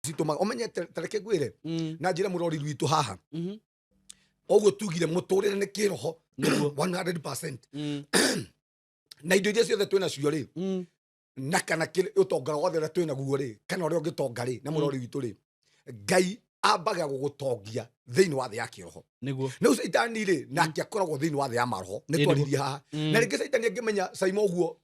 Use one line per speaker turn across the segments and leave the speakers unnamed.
Citũmaga ũmenye ta reke ngwĩre na njĩre mũrori witũ haha. Ũguo tugire mũtũrĩre nĩ kĩroho.
Nĩguo.
100%. Na indo iria ciothe twĩ nacio rĩ, na kana ũtonga wothe ũrĩa twĩ naguo rĩ, kana ũrĩa ũngĩtonga rĩ, na mũrori witũ rĩ, Ngai ambaga gũgũtongia thĩinĩ wa thĩ ya kĩroho.
Nĩguo.
Rĩu caitani rĩ, nake akoragwo thĩinĩ wa thĩ ya maroho nĩ
Ĩ, nĩguo.
twaririe haha. Na rĩngĩ caitani angĩmenya caima ũguo,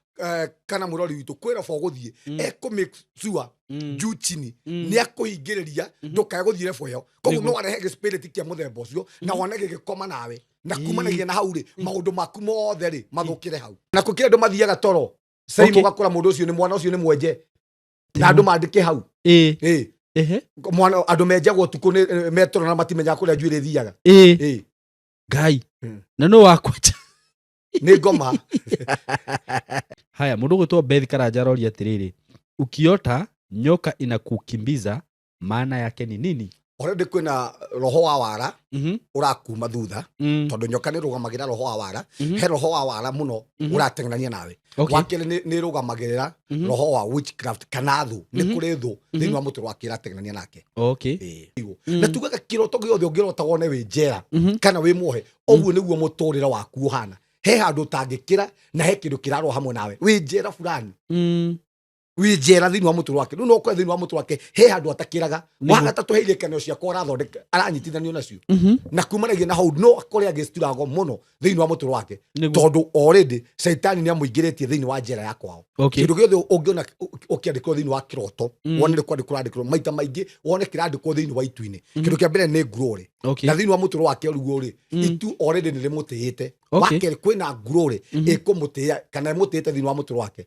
kana mũrori witũ kwĩ robo ũgũthiĩ, ekũ make sure juu chini nĩ akũhingĩrĩria ndũkae gũthiĩ rebo ĩyo. Koguo no arehe gĩspirit kĩa mũthemba ũcio na wone gĩgĩkoma nawe, na kumanagia na hau rĩ, maũndũ maku mothe rĩ mathũkĩre hau. Na kũkĩrĩ andũ mathiaga toro caima, ũgakora mũndũ ũcio nĩ mwana ũcio nĩ mwenje na andũ mandĩke hau. Ĩ. Mwana andũ menjagwo ũtukũ nĩ metoro na matimenyaga kũrĩa njuĩrĩ thiaga. Ĩ.
Ngai. Na nũ wakwenja?
Nĩ ngoma.
Haya, mũndũ ũgwĩtwo Beth Karanja aroria atĩrĩrĩ, ukiota nyoka inakukimbiza, maana yake ni nini?
Already kwĩna roho wa wara ũrakuma thutha, tondũ nyoka nĩ rũgamagĩra roho wa wara. He roho wa wara mũno ũrateng'erania nawe. Wakerĩ, nĩ ĩrũgamagĩrĩra roho wa witchcraft kana thũ. Nĩ kũrĩ thũ thĩinĩ wa mũtũrĩ wake ĩrateng'erania nake. Ĩĩ. Na tugaga kĩroto gĩothe ũngĩrota wone wĩ njera kana wĩ muohe, ũguo nĩguo mũtũrĩre waku ũhana. He handũ ũtangĩkĩra na he kĩndũ kĩrarũa hamwe nawe wĩ njera fulani, wĩ njera thĩinĩ wa mũtũrĩ wake. Rĩu no ũkore thĩinĩ wa mũtũrĩ wake he handũ atakĩraga. Wa gatatũ, he irĩkanĩro ciakwa arathondeka, aranyitithanio nacio, na kumanagia na hau no akore agĩciturago mũno thĩinĩ wa mũtũrĩ wake, tondũ already caitani nĩ amũingĩrĩtie thĩinĩ wa njera ya kwao. Kĩndũ gĩothe ũngĩona ũkĩandĩkwo thĩinĩ wa kĩroto, wone nĩ kwandĩkwo kũrandĩkwo maita maingĩ, wone kĩrandĩkwo thĩinĩ wa itu-inĩ, kĩndũ kĩa mbere nĩ ngurũrĩ. Na thĩinĩ wa mũtũrĩ wake ũguo rĩ, itu already nĩ rĩmũtĩĩte. Wakerĩ, kwĩna ngurũrĩ ĩkũmũtĩĩa kana ĩmũtĩĩte thĩinĩ wa mũtũrĩ wake.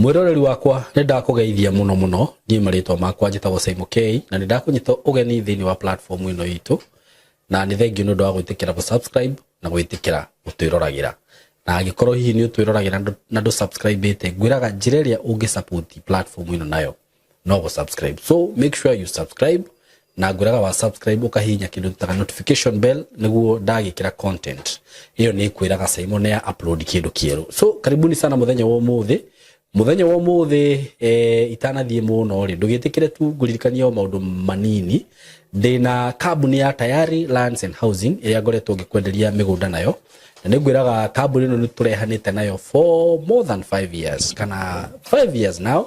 Mwĩroreri wakwa, nĩ ndakũgeithia mũno mũno. Niĩ marĩtwa makwa njĩtagwo Simon K, na nĩ ndakũnyita ũgeni thĩinĩ wa platform ĩno itũ, na nĩ thengiũ nĩ ũndũ wa gwĩtĩkĩra gũ subscribe na gwĩtĩkĩra gũtwĩroragĩra. Na angĩkorwo hihi nĩ ũtwĩroragĩra na ndũ subscribe ĩte, ngwĩraga njĩra ĩrĩa ũngĩ support platform ĩno nayo no gũ subscribe. So make sure you subscribe, na ngwĩraga wa subscribe ũkahihinya kĩndũ tũtaga notification bell, nĩguo ndagĩkĩra content ĩyo nĩ ĩkwĩraga Simon nĩ upload kĩndũ kĩerũ. So karibuni sana mũthenya wa ũmũthĩ. Mũthenya wa ũmũthĩ, itanathiĩ mũno rĩ, ndũgĩtĩkĩre tu ngũririkanie o maũndũ manini. Ndĩna kambuni ya Tayari Lands and Housing ĩrĩa ngoretwo ngĩkwenderia mĩgũnda nayo, na nĩ ngwĩraga kambuni ĩno nĩ tũrehanĩte nayo for more than 5 years kana 5 years now,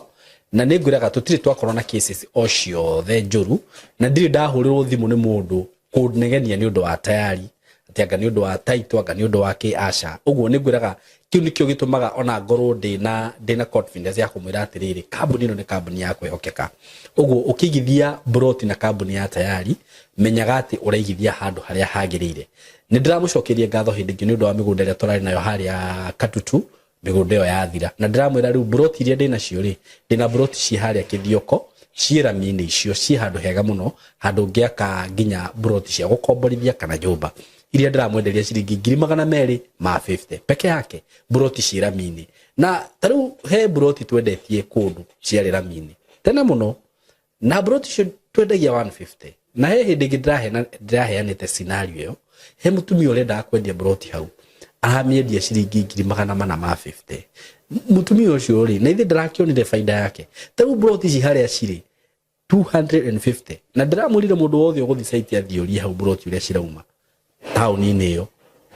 na nĩ ngwĩraga tũtirĩ twakorwo na cases o ciothe njũru, na ndirĩ ndahũrĩrwo thimũ nĩ mũndũ kũnegenia nĩ ũndũ wa Tayari, atĩ anga nĩ ũndũ wa title, anga nĩ ũndũ wa kĩ. Aca. Ũguo nĩ ngwĩraga kĩu nĩkĩo gĩtũmaga ona ngorwo ndĩna confidence ya kũmwĩra atĩrĩrĩ, kambuni ĩno nĩ kambuni ya kwĩhokeka. Ũguo ũkĩigithia broti na kambuni ya Tayari, menyaga atĩ ũraigithia handũ harĩa hagĩrĩire. Nĩ ndĩramũcokeria ngatho hĩndĩ ĩngĩ nĩ ũndũ wa mĩgũnda ĩrĩa tũrarĩ nayo harĩa Katutu. Mĩgũnda ĩyo yathira, na ndĩramwĩra rĩu broti iria ndĩnacio rĩ, ndĩna broti ciĩ harĩa Kĩthioko, ciĩ rami-inĩ icio, ciĩ handũ hega mũno, handũ ũngĩaka nginya broti cia gũkomborithia kana nyũmba, iria ndĩramwenderia ciringi 250,000 peke yake, broti ciĩ rami-inĩ. Na ta rĩu he broti twendetie kũndũ ciarĩ rami-inĩ tene mũno, na broti icio twendagia 150. Na he hĩndĩ ĩngĩ ndĩraheanĩte scenario ĩyo, he mũtumia ũrendaga kwendia broti hau, aramĩendia ciringi 450,000. Mũtumia ũcio rĩ, na ithe ndarakĩonire baida yake. Ta rĩu broti ici harĩa cirĩ 250, na ndĩramwĩrire mũndũ wothe ũgũthiĩ site athiĩ ũrie hau broti ũrĩa cirauma taũni-inĩ ĩyo,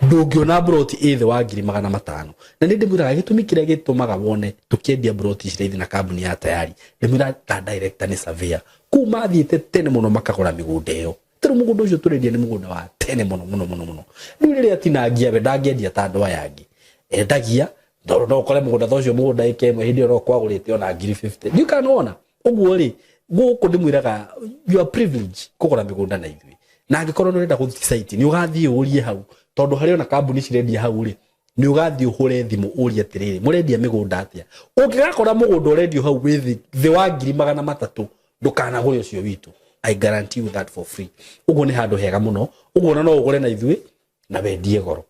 ndũngĩona broti ĩ thĩ wa 500,000. Na nĩ ndĩmwĩraga gĩtũmi kĩrĩa gĩtũmaga wone tũkĩendia broti ici raithi na kambuni ya Tayari, ndĩmwĩra ta director nĩ surveyor kũu mathiĩte tene mũno makagũra mĩgũnda ĩyo. Tarĩu mũgũnda ũcio tũrendia nĩ mũgũnda wa tene mũno mũno mũno mũno. Rĩu rĩrĩa atinangia, we ndangĩendia ta andũ aya angĩ endagia, tondũ no ũkore mũgũnda ta ũcio, mũgũnda ĩka ĩmwe, hĩndĩ ĩyo no kwagũrĩte ona ngiri 50. Ndiũ kana nĩwona ũguo rĩ, gũkũ ndĩmwĩraga you are privilege kũgũra mĩgũnda na ithuĩ. Na angĩkorwo nĩ ũrenda gũthiĩ site, nĩ ũgathiĩ ũrie hau, tondũ harĩ ona kambuni cirendia hau rĩ, nĩ ũgathiĩ ũhũre thimũ ũrie atĩrĩrĩ, mũrendia mĩgũnda atĩa? Ũngĩgakora mũgũnda ũrendio hau wĩ thĩ wa 300,000, ndũkanagũre ũcio witũ. I guarantee you that for free. Ũguo nĩ handũ hega mũno. Ũguo ona no ũgũre na ithuĩ na wendie goro.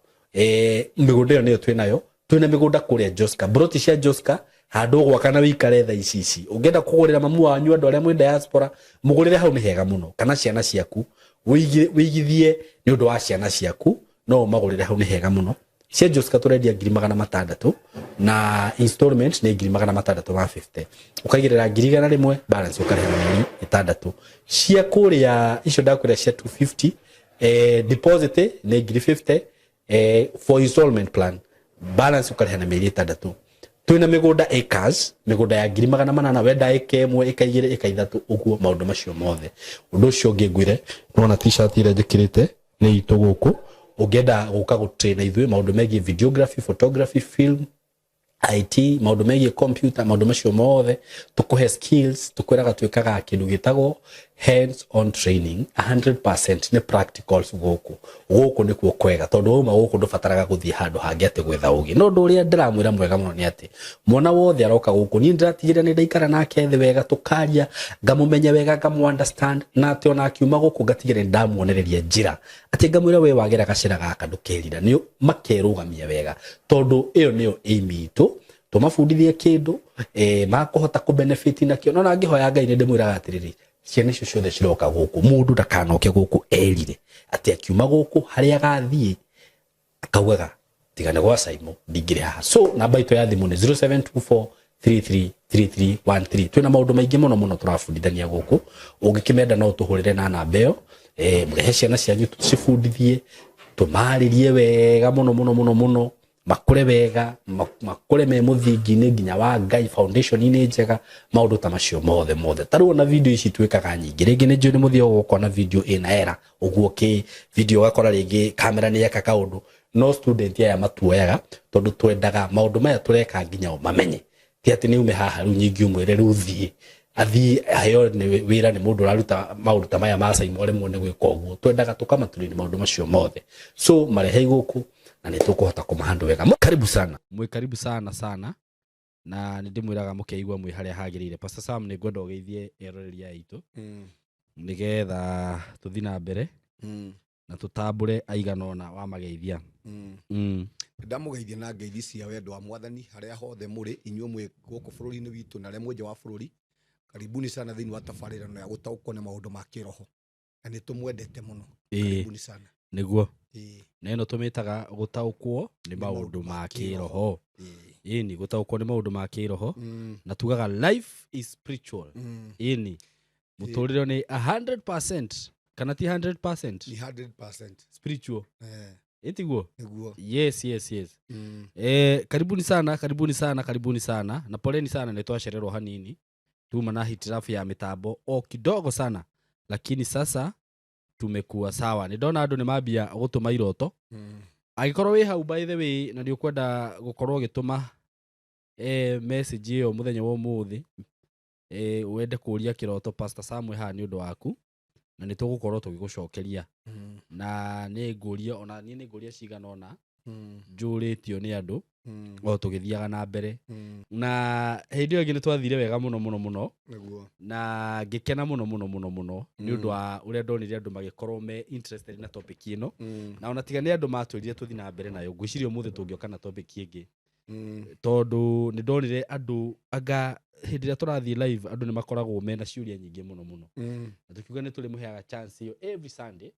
Mĩgũnda ĩyo nĩyo twĩnayo. Twĩna mĩgũnda kũrĩa Joska, broti cia Joska, handũ ũgwaka na wĩikare thaa ici ici. Ũngĩenda kũgũrĩra mamu wanyu, andũ arĩa mwĩ diaspora, mũgũrĩre hau, nĩ hega mũno, kana ciana ciaku, wĩigithie nĩ ũndũ wa ciana ciaku. No ũmagũrĩre hau, nĩ hega mũno. Cia Joska tũrendia 600,000 na installment nĩ 650,000. Ũkaigĩrĩra 100,000, balance ũkarĩha na mĩeri 6. Cia kũrĩa icio ndakwĩra cia 250, deposit nĩ 50,000, for installment plan, balance ũkarĩha na mĩeri 6. Twĩna mĩgũnda acres, mĩgũnda ya 800,000, wenda ĩka 1, ĩka 2, ĩka 3, ũguo maũndũ macio mothe. Ũndũ ũcio ũngĩ ngwĩre, nĩwona t-shirt ĩrĩa njĩkĩrĩte nĩ itũ gũkũ. Ũngĩenda gũka gũtrain ithuĩ maũndũ megiĩ videography, photography, film, IT, maũndũ megiĩ computer, maũndũ macio mothe tũkũhe skills. Tũkwĩraga twĩkaga kĩndũ gĩtagwo hands on training, 100% nĩ practicals. Gũkũ gũkũ nĩkuo kwega, tondũ wauma gũkũ ndũbataraga gũthiĩ handũ hangĩ atĩ gwetha ũgĩ. No ũndũ ũrĩa ndĩramwĩra mwega mũno nĩ atĩ mwana wothe aroka gũkũ, niĩ ndĩratigĩrĩra nĩ ndaikara nake thĩ wega, tũkaria, ngamũmenya wega, ngamũ understand, na atĩ ona akiuma gũkũ ngatigĩrĩra nĩ ndamuonereria njĩra, atĩ ngamwĩra we wagera gacĩra gaka ndũkerira, nĩ makerũgamia wega, tondũ ĩyo nĩyo aim itũ, tũmabundithie kĩndũ makũhota kũ benefit nakĩo. No na ngĩhoya Ngai nĩ ndĩmwĩraga atĩrĩrĩ, ciana icio ciothe ciroka gũkũ, mũndũ ndakanoke gũkũ erire atĩ akiuma gũkũ harĩa agathiĩ akaugaga tiga nĩ gwa Saimo ndingĩrĩ haha. So namba itũ ya thimũ nĩ 0724 333313. Twĩna maũndũ maingĩ mũno mũno tũrabundithania gũkũ. Ũngĩkĩmenda no tũhũrĩre na namba ĩyo, mũrehe ciana cianyu tũcibundithie, tũmarĩrie wega mũno mũno mũno mũno, makũre wega, makũre me mũthingi-inĩ nginya wa Ngai, foundation-inĩ njega, maũndũ ta macio mothe mothe. Ta rĩu ona video ici twĩkaga nyingĩ, rĩngĩ nĩ njũĩ nĩ mũthiaga gũkona video ĩna error ũguo, kĩ video ũgakora rĩngĩ kamera nĩ yeka kaũndũ, no student aya matuoyaga tondũ twendaga maũndũ maya tũreka nginya o mamenye. Ti atĩ nĩ ume haha rĩu nyingĩ ũmwĩre rĩu thiĩ athiĩ aheo nĩ wĩra nĩ mũndũ ũraruta maũndũ ta maya ma Saimo aremwo nĩ gwĩka ũguo. Twendaga tũkamatũrĩria maũndũ macio mothe. So marehei gũkũ na nĩ tũkũhota kũmahandle wega. Karibu sana, mwĩ karibu sana sana, na nĩ ndĩmwĩraga mũkeigua mwĩ harĩa hagĩrĩire. Pastor Sam, nĩ ngwenda ũgeithie eroreri aya aitũ nĩgetha tũthiĩ na mbere na tũtambũre aigana ũna wa mageithia.
Ndamũgeithia na ngeithi cia wendo wa Mwathani harĩa hothe mũrĩ, inyuĩ mwĩ gũkũ bũrũri-inĩ witũ na arĩa mwĩ nja wa bũrũri. Karibuni sana thĩinĩ wa tabarĩra ĩno ya gũtaũkwo nĩ maũndũ ma kĩroho, na nĩ tũmwendete mũno. Karibuni sana.
Nĩguo. Na ĩno tũmĩtaga gũtaũkwo nĩ maũndũ ma kĩroho. Ĩni, gũtaũkwo nĩ maũndũ ma kĩroho. Na tugaga life is spiritual. Ĩni, mũtũrĩre nĩ 100% kana ti 100%?
Ni 100%
spiritual. Ĩtiguo?
Nĩguo.
Yes. Karibuni sana, karibuni sana, karibuni sana, na poleni sana nĩ twacererwo hanini, tuma na hitilafu ya mitambo o kidogo sana, lakini sasa tumekuwa sawa. Nĩ ndona andũ nĩ mambia gũtũma iroto. Angĩkorwo wĩ hau, by the way, na nĩ ũkwenda gũkorwo ũgĩtũma message ĩyo mũthenya wa ũmũthĩ, wende kũria kĩroto, Pastor Samuel haha nĩ ũndũ waku, na nĩ tũgũkorwo tũgĩgũcokeria. Na nĩ ngũria, ona niĩ nĩ ngũria cigana ũna njũrĩtio nĩ andũ o tũgĩthiaga na mbere. Na hĩndĩ ĩyo ĩngĩ nĩ twathire wega mũno mũno mũno.
Nĩguo.
Na ngĩkena mũno mũno mũno mũno nĩ ũndũ wa ũrĩa ndonire andũ magĩkorwo me interested na topic ĩno. Na ona tiga nĩ andũ matwĩrire tũthiĩ na mbere nayo, ngwĩciria ũmũthĩ tũngĩoka na topic ĩngĩ, tondũ nĩ ndonire andũ anga hĩndĩ ĩrĩa tũrathiĩ live andũ nĩ makoragwo mena ciũria nyingĩ mũno mũno. Na tũkiuga nĩ tũrĩmũheaga chance ĩyo every Sunday,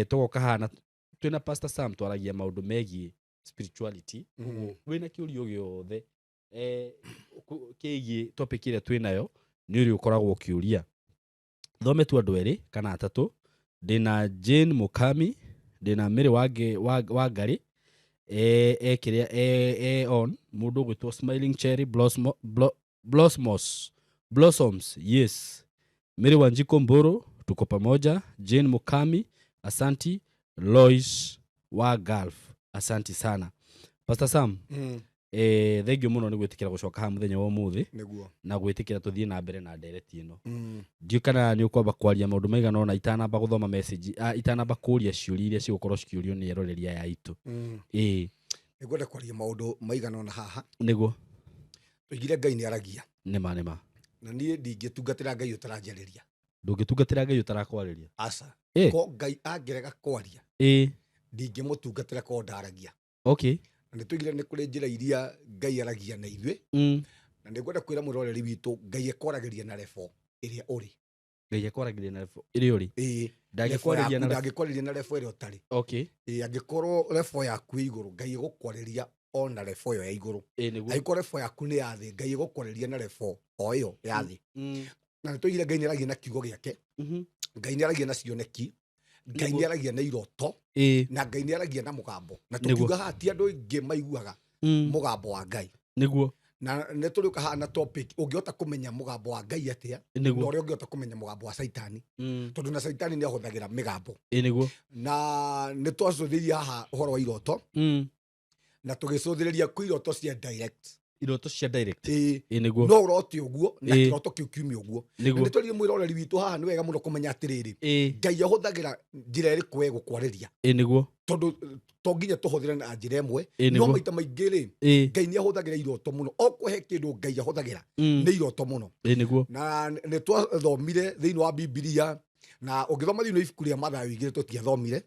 tũgoka haha na twĩna Pastor Sam twaragia maũndũ megiĩ spirituality. Ũguo wĩna kĩũria o gĩothe kĩgiĩ topic ĩrĩa twĩnayo, nĩ ũrĩ ũkoragwo ũkĩũria. Thome tu andũ erĩ kana atatũ. Ndĩna Jane Mukami, ndĩna Mary Wangari, kĩrĩa on mũndũ ũgwĩtwo Smiling Cherry Blossoms, Blossoms, yes. Mary Wanjiko Mburu, tuko pamoja. Jane Mukami, asanti. Lois wa Gulf, asanti sana. Pastor Sam, thank you mũno nĩ gwĩtĩkĩra gũcoka haha mũthenya wa ũmũthĩ.
Nĩguo.
Na gwĩtĩkĩra tũthiĩ na mbere na ndereti ĩno. Ndiũĩ kana nĩ ũkwamba kwaria maũndũ maigana ũna itanamba gũthoma message, itanamba kũria ciũria iria cigũkorwo cikĩũrio nĩ eroreri aya aitũ. Ĩĩ.
Nĩngwenda kwaria maũndũ maigana ũna haha.
Nĩguo.
Tũigire Ngai nĩ aragia.
Nĩma, nĩma.
Na niĩ ndingĩtungatĩra Ngai ũtaranjarĩria.
Ndũngĩtungatĩra Ngai ũtarakwarĩria?
Aca. Ko Ngai angĩrega kwaria, ndingĩmũtungatĩra ko ndaragia. Na nĩ tũigire nĩ kũrĩ njĩra iria Ngai aragia na ithuĩ. Na nĩngwenda kwĩra mwĩroreri witũ Ngai ekwaragĩria na level ĩrĩa ũrĩ.
Ngai akwaragĩria na level ĩrĩa ũrĩ.
Ĩĩ.
Ndangĩkwarĩria na level.
Ndangĩkwarĩria na level ĩrĩa ũtarĩ.
Okay.
Ĩĩ, angĩkorwo level yaku ĩ igũrũ, Ngai egũkwarĩria o na level ĩyo ya igũrũ.
Ĩĩ nĩguo.
Angĩkorwo level yaku nĩ ya thĩ, Ngai egũkwarĩria na level o ĩyo ya thĩ. Na nĩ tũigire Ngai nĩ aragia na kiugo gĩake, Ngai nĩ aragia na cioneki, Ngai nĩ aragia na iroto, na Ngai nĩ aragia na mũgambo. Na tũkiuga haha ti andũ aingĩ maiguaga mũgambo wa Ngai.
Nĩguo.
Na nĩ tũrĩũka haha na topic ũngĩhota kũmenya mũgambo wa Ngai atĩa, na ũrĩa ũngĩhota kũmenya mũgambo wa Caitani, tondũ na Caitani nĩ ahũthagĩra mĩgambo.
Nĩguo.
Na nĩ twacũthĩrĩria haha ũhoro wa iroto, na tũgĩcũthĩrĩria kwĩ iroto cia direct.
Iroto cia direct.
Ĩĩ.
Ĩĩ nĩguo.
No ũrote ũguo na kĩroto kĩu kiume ũguo.
Nĩguo.
Nĩ twarire mwĩroreri witũ haha, nĩ wega mũno kũmenya atĩrĩrĩ,
Ĩĩ.
Ngai ahũthagĩra njĩra ĩrĩkũ we gũkwarĩria.
Ĩĩ nĩguo.
Tondũ to nginya tũhũthĩre na njĩra ĩmwe,
Ĩĩ
no
nĩguo.
maita maingĩ rĩ,
Ĩĩ.
Ngai nĩ ahũthagĩra iroto mũno. Okorwo he kĩndũ Ngai ahũthagĩra nĩ iroto mũno.
Ĩĩ nĩguo.
Na nĩ twathomire thĩinĩ wa Bibilia, na ũngĩthoma thĩinĩ wa ibuku rĩa Mathayo igĩrĩ tũtiathomire.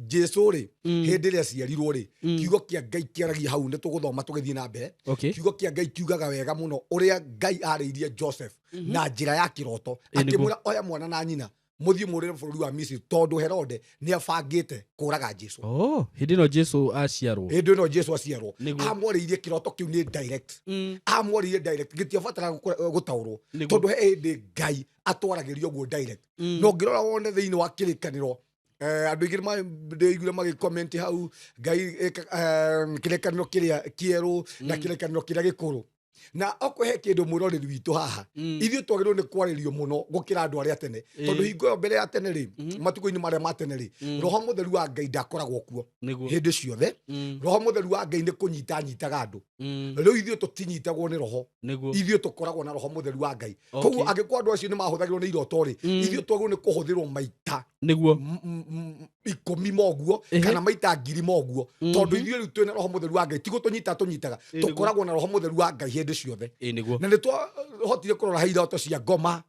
Jesu rĩ, hĩndĩ ĩrĩa aciarirwo rĩ, kiugo kĩa Ngai kĩaragia hau, nĩ tũgũthoma tũgĩthiĩ na mbere. Kiugo kĩa Ngai kiugaga wega mũno ũrĩa Ngai arĩirie Joseph na njĩra ya kĩroto, akĩmwĩra oya mwana na nyina mũthiĩ mũrĩre bũrũri wa Misiri, tondũ Herode nĩ abangĩte kũraga Jesu.
Oh, hĩndĩ ĩno Jesu aciarwo.
Hĩndĩ ĩno Jesu aciarwo.
Nĩguo.
Amwarĩirie kĩroto kĩu nĩ direct. Amwarĩirie direct, gĩtiabatara gũtaũrwo.
Nĩguo.
Tondũ he hĩndĩ Ngai atwaragĩria ũguo direct. Na ũngĩrora wone thĩinĩ wa kĩrĩkanĩro, andũ aingĩ ndĩiguire magĩcomment hau, Ngai kĩrĩkanĩro kĩrĩa kĩerũ na kĩrĩkanĩro kĩrĩa gĩkũrũ. Na okorwo he kĩndũ mwĩroreri witũ haha, ithuĩ twagĩrĩirwo nĩ kwarĩrio mũno gũkĩra andũ arĩa tene. Tondũ hingo ĩyo mbere ya tene rĩ, matukũ-inĩ marĩa ma tene rĩ, Roho Mũtheru wa Ngai ndakoragwo kuo hĩndĩ ciothe. Roho Mũtheru wa Ngai nĩ kũnyita anyitaga andũ. Rĩu ithuĩ tũtinyitagwo nĩ Roho. Ithuĩ tũkoragwo na Roho Mũtheru wa Ngai. Koguo angĩkorwo andũ acio nĩ mahũthagĩrwo nĩ iroto rĩ, ithuĩ twagĩrĩirwo nĩ kũhũthĩrwo maita 10 moguo, kana maita 1000 moguo. Tondũ ithuĩ rĩu twĩna Roho Mũtheru wa Ngai, ti gũtũnyita tũnyitaga, tũkoragwo na Roho Mũtheru wa Ngai hĩndĩ ciothe.
Ĩĩ nĩguo.
Na nĩ twahotire kũrora he iroto cia ngoma,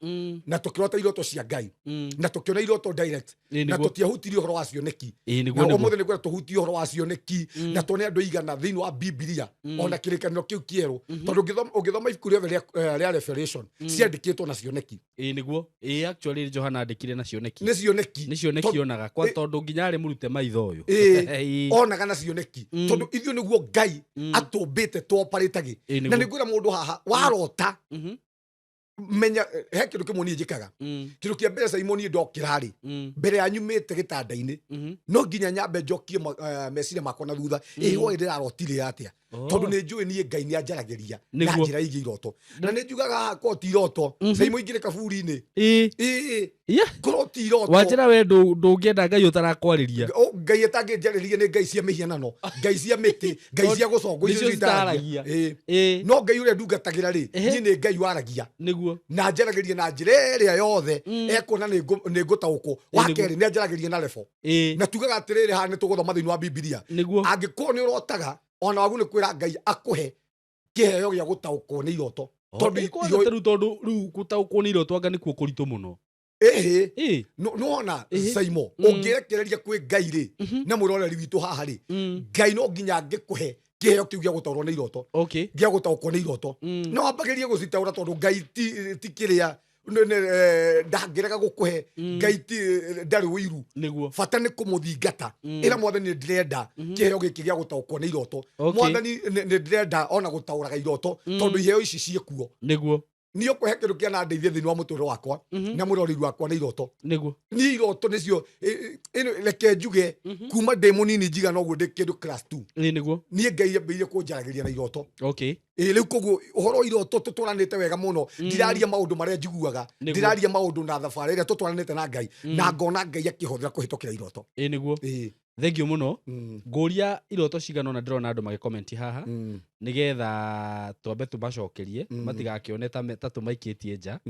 na tũkĩrota iroto cia Ngai, na tũkĩona iroto direct, na tũtiahutirie ũhoro wa cioneki.
Ĩĩ nĩguo,
Na
nĩguo.
ũmũthĩ nĩngwenda tũhutie ũhoro wa cioneki, na tuone andũ aigana thĩinĩ wa Bibilia, ona kĩrĩkanĩro kĩu kĩerũ. Tondũ ũngĩthoma ibuku rĩothe rĩa Revelation, ciandĩkĩtwo na cioneki.
Ĩĩ nĩguo. Ĩĩ actually Johana andĩkire na cioneki.
Nĩ cioneki.
Nĩ cioneki onaga, kwa tondũ nginya arĩ mũrute maitho ũyũ.
Ĩĩ.
Ĩĩ.
Onaga na cioneki. Tondũ ithuĩ nĩguo Ngai atũmbĩte tũoparĩtagĩ.
Ĩĩ
Na
nĩguo.
nĩngwĩra mũndũ haha, warota, menya, he kĩndũ kĩmwe niĩ njĩkaga. Kĩndũ kĩa mbere Simon niĩ ndokĩra rĩ, mbere ya nyumĩte gĩtanda-inĩ, no nginya nyambe njokie meciria makwa na thutha. Ĩĩ, hwaĩ ndĩrarotire atĩa? Tondũ nĩ njũĩ niĩ Ngai nĩ anjaragĩria na njĩra ĩgiĩ iroto. Na nĩ njugaga haha korwo ti iroto, Simon ingĩrĩ kaburi-inĩ. Ĩĩ. Korwo ti iroto.
Wanjĩra we ndũngĩenda Ngai ũtarakwarĩria.
O, Ngai atangĩnjarĩria nĩ Ngai cia mĩhianano, Ngai cia mĩtĩ, Ngai cia gũcongwo, icio
Nĩcio
itaragia.
citaragia.
Ĩĩ.
Ĩĩ.
No Ngai ũrĩa ndungatagĩra rĩ, niĩ nĩ Ngai waragia.
Nĩguo.
Na njaragĩria na njĩra ĩrĩa yothe ekuona nĩ ngũtaũkwo. Wa kerĩ, nĩ anjaragĩria na level. Na tugaga atĩrĩrĩ, haha nĩ tũgũthoma thĩinĩ wa Bibilia.
Nĩguo.
Angĩkorwo nĩ ũrotaga, ona wagu nĩ kwĩra Ngai akũhe kĩheo gĩa gũtaũkwo nĩ iroto. Tondũ
Kwanza rĩu tondũ rĩu gũtaũkwo nĩ iroto anga nĩkuo kũritũ mũno.
Ĩhĩ.
Ĩĩ.
Nĩwona,
Ĩhĩ.
Saimo, ũngĩrekereria kwĩ Ngai rĩ, na mwĩroreri witũ haha rĩ, Ngai no nginya angĩkũhe kĩheo kĩu gĩa gũtaũrwo nĩ iroto. Gĩa gũtaũkwo nĩ iroto. No wambagĩrĩrie gũcitaũra tondũ Ngai ti kĩrĩa, ndangĩrega gũkũhe. Ngai ti, ndarĩ ũiru.
Nĩguo.
Bata nĩ kũmũthingata. Ĩra Mwathani nĩ ndĩrenda kĩheo gĩkĩ gĩa gũtaũkwo nĩ iroto. Mwathani nĩ ndĩrenda ona gũtaũraga iroto, tondũ iheo ici ciĩkuo.
Nĩguo.
Niĩ ũkũhe kĩndũ kĩanandeithia thĩinĩ wa mũtũrĩre wakwa, na mũroreri wakwa nĩ iroto.
Nĩguo.
Niĩ iroto nĩcio, reke njuge, kuma ndĩ mũnini njigana ũguo ndĩ kĩndũ class 2.
Ĩĩ nĩguo.
Niĩ Ngai ambĩrĩirie kũnjaragĩria na iroto. Ĩĩ, rĩu koguo ũhoro wa iroto tũtwaranĩte wega mũno. Ndiraria maũndũ marĩa njiguaga, ndiraria maũndũ na thabarĩ ĩrĩa tũtwaranĩte na Ngai, na ngona Ngai akĩhũthĩra kũhĩtũkĩra iroto.
Ĩĩ nĩguo.
Ĩĩ.
Thengiũ mũno. Ngũria iroto cigana ũna ndĩrona andũ magĩcomment haha, nĩgetha twambe tũmacokerie, matigakĩone ta tũmaikĩtie nja,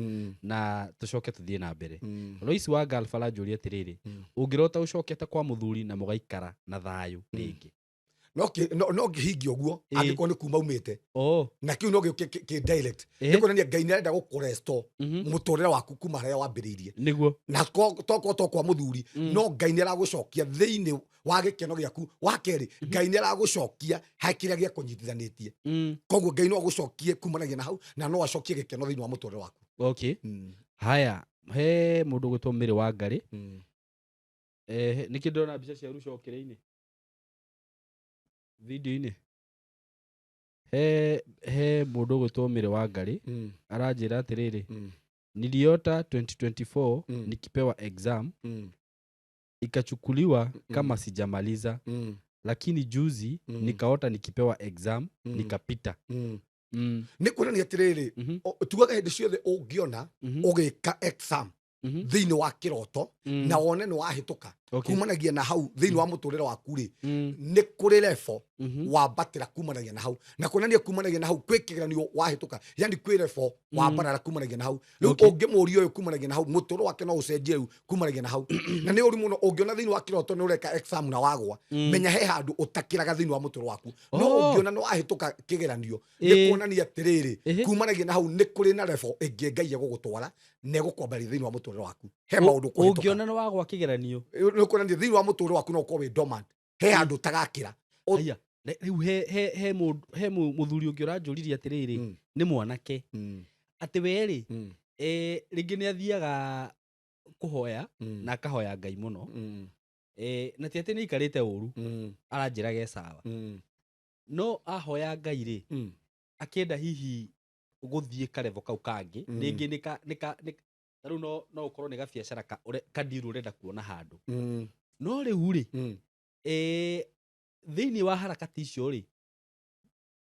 na tũcoke tũthiĩ na mbere. Lois wa Gulf aranjũria atĩrĩrĩ, ũngĩrota ũcokete kwa mũthuri na mũgaikara na thayũ rĩngĩ?
No ngĩhingie ũguo, angĩkorwo nĩ kuma umĩte. Na kĩu no gĩũke kĩ direct. Nĩ kuonania Ngai nĩarenda gũkũrestore mũtũrĩre waku kuma harĩa wambĩrĩirie.
Nĩguo.
Na tokorwo to kwa mũthuri, no Ngai nĩaragũcokia thĩinĩ wa gĩkeno gĩaku. Wa kerĩ, Ngai nĩaragũcokia he kĩrĩa gĩakũnyitithanĩtie. Koguo Ngai no agũcokie kumanagia na hau, na no acokie gĩkeno thĩinĩ wa mũtũrĩre waku.
Okay. Haya, he mũndũ gwĩtwo Mĩrĩ wa Ngarĩ. Nĩkĩ ndĩrona mbica cia rũcokere-inĩ video-inĩ? He mũndũ gwĩtwo Mĩrĩ wa Ngarĩ aranjĩra atĩrĩrĩ, niliota 2024 nikipewa exam ikachukuliwa kama sijamaliza, lakini juzi nikaota nikipewa exam nikapita.
Nĩ kuonania atĩrĩrĩ, tugaga hĩndĩ ciothe ũngĩona ũgĩka exam thĩinĩ wa kĩroto na wone nĩ wahĩtũka, kumanagia na hau thĩinĩ wa mũtũrĩre waku rĩ, nĩ kũrĩ level wambatĩra kumanagia na hau, na kuonania kumanagia na hau kwĩ kĩgeranio wahĩtũka, yani kwĩ level wambarara kumanagia na hau. Rĩu ũngĩmũria ũyũ kumanagia na hau, mũtũrĩre wake no ũcenjie rĩu kumanagia na hau. Na nĩ ũru mũno ũngĩona thĩinĩ wa kĩroto nĩ ũreka exam na wagwa, menya he handũ ũtakĩraga thĩinĩ wa mũtũrĩre waku. No ũngĩona nĩ wahĩtũka kĩgeranio, nĩ kuonania atĩrĩrĩ, kumanagia na hau nĩ kũrĩ na level ĩngĩ Ngai egũgũtwara na egũkwambaria thĩinĩ wa mũtũrĩre waku, he maũndũ ũkũhĩtũka.
Ũngĩona nĩ wagwa kĩgeranio,
Nĩ kuonania thĩinĩ wa mũtũrĩre waku no ũkorwo wĩ dormant, he handũ ũtagakĩra.
Haya, rĩu he mũthuri ũngĩ ũranjũririe atĩrĩrĩ, nĩ mwanake, atĩ we rĩ, rĩngĩ nĩ athiaga kũhoya na akahoya Ngai mũno, na ti atĩ nĩ aikarĩte ũru, aranjĩraga e sawa, no ahoya Ngai rĩ, akĩenda hihi gũthiĩ karevo kau kangĩ, rĩngĩ nĩ ka nĩ ka nĩ ta rĩu no ũkorwo nĩ gabiacara ka kadiru ũrenda kuona handũ, no rĩu rĩ, thĩinĩ wa harakati icio rĩ,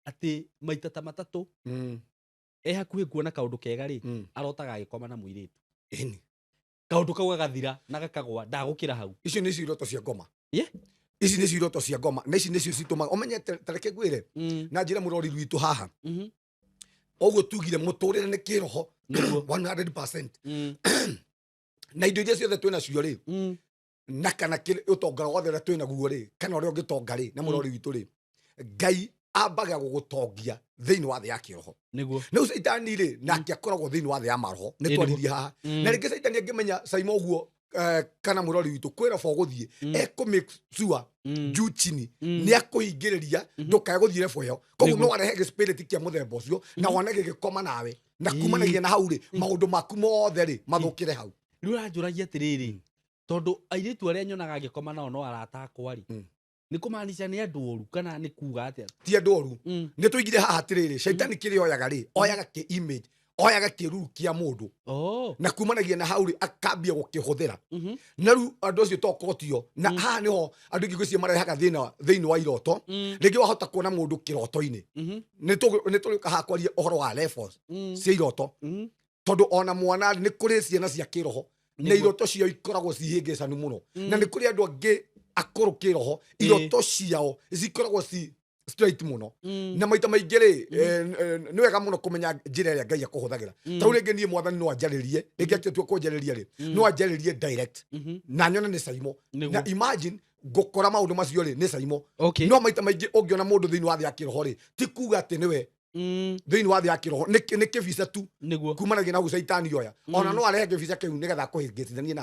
atĩ maita ta matatũ e hakuhĩ kuona kaũndũ kega rĩ, arotaga agĩkoma na mũirĩtu.
Ĩni.
Kaũndũ kau gagathira na gakagwa, ndagũkĩra hau.
Icio nĩcio iroto cia ngoma.
Yeah.
Ici nĩcio iroto cia ngoma, na ici nĩcio citũmaga ũmenye ta reke ngwĩre na njĩra mũrori witũ haha, ũguo tugire mũtũrĩre nĩ kĩroho 100%. Na indo iria ciothe twĩ nacio rĩ, na kana ũtonga wothe ũrĩa twĩ naguo rĩ, kana ũrĩa ũngĩtonga rĩ, na mũrori witũ rĩ, Ngai ambaga gũgũtongia thĩinĩ wa thĩ ya kĩroho. Rĩu caitani rĩ, nake akoragwo thĩinĩ wa thĩ ya maroho, nĩ twaririe haha. Na rĩngĩ caitani angĩmenya Saimo ũguo, kana mũrori witũ kwĩ robo ũgũthiĩ, ekũ make sure juu chini, nĩ akũhingĩrĩria ndũkae gũthiĩ rebo ĩyo. Koguo no arehe gĩspirit kĩa mũthemba ũcio na wone gĩgĩkoma nawe, na kumanagia na hau rĩ, maũndũ maku mothe rĩ mathũkĩre hau.
Rĩu ũranjũragia atĩrĩrĩ, tondũ airĩtu arĩa nyonaga ngĩkoma nao no arata akwa rĩ, nĩ kũmaanisha nĩ andũ oru kana nĩ kuga atĩa?
Ti andũ oru. Nĩ tũigire haha atĩrĩrĩ, caitani kĩrĩa oyaga rĩ, oyaga kĩ image, oyaga kĩruru kĩa mũndũ. Na kumanagia na hau rĩ, akambia gũkĩhũthĩra. Na rĩu andũ acio tokorwo tio, na haha nĩho andũ aingĩ ngwĩciria marehaga thĩna thĩinĩ wa iroto. Rĩngĩ wahota kuona mũndũ kĩroto-inĩ. Nĩ tũrĩũka haha kwaria ũhoro wa levels cia iroto. Tondũ ona mwana nĩ kũrĩ ciana cia kĩroho, na iroto ciao ikoragwo cihĩngĩcanu mũno. Na nĩ kũrĩ andũ angĩ akũrũ kĩroho, iroto ciao cikoragwo ci straight mũno. Na maita maingĩ rĩ, nĩ wega mũno kũmenya njĩra ĩrĩa Ngai akũhũthagĩra. Ta rĩu rĩngĩ niĩ mwathani no anjarĩrie, rĩngĩ akĩtua kũnjarĩria rĩ, no anjarĩrie direct. Na nyone nĩ Saimo. Na imagine ngũkora maũndũ macio rĩ, nĩ Saimo. No maita maingĩ ũngĩona mũndũ thĩinĩ wa thĩ ya kĩroho rĩ, ti kuga atĩ nĩwe thĩinĩ wa thĩ ya kĩroho, nĩ kĩbica tu. Kumanagia na hau caitani oya. Ona no arehe kĩbica kĩu nĩgetha akũhĩngĩcithanie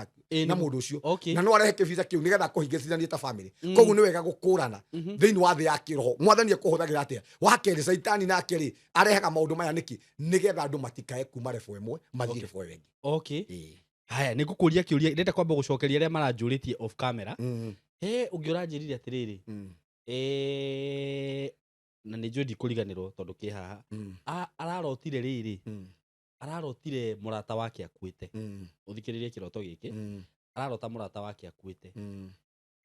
na mũndũ ũcio. Na no arehe kĩbica kĩu nĩgetha akũhĩngĩcithanie ta family. Koguo nĩ wega gũkũrana thĩinĩ wa thĩ ya kĩroho. Mwathani ekũhũthagĩra atĩa? Wa kerĩ, caitani nake rĩ, arehaga maũndũ maya nĩkĩ? Nĩgetha andũ matikae kuma level ĩmwe mathiĩ level ĩyo ĩngĩ.
Haya, nĩ ngũkũria kĩũria, ndĩrenda kwamba gũcokeria arĩa maranjũrĩtie off camera. He ũngĩ ũranjĩrire atĩrĩrĩ, na nĩ njũĩ ndikũriganĩrwo tondũ kĩ haha. Ararotire rĩrĩ, ararotire mũrata wake akuĩte. Ũthikĩrĩrie kĩroto gĩkĩ. Ararota mũrata wake akuĩte.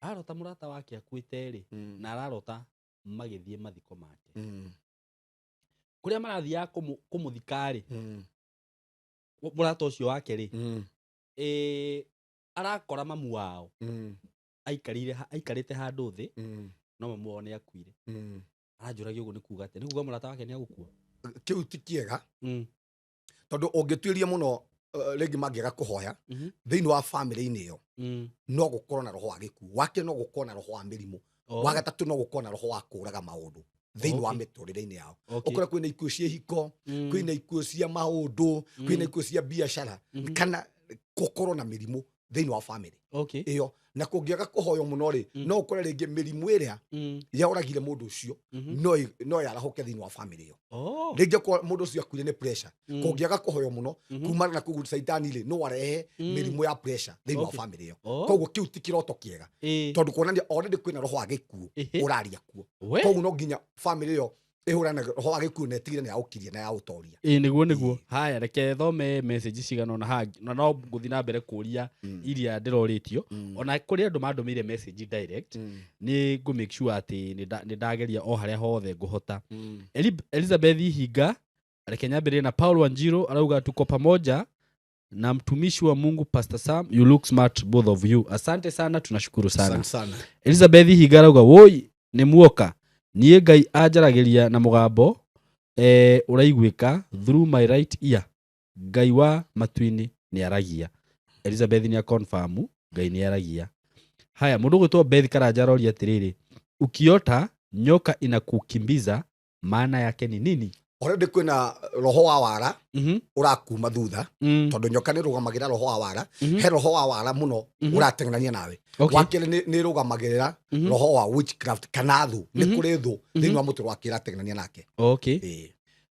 Ararota mũrata wake akuĩte rĩ, na ararota magĩthiĩ mathiko make. Kũrĩa marathiaga kũmũthika rĩ, mũrata ũcio wake rĩ, arakora mamu wao. Aikarĩte handũ thĩ, no mamu wao nĩ akuire. Aranjũragia ũguo nĩ kuga atĩa? Nĩ kuga mũrata wake nĩ agũkua?
Kĩu ti kĩega. Tondũ ũngĩtuĩria mũno, rĩngĩ mangĩaga kũhoya, thĩinĩ wa family-inĩ ĩyo, no gũkorwo na roho wa gĩkuũ. Wake no gũkorwo na roho wa mĩrimũ. Wa gatatũ no gũkorwo na roho wa kũraga maũndũ thĩinĩ wa mĩtũrĩre-inĩ yao. Ũkore kwĩna ikuũ cia ihiko, kwĩna ikuũ cia maũndũ, kwĩna ikuũ cia biacara, kana gũkorwo na mĩrimũ. Thĩinĩ wa family ĩyo, na kũngĩaga kũhoywo mũno rĩ, no ũkore rĩngĩ mĩrimũ ĩrĩa yaũragire mũndũ ũcio no yarahũke thĩinĩ wa family ĩyo. Rĩngĩ okorwo mũndũ ũcio akuire nĩ pressure, kũngĩaga kũhoywo mũno, kumana na kũu caitani rĩ, no arehe mĩrimũ ya pressure thĩinĩ wa family ĩyo. Koguo kĩu ti kĩroto kĩega, tondũ kuonania already kwĩna roho wa gĩkuũ ũraria kuo. Koguo no nginya family ĩyo ĩhũrane na roho wa gĩkuũ na ĩtigĩre nĩ yaũkiria na yaũtoria.
Ĩĩ, nĩguo nĩguo. Haya, reke thome message cigana ũna haha, na no ngũthiĩ na mbere kũria iria ndĩrorĩtio. Ona kũrĩ andũ mandũmĩire message direct, nĩ ngũ make sure atĩ nĩ ndageria o harĩa hothe ngũhota. Elizabeth Hinga, reke nyambĩrĩrie na Paul Wanjiru, arauga tuko pamoja na mtumishi wa Mungu Pastor Sam, you look smart both of you. Asante sana, tunashukuru sana.
Asante sana.
Elizabeth Hinga arauga woi nĩ muoka, niĩ Ngai anjaragĩria na mũgambo ũraiguĩka through my right ear. Ngai wa matu-inĩ nĩ aragia. Elizabeth nĩ aconfirm Ngai nĩ aragia. Haya, mũndũ ũgwĩtwo Beth Karanja aroria atĩrĩrĩ, ukiota nyoka inakukimbiza maana yake ni nini?
Already kwĩna roho wa wara ũrakuma thutha, tondũ nyoka nĩ ĩrũgamagĩrĩra roho wa wara. He roho wa wara mũno ũrateng'erania nawe. Wakerĩ, nĩ ĩrũgamagĩrĩra roho wa witchcraft kana thũ. Nĩ kũrĩ thũ thĩinĩ wa mũtũrĩre wake ĩrateng'erania nake. Ĩĩ.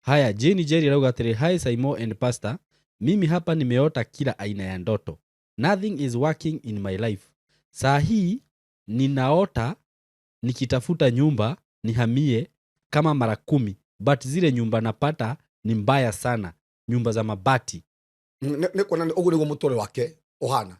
Haya, Jane Jerry arauga atĩrĩ, hi Saimo and Pastor, mimi hapa nimeota kila aina ya ndoto, nothing is working in my life. Saa hii ninaota nikitafuta nyumba nihamie kama mara 10, but zile nyumba napata ni mbaya sana, nyumba za mabati.
Nĩ kuonania ũguo nĩguo mũtũrĩre wake ũhana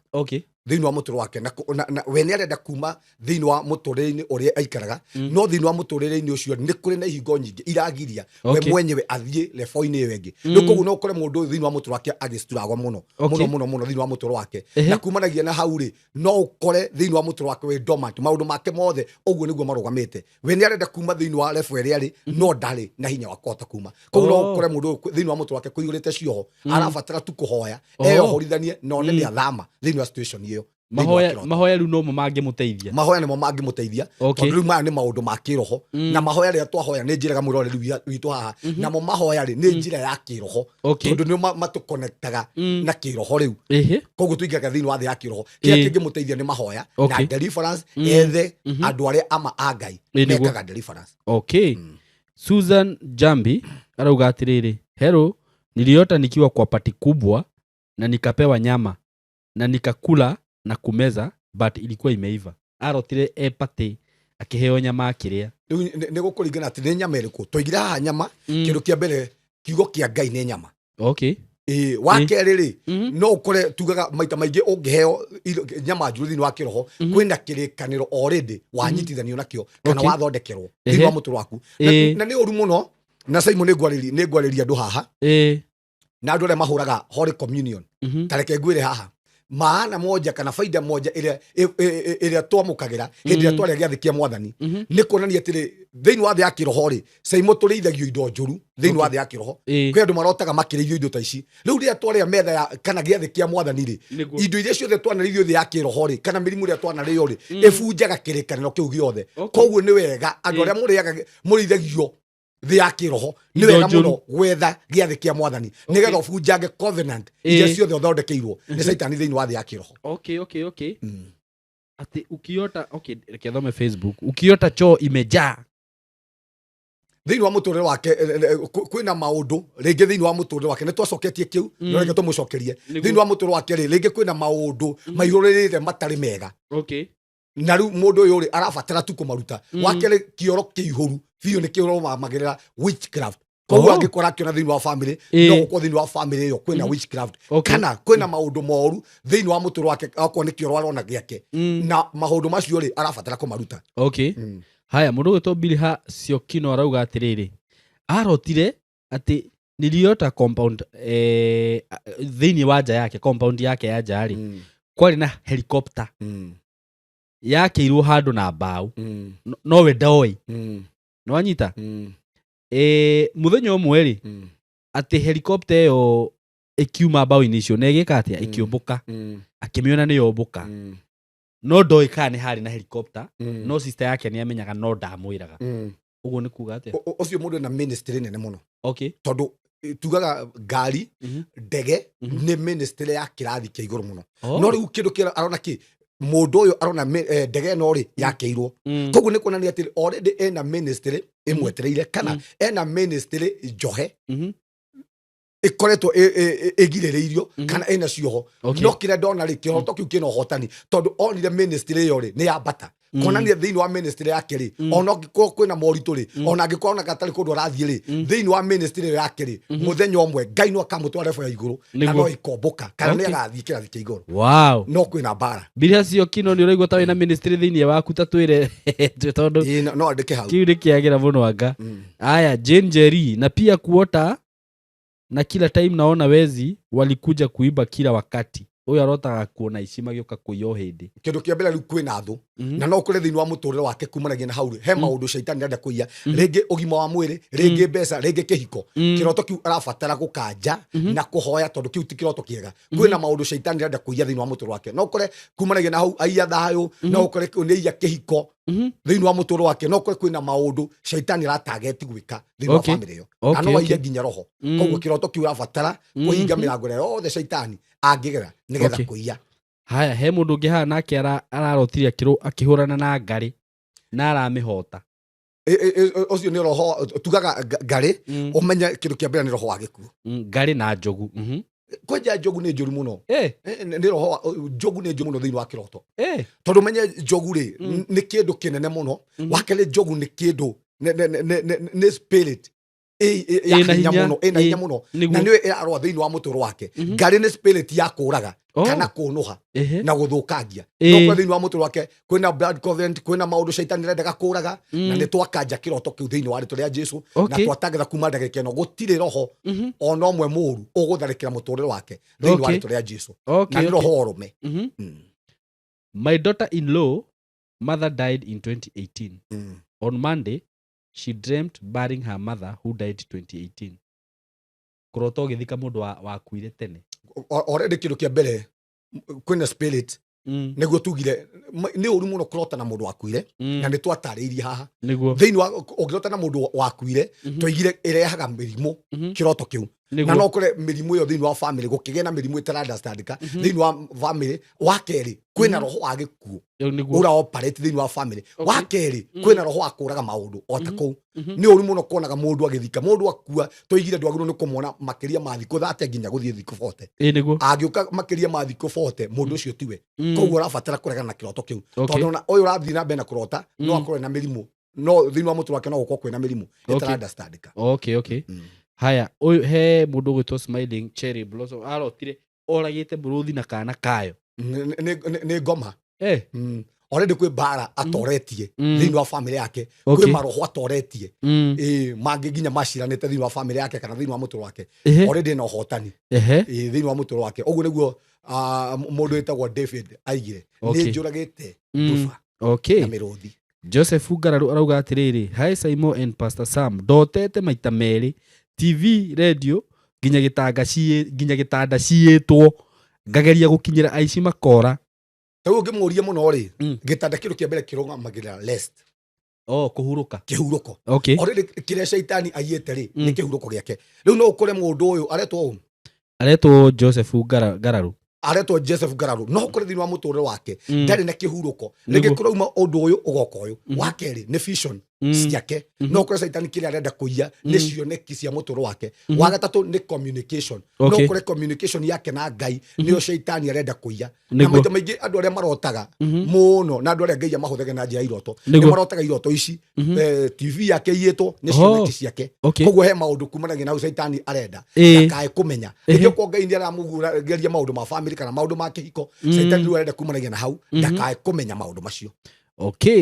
thĩinĩ wa mũtũrĩre wake, na we nĩ arenda kuma thĩinĩ wa mũtũrĩre-inĩ ũrĩa aikaraga, no thĩinĩ wa mũtũrĩre-inĩ ũcio nĩ kũrĩ na ihingo nyingĩ iragiria we mwenyewe athiĩ level-inĩ ĩyo ĩngĩ. Rĩu koguo no ũkore mũndũ ũyũ thĩinĩ wa mũtũrĩre wake agĩstruggle mũno, mũno mũno mũno thĩinĩ wa mũtũrĩre wake, na kumanagia na hau rĩ, no ũkore thĩinĩ wa mũtũrĩre wake wĩ dormant, maũndũ make mothe ũguo nĩguo marũgamĩte. We nĩ arenda kuma thĩinĩ wa level ĩrĩa arĩ, no ndarĩ na hinya wa kũhota kuma. Koguo no ũkore mũndũ ũyũ thĩinĩ wa mũtũrĩre wake kũiyũrĩte cioho, arabatara tu kũhoya eyohorithanie na one nĩ athama thĩinĩ wa situation ĩyo thĩinĩ wa
Mahoya
kĩroto.
Mahoya rĩu nomo mangĩmũteithia.
Mahoya nĩmo mangĩmũteithia, tondũ rĩu maya nĩ maũndũ ma kĩroho, na mahoya rĩrĩa twahoya, nĩ njĩraga mwĩroreri witũ haha, namo mahoya rĩ, nĩ njĩra ya kĩroho, tondũ nĩo matũconnectaga na kĩroho rĩu. Koguo tũingĩraga thĩinĩ wa thĩ ya kĩroho. Kĩrĩa kĩngĩmũteithia nĩ mahoya na deliverance, ethe andũ arĩa ama a Ngai mekaga deliverance.
Okay. Susan Jambi arauga atĩrĩrĩ, hello, niliota nikiwa kwa party kubwa na nikapewa nyama na nikakula na kumeza, but ilikuwa imeiva. Arotire e party akĩheo nyama akĩrĩa.
Rĩu nĩ gũkũringana atĩ nĩ nyama ĩrĩkũ twaigire haha. Nyama, kĩndũ kĩa mbere, kiugo kĩa Ngai nĩ nyama. Ĩĩ, wa kerĩ rĩ, no ũkore tugaga maita maingĩ ũngĩheo nyama njũru thĩinĩ wa kĩroho, kwĩna kĩrĩkanĩro already wanyitithanio nakĩo kana wathondekerwo thĩinĩ wa mũtũrĩre waku. Na nĩ ũru mũno na Simon, nĩ ngwarĩria andũ haha na andũ arĩa mahũraga Holy Communion. Ta reke ngwĩre haha maana moja kana faida moja ĩrĩa ĩrĩa twamũkagĩra hĩndĩ ĩrĩa twarĩa gĩathĩ kĩa Mwathani, nĩ kuonania atĩrĩ, thĩinĩ wa thĩ ya kĩroho rĩ, Saimo, tũrĩithagio indo njũru thĩinĩ wa thĩ ya kĩroho. Kwĩ andũ marotaga makĩrĩithio indo ta ici. Rĩu rĩrĩa twarĩa metha ya kana gĩathĩ kĩa Mwathani rĩ, indo iria ciothe twanarĩithio thĩ ya kĩroho rĩ, kana mĩrimũ ĩrĩa twanarĩo rĩ, ĩbunjaga kĩrĩkanĩro kĩu gĩothe. Koguo nĩ wega andũ arĩa mũrĩaga mũrĩithagio thĩ ya kĩroho, nĩ
Indo
wega
njũru.
mũno gwetha gĩathĩ kĩa Mwathani nĩgetha ũbunjange covenant iria ciothe ũthondekeirwo nĩ Caitani thĩinĩ wa thĩ ya kĩroho.
Okay. Ati ukiota, okay, reke thome Facebook. Ukiota choo imejaa.
Thĩinĩ wa mũtũrĩre wake kwĩna maũndũ rĩngĩ thĩinĩ wa mũtũrĩre wake nĩ twacoketie kĩu, no reke tũmũcokerie. Thĩinĩ wa mũtũrĩre wake rĩ, rĩngĩ kwĩna maũndũ maihũrĩrĩte matarĩ mega, na rĩu mũndũ ũyũ rĩ, arabatara tu kũmaruta. Wakerĩ, kĩoro kĩihũru biũ nĩ kĩrũgamagĩrĩra witchcraft. Koguo angĩkorwo akĩona thĩinĩ wa family, no gũkorwo thĩinĩ wa family ĩyo kwĩna witchcraft kana kwĩna maũndũ moru thĩinĩ wa mũtũrĩre wake, akorwo nĩ kĩoro arona gĩake, na maũndũ macio rĩ, arabatara kũmaruta.
Haya, mũndũ ũgwĩtwo Bilha Siokino arauga atĩrĩrĩ, arotire atĩ niliota compound, thĩinĩ wa nja yake, compound yake ya nja rĩ, kwarĩ na helicopter yakĩirwo handũ na mbaũ, nowe ndoĩ. Nĩwanyita? Mũthenya ũmwe rĩ, atĩ helicopter ĩyo ĩkiuma mbaũ-inĩ icio na ĩgĩka atĩa? Ĩkĩũmbũka. Akĩmĩona nĩ yombũka, no ndoĩ kana nĩ harĩ na helicopter, no sister yake nĩ amenyaga no ndamwĩraga. Ũguo nĩ kuga atĩa?
Ũcio mũndũ ena ministry nene mũno, tondũ Tugaga ngari, ndege nĩ ministry ya kĩrathi kĩa igũrũ mũno.
Oh.
No rĩu kĩndũ kĩrĩa arona kĩ mũndũ ũyũ arona ndege ĩno rĩ yakĩirwo. Koguo nĩ kuonania atĩ already ena ministry ĩmwetereire kana ena ministry njohe ĩkoretwo ĩgirĩrĩirio kana ĩna cioho. No kĩrĩa ndona rĩ, kĩroto kĩu kĩna ũhotani tondũ onire ministry ĩyo rĩ nĩ yambata, kuonania thĩinĩ wa ministry yake rĩ, ona angĩkorwo kwĩna moritũ rĩ, ona angĩkorwo ona gatarĩ kũndũ arathiĩ rĩ, thĩinĩ wa ministry ĩyo yake rĩ, mũthenya ũmwe Ngai no akamũtwara level ya igũrũ na
Nĩguo.
no ĩkombũka kana nĩ agathiĩ kĩrathi kĩa igũrũ. No kwĩna mbara.
Mbiria cio kino nĩ ũraigua ta wĩna ministry thĩinĩ waku, ta twĩre tondũ
Ĩĩ, no andĩke hau.
Kiu nĩ kĩagĩra mũno anga. Aya, Jane Jerry, na pia kuota na kila time naona wezi walikuja kuiba kila wakati. Ũyũ arotaga kuona ici magĩũka kũiya o hĩndĩ.
Kĩndũ kĩa mbere rĩu kwĩna thũ na no ũkore thĩinĩ wa mũtũrĩre wake kumanagia na hau rĩ he maũndũ caitani arenda kũiya, rĩngĩ ũgima wa mwĩrĩ, rĩngĩ mbeca, rĩngĩ kĩhiko. Kĩroto kĩu arabatara gũkanja na kũhoya tondũ kĩu ti kĩroto kĩega. Kwĩna maũndũ caitani arenda kũiya thĩinĩ wa mũtũrĩre wake. No ũkore kumanagia na hau aiya thayũ, no ũkore nĩ aiya kĩhiko thĩinĩ wa mũtũrĩre wake, no ũkore kwĩna maũndũ caitani aratageti gwĩka thĩinĩ wa famĩlĩ ĩyo na no aiye nginya roho. Koguo kĩroto kĩu arabatara kũhinga mĩrango ĩrĩa yothe caitani angĩgera nĩgetha kũiya.
Haya, he mũndũ ũngĩ haha nake ararotire akĩhũrana na ngarĩ na aramĩhota.
Ũcio nĩ roho tugaga ngarĩ. Ũmenye kĩndũ kĩa mbere nĩ roho wa gĩkuũ.
Ngarĩ na njogu.
Kwanja njogu nĩ njũru mũno. Nĩ roho njogu nĩ njũru mũno thĩinĩ wa kĩroto tondũ ũmenye njogu rĩ nĩ kĩndũ kĩnene mũno. Wakerĩ, njogu nĩ kĩndũ nĩ spirit ya
Ĩna
hinya
hinya,
mũno, ĩna hinya mũno na nĩyo ĩrarũa thĩinĩ wa mũtũrĩre wake. Ngarĩ nĩ spirit ya kũraga kana kũnũha na gũthũkangia. No kwa thĩinĩ wa mũtũrĩre wake kwĩna blood covenant, kwĩna maũndũ caitani arendaga kũraga na nĩ twakanja kĩroto kĩu thĩinĩ wa rĩtwa rĩa Jesu na twatangatha kuma ndagĩka ĩno gũtirĩ roho ona ũmwe mũũru ũgũtharĩkĩra mũtũrĩre wake thĩinĩ wa rĩtwa rĩa Jesu na nĩ roho wa ũrũme.
My daughter in law mother died in 2018. On Monday she dreamt burying her mother who died 2018. Kũrota ũgĩthika mũndũ wakuire tene.
Already kĩndũ kĩa mbere kwĩna spirit nĩguo tugire nĩ ũru mũno kũrota na mũndũ wakuire na nĩ twatarĩirie haha thĩinĩ wa ũngĩrota na mũndũ wakuire, twaigire ĩrehaga mĩrimũ kĩroto kĩu na no ũkore mĩrimũ ĩyo thĩinĩ wa family gũkĩgĩa na mĩrimũ ĩtara-understandĩka thĩinĩ wa family. Wa kerĩ, kwĩna roho wa gĩkuũ ũra operate thĩinĩ wa family. Wa kerĩ, kwĩna roho wa kũraga maũndũ o ta kũu. Nĩ ũru mũno kuonaga mũndũ agĩthika mũndũ akua. Twaigire ndwagĩrĩirwo nĩ kũmwona makĩria ma thikũ 30 nginya gũthiĩ thikũ 40.
Ĩ nĩguo.
Angĩũka makĩria ma thikũ 40, mũndũ ũcio tiwe. Koguo ũrabatara kũregana na kĩroto kĩu tondũ ona ũyũ ũrathiĩ na mbere na kũrota no akorwo na mĩrimũ, no thĩinĩ wa mũtwe wake no gũkorwo kwĩna mĩrimũ ĩtara-understandĩka.
Okay. Haya, ũyũ he mũndũ ũgwĩtwo Smiling Cherry Blossom arotire oragĩte mũrũthi na kana kayo.
Nĩ ngoma. Already kwĩ mbara atoretie thĩinĩ wa family yake. Kwĩ maroho atoretie. Ĩ, mangĩ nginya maciranĩte thĩinĩ wa family yake kana thĩinĩ wa mũtũrĩre wake. Already ena ũhotani ĩ, thĩinĩ wa mũtũrĩre wake. Ũguo nĩguo mũndũ wĩtagwo David aigire, nĩ njũragĩte nduba na mĩrũthi.
Joseph Ngararu arauga atĩrĩrĩ, "Hi Simon and Pastor Sam, ndotete maita merĩ TV, radio nginya gĩtanga nginya gĩtanda ciĩtwo, ngageria gũkinyĩra aici makora."
Rĩu ũngĩmũria mũno rĩ, gĩtanda kĩndũ kĩa mbere kĩrũgamagĩrĩra rest.
Oh, kũhurũka.
Kĩhurũko. Already kĩrĩa caitani aiyĩte rĩ nĩ kĩhurũko gĩake. Rĩu no ũkore mũndũ ũyũ aretwo ũũ?
Aretwo Joseph Ngararu.
Aretwo Joseph Ngararu. No ũkore thĩinĩ wa mũtũrĩre wake ndarĩ na kĩhurũko. Rĩngĩ kũrauma ũndũ ũyũ ũgoka ũyũ. Wa kerĩ nĩ vision ciake. No ũkore caitani kĩrĩa arenda kũiya nĩ cioneki cia mũtũrĩre wake. Wa gatatũ nĩ communication. No ũkore communication yake na Ngai nĩyo caitani arenda kũiya na maita maingĩ andũ arĩa marotaga mũno na andũ arĩa Ngai amahũthagĩra na njĩra ya iroto nĩ marotaga iroto ici. TV yake iyĩtwo nĩ cioneki ciake. Koguo he maũndũ kumanagia na hau caitani arenda ndakae kũmenya. Rĩngĩ okorwo Ngai nĩ aramũgeria maũndũ ma family kana maũndũ ma kĩhiko, caitani rĩu arenda kumanagia na hau ndakae kũmenya maũndũ macio.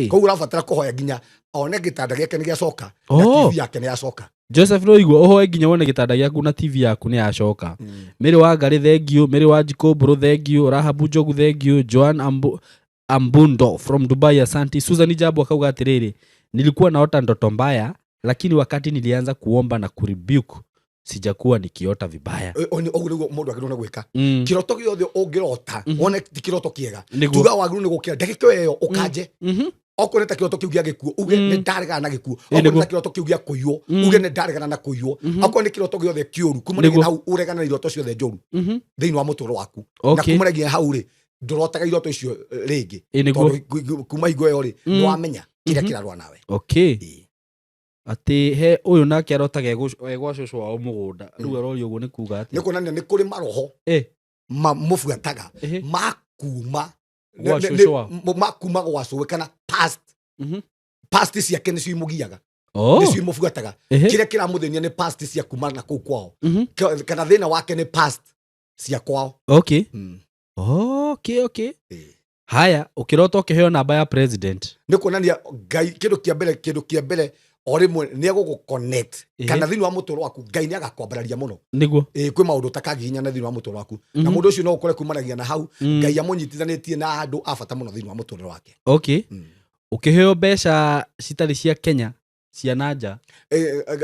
Koguo ũrabatara kũhoya nginya one gĩtanda gĩake nĩ gĩacoka na TV yake nĩ yacoka.
Joseph no igua ũhoe nginya wone gĩtanda gĩaku na TV yaku nĩ yacoka. Mary wa Ngarĩ, thank you. Mary wa Njikũmbũrũ, thank you. Rahabu Njogu, thank you. Joan Ambundo from Dubai, asanti. Susan Jabu akauga atĩrĩrĩ, "Nilikuwa naota ndoto mbaya, lakini wakati nilianza kuomba na kurebuke sijakuwa nikiota vibaya."
Ũguo nĩguo mũndũ agĩrĩirwo nĩ gwĩka. Kĩroto gĩothe ũngĩrota wone ti kĩroto kĩega, tuga wagĩrĩirwo nĩ gũkĩra ndagĩka ĩyo ũkanje. Okorwo nĩ ta kĩroto kĩu gĩa gĩkuũ, uge nĩ ndaregana na gĩkuũ.
Ĩ,
Okorwo nĩ
nĩguo.
ta kĩroto kĩu gĩa kũiywo, uge nĩ ndaregana na kũiywo. Okorwo nĩ kĩroto gĩothe kĩũru, kuma
Nĩguo.
hau ũregana na iroto ciothe njũru thĩinĩ wa mũtũrĩre waku, na kumanagia hau rĩ, ndũrotaga iroto icio rĩngĩ.
Ĩ, nĩguo.
Tondũ kuma hingo ĩyo rĩ, nĩ wamenya kĩrĩa kĩrarũa nawe. Ĩ.
Atĩ he ũyũ nake arotaga egwa cũcũ wao mũgũnda, rĩu aroria ũguo nĩ kuga
Nĩ
atĩa?
kuonania nĩ kũrĩ maroho mamũbuataga makuma
Gwa cũcũ wao.
makuma gwa cũwe kana past. Past ciake nĩcio imũgiaga, nĩcio imũbuataga. Kĩrĩa kĩramũthĩnia nĩ past cia kuma na kũu kwao. Kana thĩna wake nĩ past cia kwao. Ĩ.
Haya, ũkĩrota ũkĩheo namba ya president?
Nĩ kuonania Ngai, kĩndũ kĩa mbere o rĩmwe nĩ egũgũ connect kana thĩinĩ wa mũtũrĩre waku Ngai nĩ agakwambararia mũno. Ĩ, kwĩ maũndũ ũtakagihinyana thĩinĩ wa mũtũrĩre waku, na mũndũ ũcio no ũkore kumanagia na hau Ngai amũnyitithanĩtie na andũ a bata mũno thĩinĩ wa mũtũrĩre wake.
Ũkĩheo mbeca citarĩ cia Kenya, cia na nja?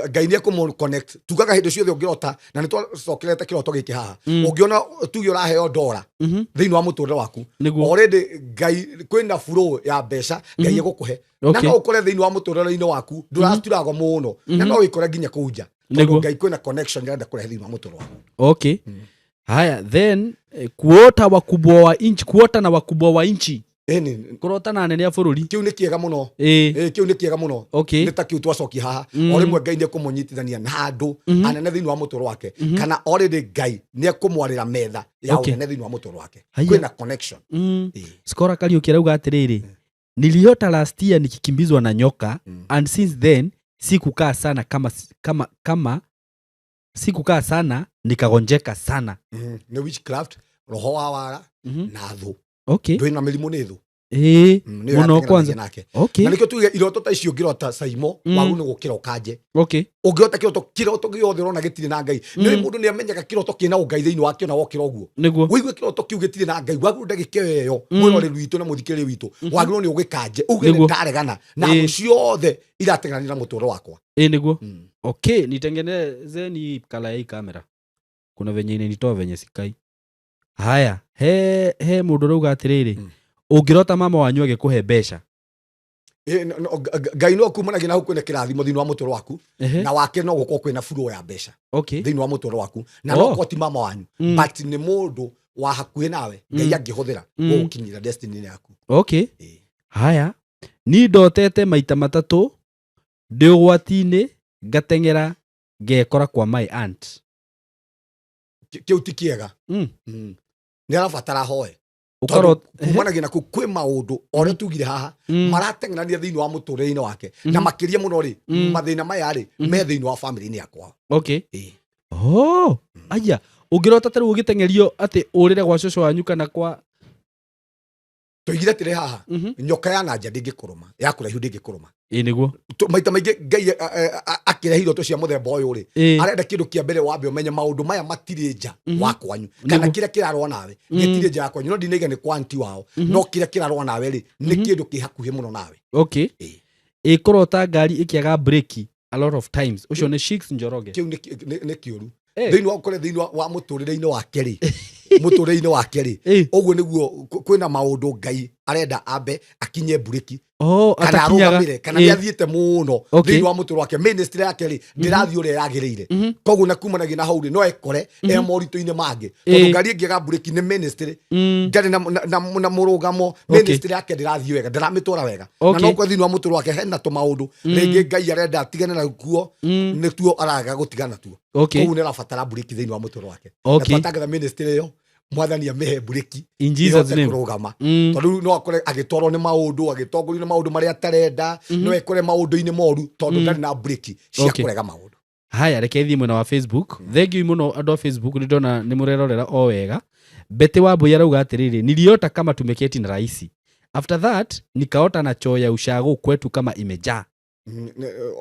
Ngai nĩ ekũmũ connect. Tugaga hĩndĩ ciothe ũngĩrota, na nĩ twacokerete kĩroto gĩkĩ haha, ũngĩona tuge ũraheo ndora thĩinĩ wa mũtũrĩre waku, already Ngai kwĩna flow ya mbeca Ngai egũkũhe, na no ũkore thĩinĩ wa mũtũrĩre-inĩ waku ndũraturagwo mũno, na no wĩkore nginya kũu nja, tondũ Ngai kwĩna connection arenda kũrehe thĩinĩ wa mũtũrĩre waku.
Haya, then kuota wakubwa wa inchi, kuota na wakubwa wa inchi?
Ĩni.
Kũrota na anene a bũrũri.
Kĩu nĩ kĩega mũno. Ĩ, kĩu nĩ kĩega mũno. Nĩ ta kĩu twacokia haha. O rĩmwe Ngai nĩ ekũmũnyitithania na andũ anene thĩinĩ wa mũtũrĩre wake, kana already Ngai nĩ ekũmwarĩra metha ya ũnene thĩinĩ wa mũtũrĩre wake.
Haya.
Kwĩna connection. Ĩ.
Skora Kariuki arauga atĩrĩrĩ, niliota last year nikikimbizwa na nyoka and since then sikukaa sana kama sikukaa sana, nikagonjeka sana.
Nĩ witchcraft, roho wa wara na thũ. Ndwĩ na mĩrimũ nĩ thũ. Nĩyo
Mũno
yateng'eranagia
kwanza.
nake. Na nĩkĩo tuge iroto ta icio ũngĩrota Saimo, wagĩrĩirwo nĩ gũkĩra ũkanje. Ũngĩrota kĩroto gĩothe ũrona gĩtirĩ na Ngai, nĩ mũndũ nĩ amenyaga kĩroto kĩna ũngai thĩinĩ wakĩo, na wokĩra ũguo wĩigue kĩroto kĩu gĩtirĩ na Ngai, wagĩrĩirwo ndagĩka ĩyo, mwĩroreri witũ na mũthikĩrĩria witũ, wagĩrĩirwo nĩ ũgĩkanje uge nĩ ndaregana na thũ ciothe irateng'erania na mũtũrĩre wakwa.
Ĩ, nĩguo. Okay, nitengenezeni kala ya hii kamera, kuna venye inanitoa venye sikai. Haya, he mũndũ ũrauga atĩrĩrĩ, ũngĩrota mama wanyu agĩkũhe mbeca?
Ĩ, Ngai no kumanagia na hau kwĩna kĩrathimo thĩinĩ wa mũtũrĩre waku, na wake no gũkorwo kwĩna flow ya mbeca thĩinĩ wa mũtũrĩre waku, na no korwo ti mama wanyu, but nĩ mũndũ wa hakuhĩ nawe Ngai angĩhũthĩra gũgũkinyĩra destiny yaku. Ĩ.
Haya, ni ndotete maita matatũ ndĩ ũgwati-inĩ, ngateng'era ngekora kwa my aunt.
Kĩu ti kĩega. Nĩ arabatara hoe.
Ũkarot
Kumanagia na kũu kwĩ maũndũ o ũrĩa tugire haha marateng'erania thĩinĩ wa mũtũrĩre-inĩ wake, na makĩria mũno rĩ, mathĩna maya rĩ me thĩinĩ wa family-inĩ yakwa. Ĩ.
Oh, aya, ũngĩrota ta rĩu ũgĩteng'erio atĩ ũrĩre gwa cũcũ wanyu kana kwa
Tũigire atĩrĩ haha, nyoka ya nanja ndĩngĩkũrũma, ya kũraihu ndĩngĩkũrũma.
Ĩ, nĩguo.
Maita maingĩ Ngai akĩrehe iroto cia mũthemba ũyũ rĩ, arenda kĩndũ kĩa mbere wambe ũmenye maũndũ maya matirĩ nja wa kwanyu, kana kĩrĩa kĩrarũa nawe gĩtirĩ nja ya kwanyu. No ndinaiga nĩ kwa anti wao, no kĩrĩa kĩrarũa nawe rĩ, nĩ kĩndũ kĩ hakuhĩ mũno nawe. Ĩ.
Ĩ, kũrota ngari ĩkĩaga breki a lot of times, ũcio nĩ Shix Njoroge.
Kĩu nĩ kĩũru thĩinĩ wa ũkore thĩinĩ wa mũtũrĩre-inĩ wake rĩ, mũtũrĩre-inĩ wake rĩ, ũguo nĩguo kwĩna maũndũ Ngai arenda ambe akinye mburĩki
Oh,
kana
atakinyaga.
arũgamĩre, kana nĩ athiĩte mũno thĩinĩ wa mũtũrĩre wake, ministry yake rĩ ndĩrathiĩ ũrĩa yagĩrĩire. Koguo na kumanagia na hau rĩ, no ekore e moritũ-inĩ mangĩ, tondũ ngari ĩngĩaga mburĩki nĩ ministry ndarĩ na mũrũgamo. Ministry yake ndĩrathiĩ wega, ndaramĩtwara wega, na no kwa thĩinĩ wa mũtũrĩre wake hena tũmaũndũ rĩngĩ Ngai arenda atigane nakuo, nĩtuo araga gũtigana tuo. Koguo nĩ arabatara mburĩki thĩinĩ wa mũtũrĩre wake, na twatangatha ministry ĩyo, Mwathani amĩhe mburĩki
In Jesus
ĩhote
name.
kũrũgama, tondũ rĩu no akore agĩtwarwo nĩ maũndũ, agĩtongorio nĩ maũndũ marĩa atarenda, no ekore maũndũ-inĩ moru tondũ ndarĩ na mburĩki cia kũrega maũndũ.
Haya, reke thiĩ mwena wa Facebook. Thengiũ mũno andũ a Facebook, nĩ ndona nĩ mũrerorera o wega. Betty Wambui arauga atĩrĩrĩ, niliota kama tumeketi na raisi, after that nikaota na choo ya ushago kwetu kama imejaa.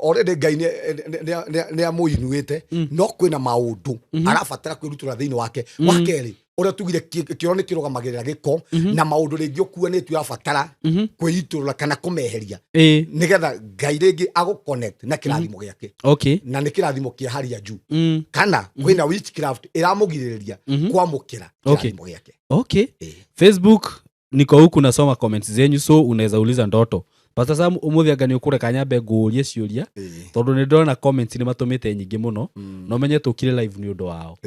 Already Ngai nĩ amũinuĩte, no kwĩna maũndũ arabatara kwĩrutũra thĩinĩ wake. Wa kerĩ, ũrĩa tugire kĩoro nĩ kĩrũgamagĩrĩra gĩko na maũndũ rĩngĩ ũkuanĩtio ũrabatara kwĩitũrũra kana kũmeheria, nĩgetha Ngai rĩngĩ agũ connect na kĩrathimo gĩake, na nĩ kĩrathimo kĩa hali ya juu, kana kwĩna witchcraft ĩramũgirĩrĩria kwamũkĩra kĩrathimo gĩake.
Facebook niko huku nasoma comments zenyu, so unaweza uliza ndoto. Pastor Sam, ũmũthĩ anga nĩ ũkũreka nyambe ngũũrie ciũria, tondũ nĩ ndĩrona comments nĩ matũmĩte nyingĩ mũno, na ũmenye tũkire live nĩ ũndũ wao.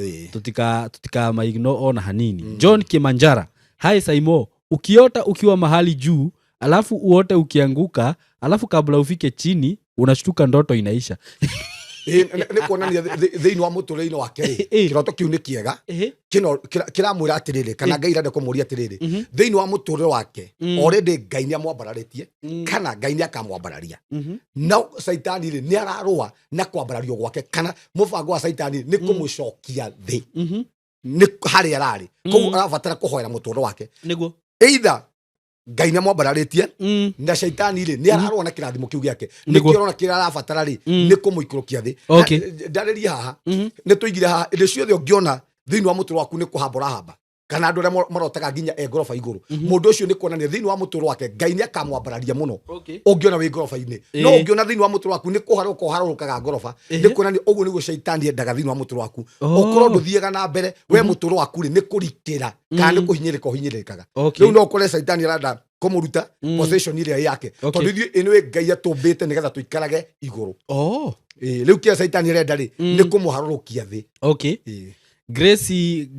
Tutika maignore ona hanini. John Kimanjara: "Hi Saimo, ukiota ukiwa mahali juu, alafu uote ukianguka, alafu kabla ufike chini unashtuka ndoto inaisha."
Nĩ kuonania thĩinĩ wa mũtũrĩre-inĩ wake rĩ, kĩroto kĩu nĩ kĩega. Kĩramwĩra atĩrĩrĩ, kana Ngai irenda kũmũria atĩrĩrĩ, thĩinĩ wa mũtũrĩre wake, already Ngai nĩ amwambararĩtie, kana Ngai nĩ akamwambararia. No Caitani rĩ, nĩ ararũa na kwambarario gwake, kana mũbango wa Caitani nĩ kũmũcokia thĩ nĩ harĩa ararĩ. Koguo arabatara kũhoera mũtũrĩre wake. Either Ngai nĩ amwambararĩtie, na Caitani rĩ, nĩ ararũa na kĩrathimo kĩu gĩake. Nĩkĩo ũrona kĩrĩa arabatara rĩ, nĩ kũmũikũrũkia thĩ. Ndarĩrie haha, nĩ tũigire haha, hĩndĩ ciothe ũngĩona thĩinĩ wa mũtũrĩre waku nĩ kũhamba ũrahamba, kana andũ arĩa marotaga nginya e ngoroba igũrũ, mũndũ ũcio nĩ kuonania thĩinĩ wa mũtũrĩre wake Ngai nĩ akamwambararia mũno. Ũngĩona wĩ ngoroba-inĩ, no ũngĩona thĩinĩ wa mũtũrĩre waku nĩ kũharũrũka ũharũrũkaga ngoroba, nĩ kuonania ũguo nĩguo Caitani endaga thĩinĩ wa mũtũrĩre waku, ũkorwo ndũthiaga na mbere we. Mũtũrĩre waku rĩ, nĩ kũrikĩra kana nĩ kũhinyĩrĩka ũhinyĩrĩkaga. Rĩu no ũkore Caitani arenda kũmũruta position ĩrĩa yake, tondũ ithuĩ ĩnĩwe Ngai atũmbĩte nĩgetha tũikarage igũrũ. Rĩu kĩrĩa Caitani arenda rĩ, nĩ kũmũharũrũkia thĩ.
Grace,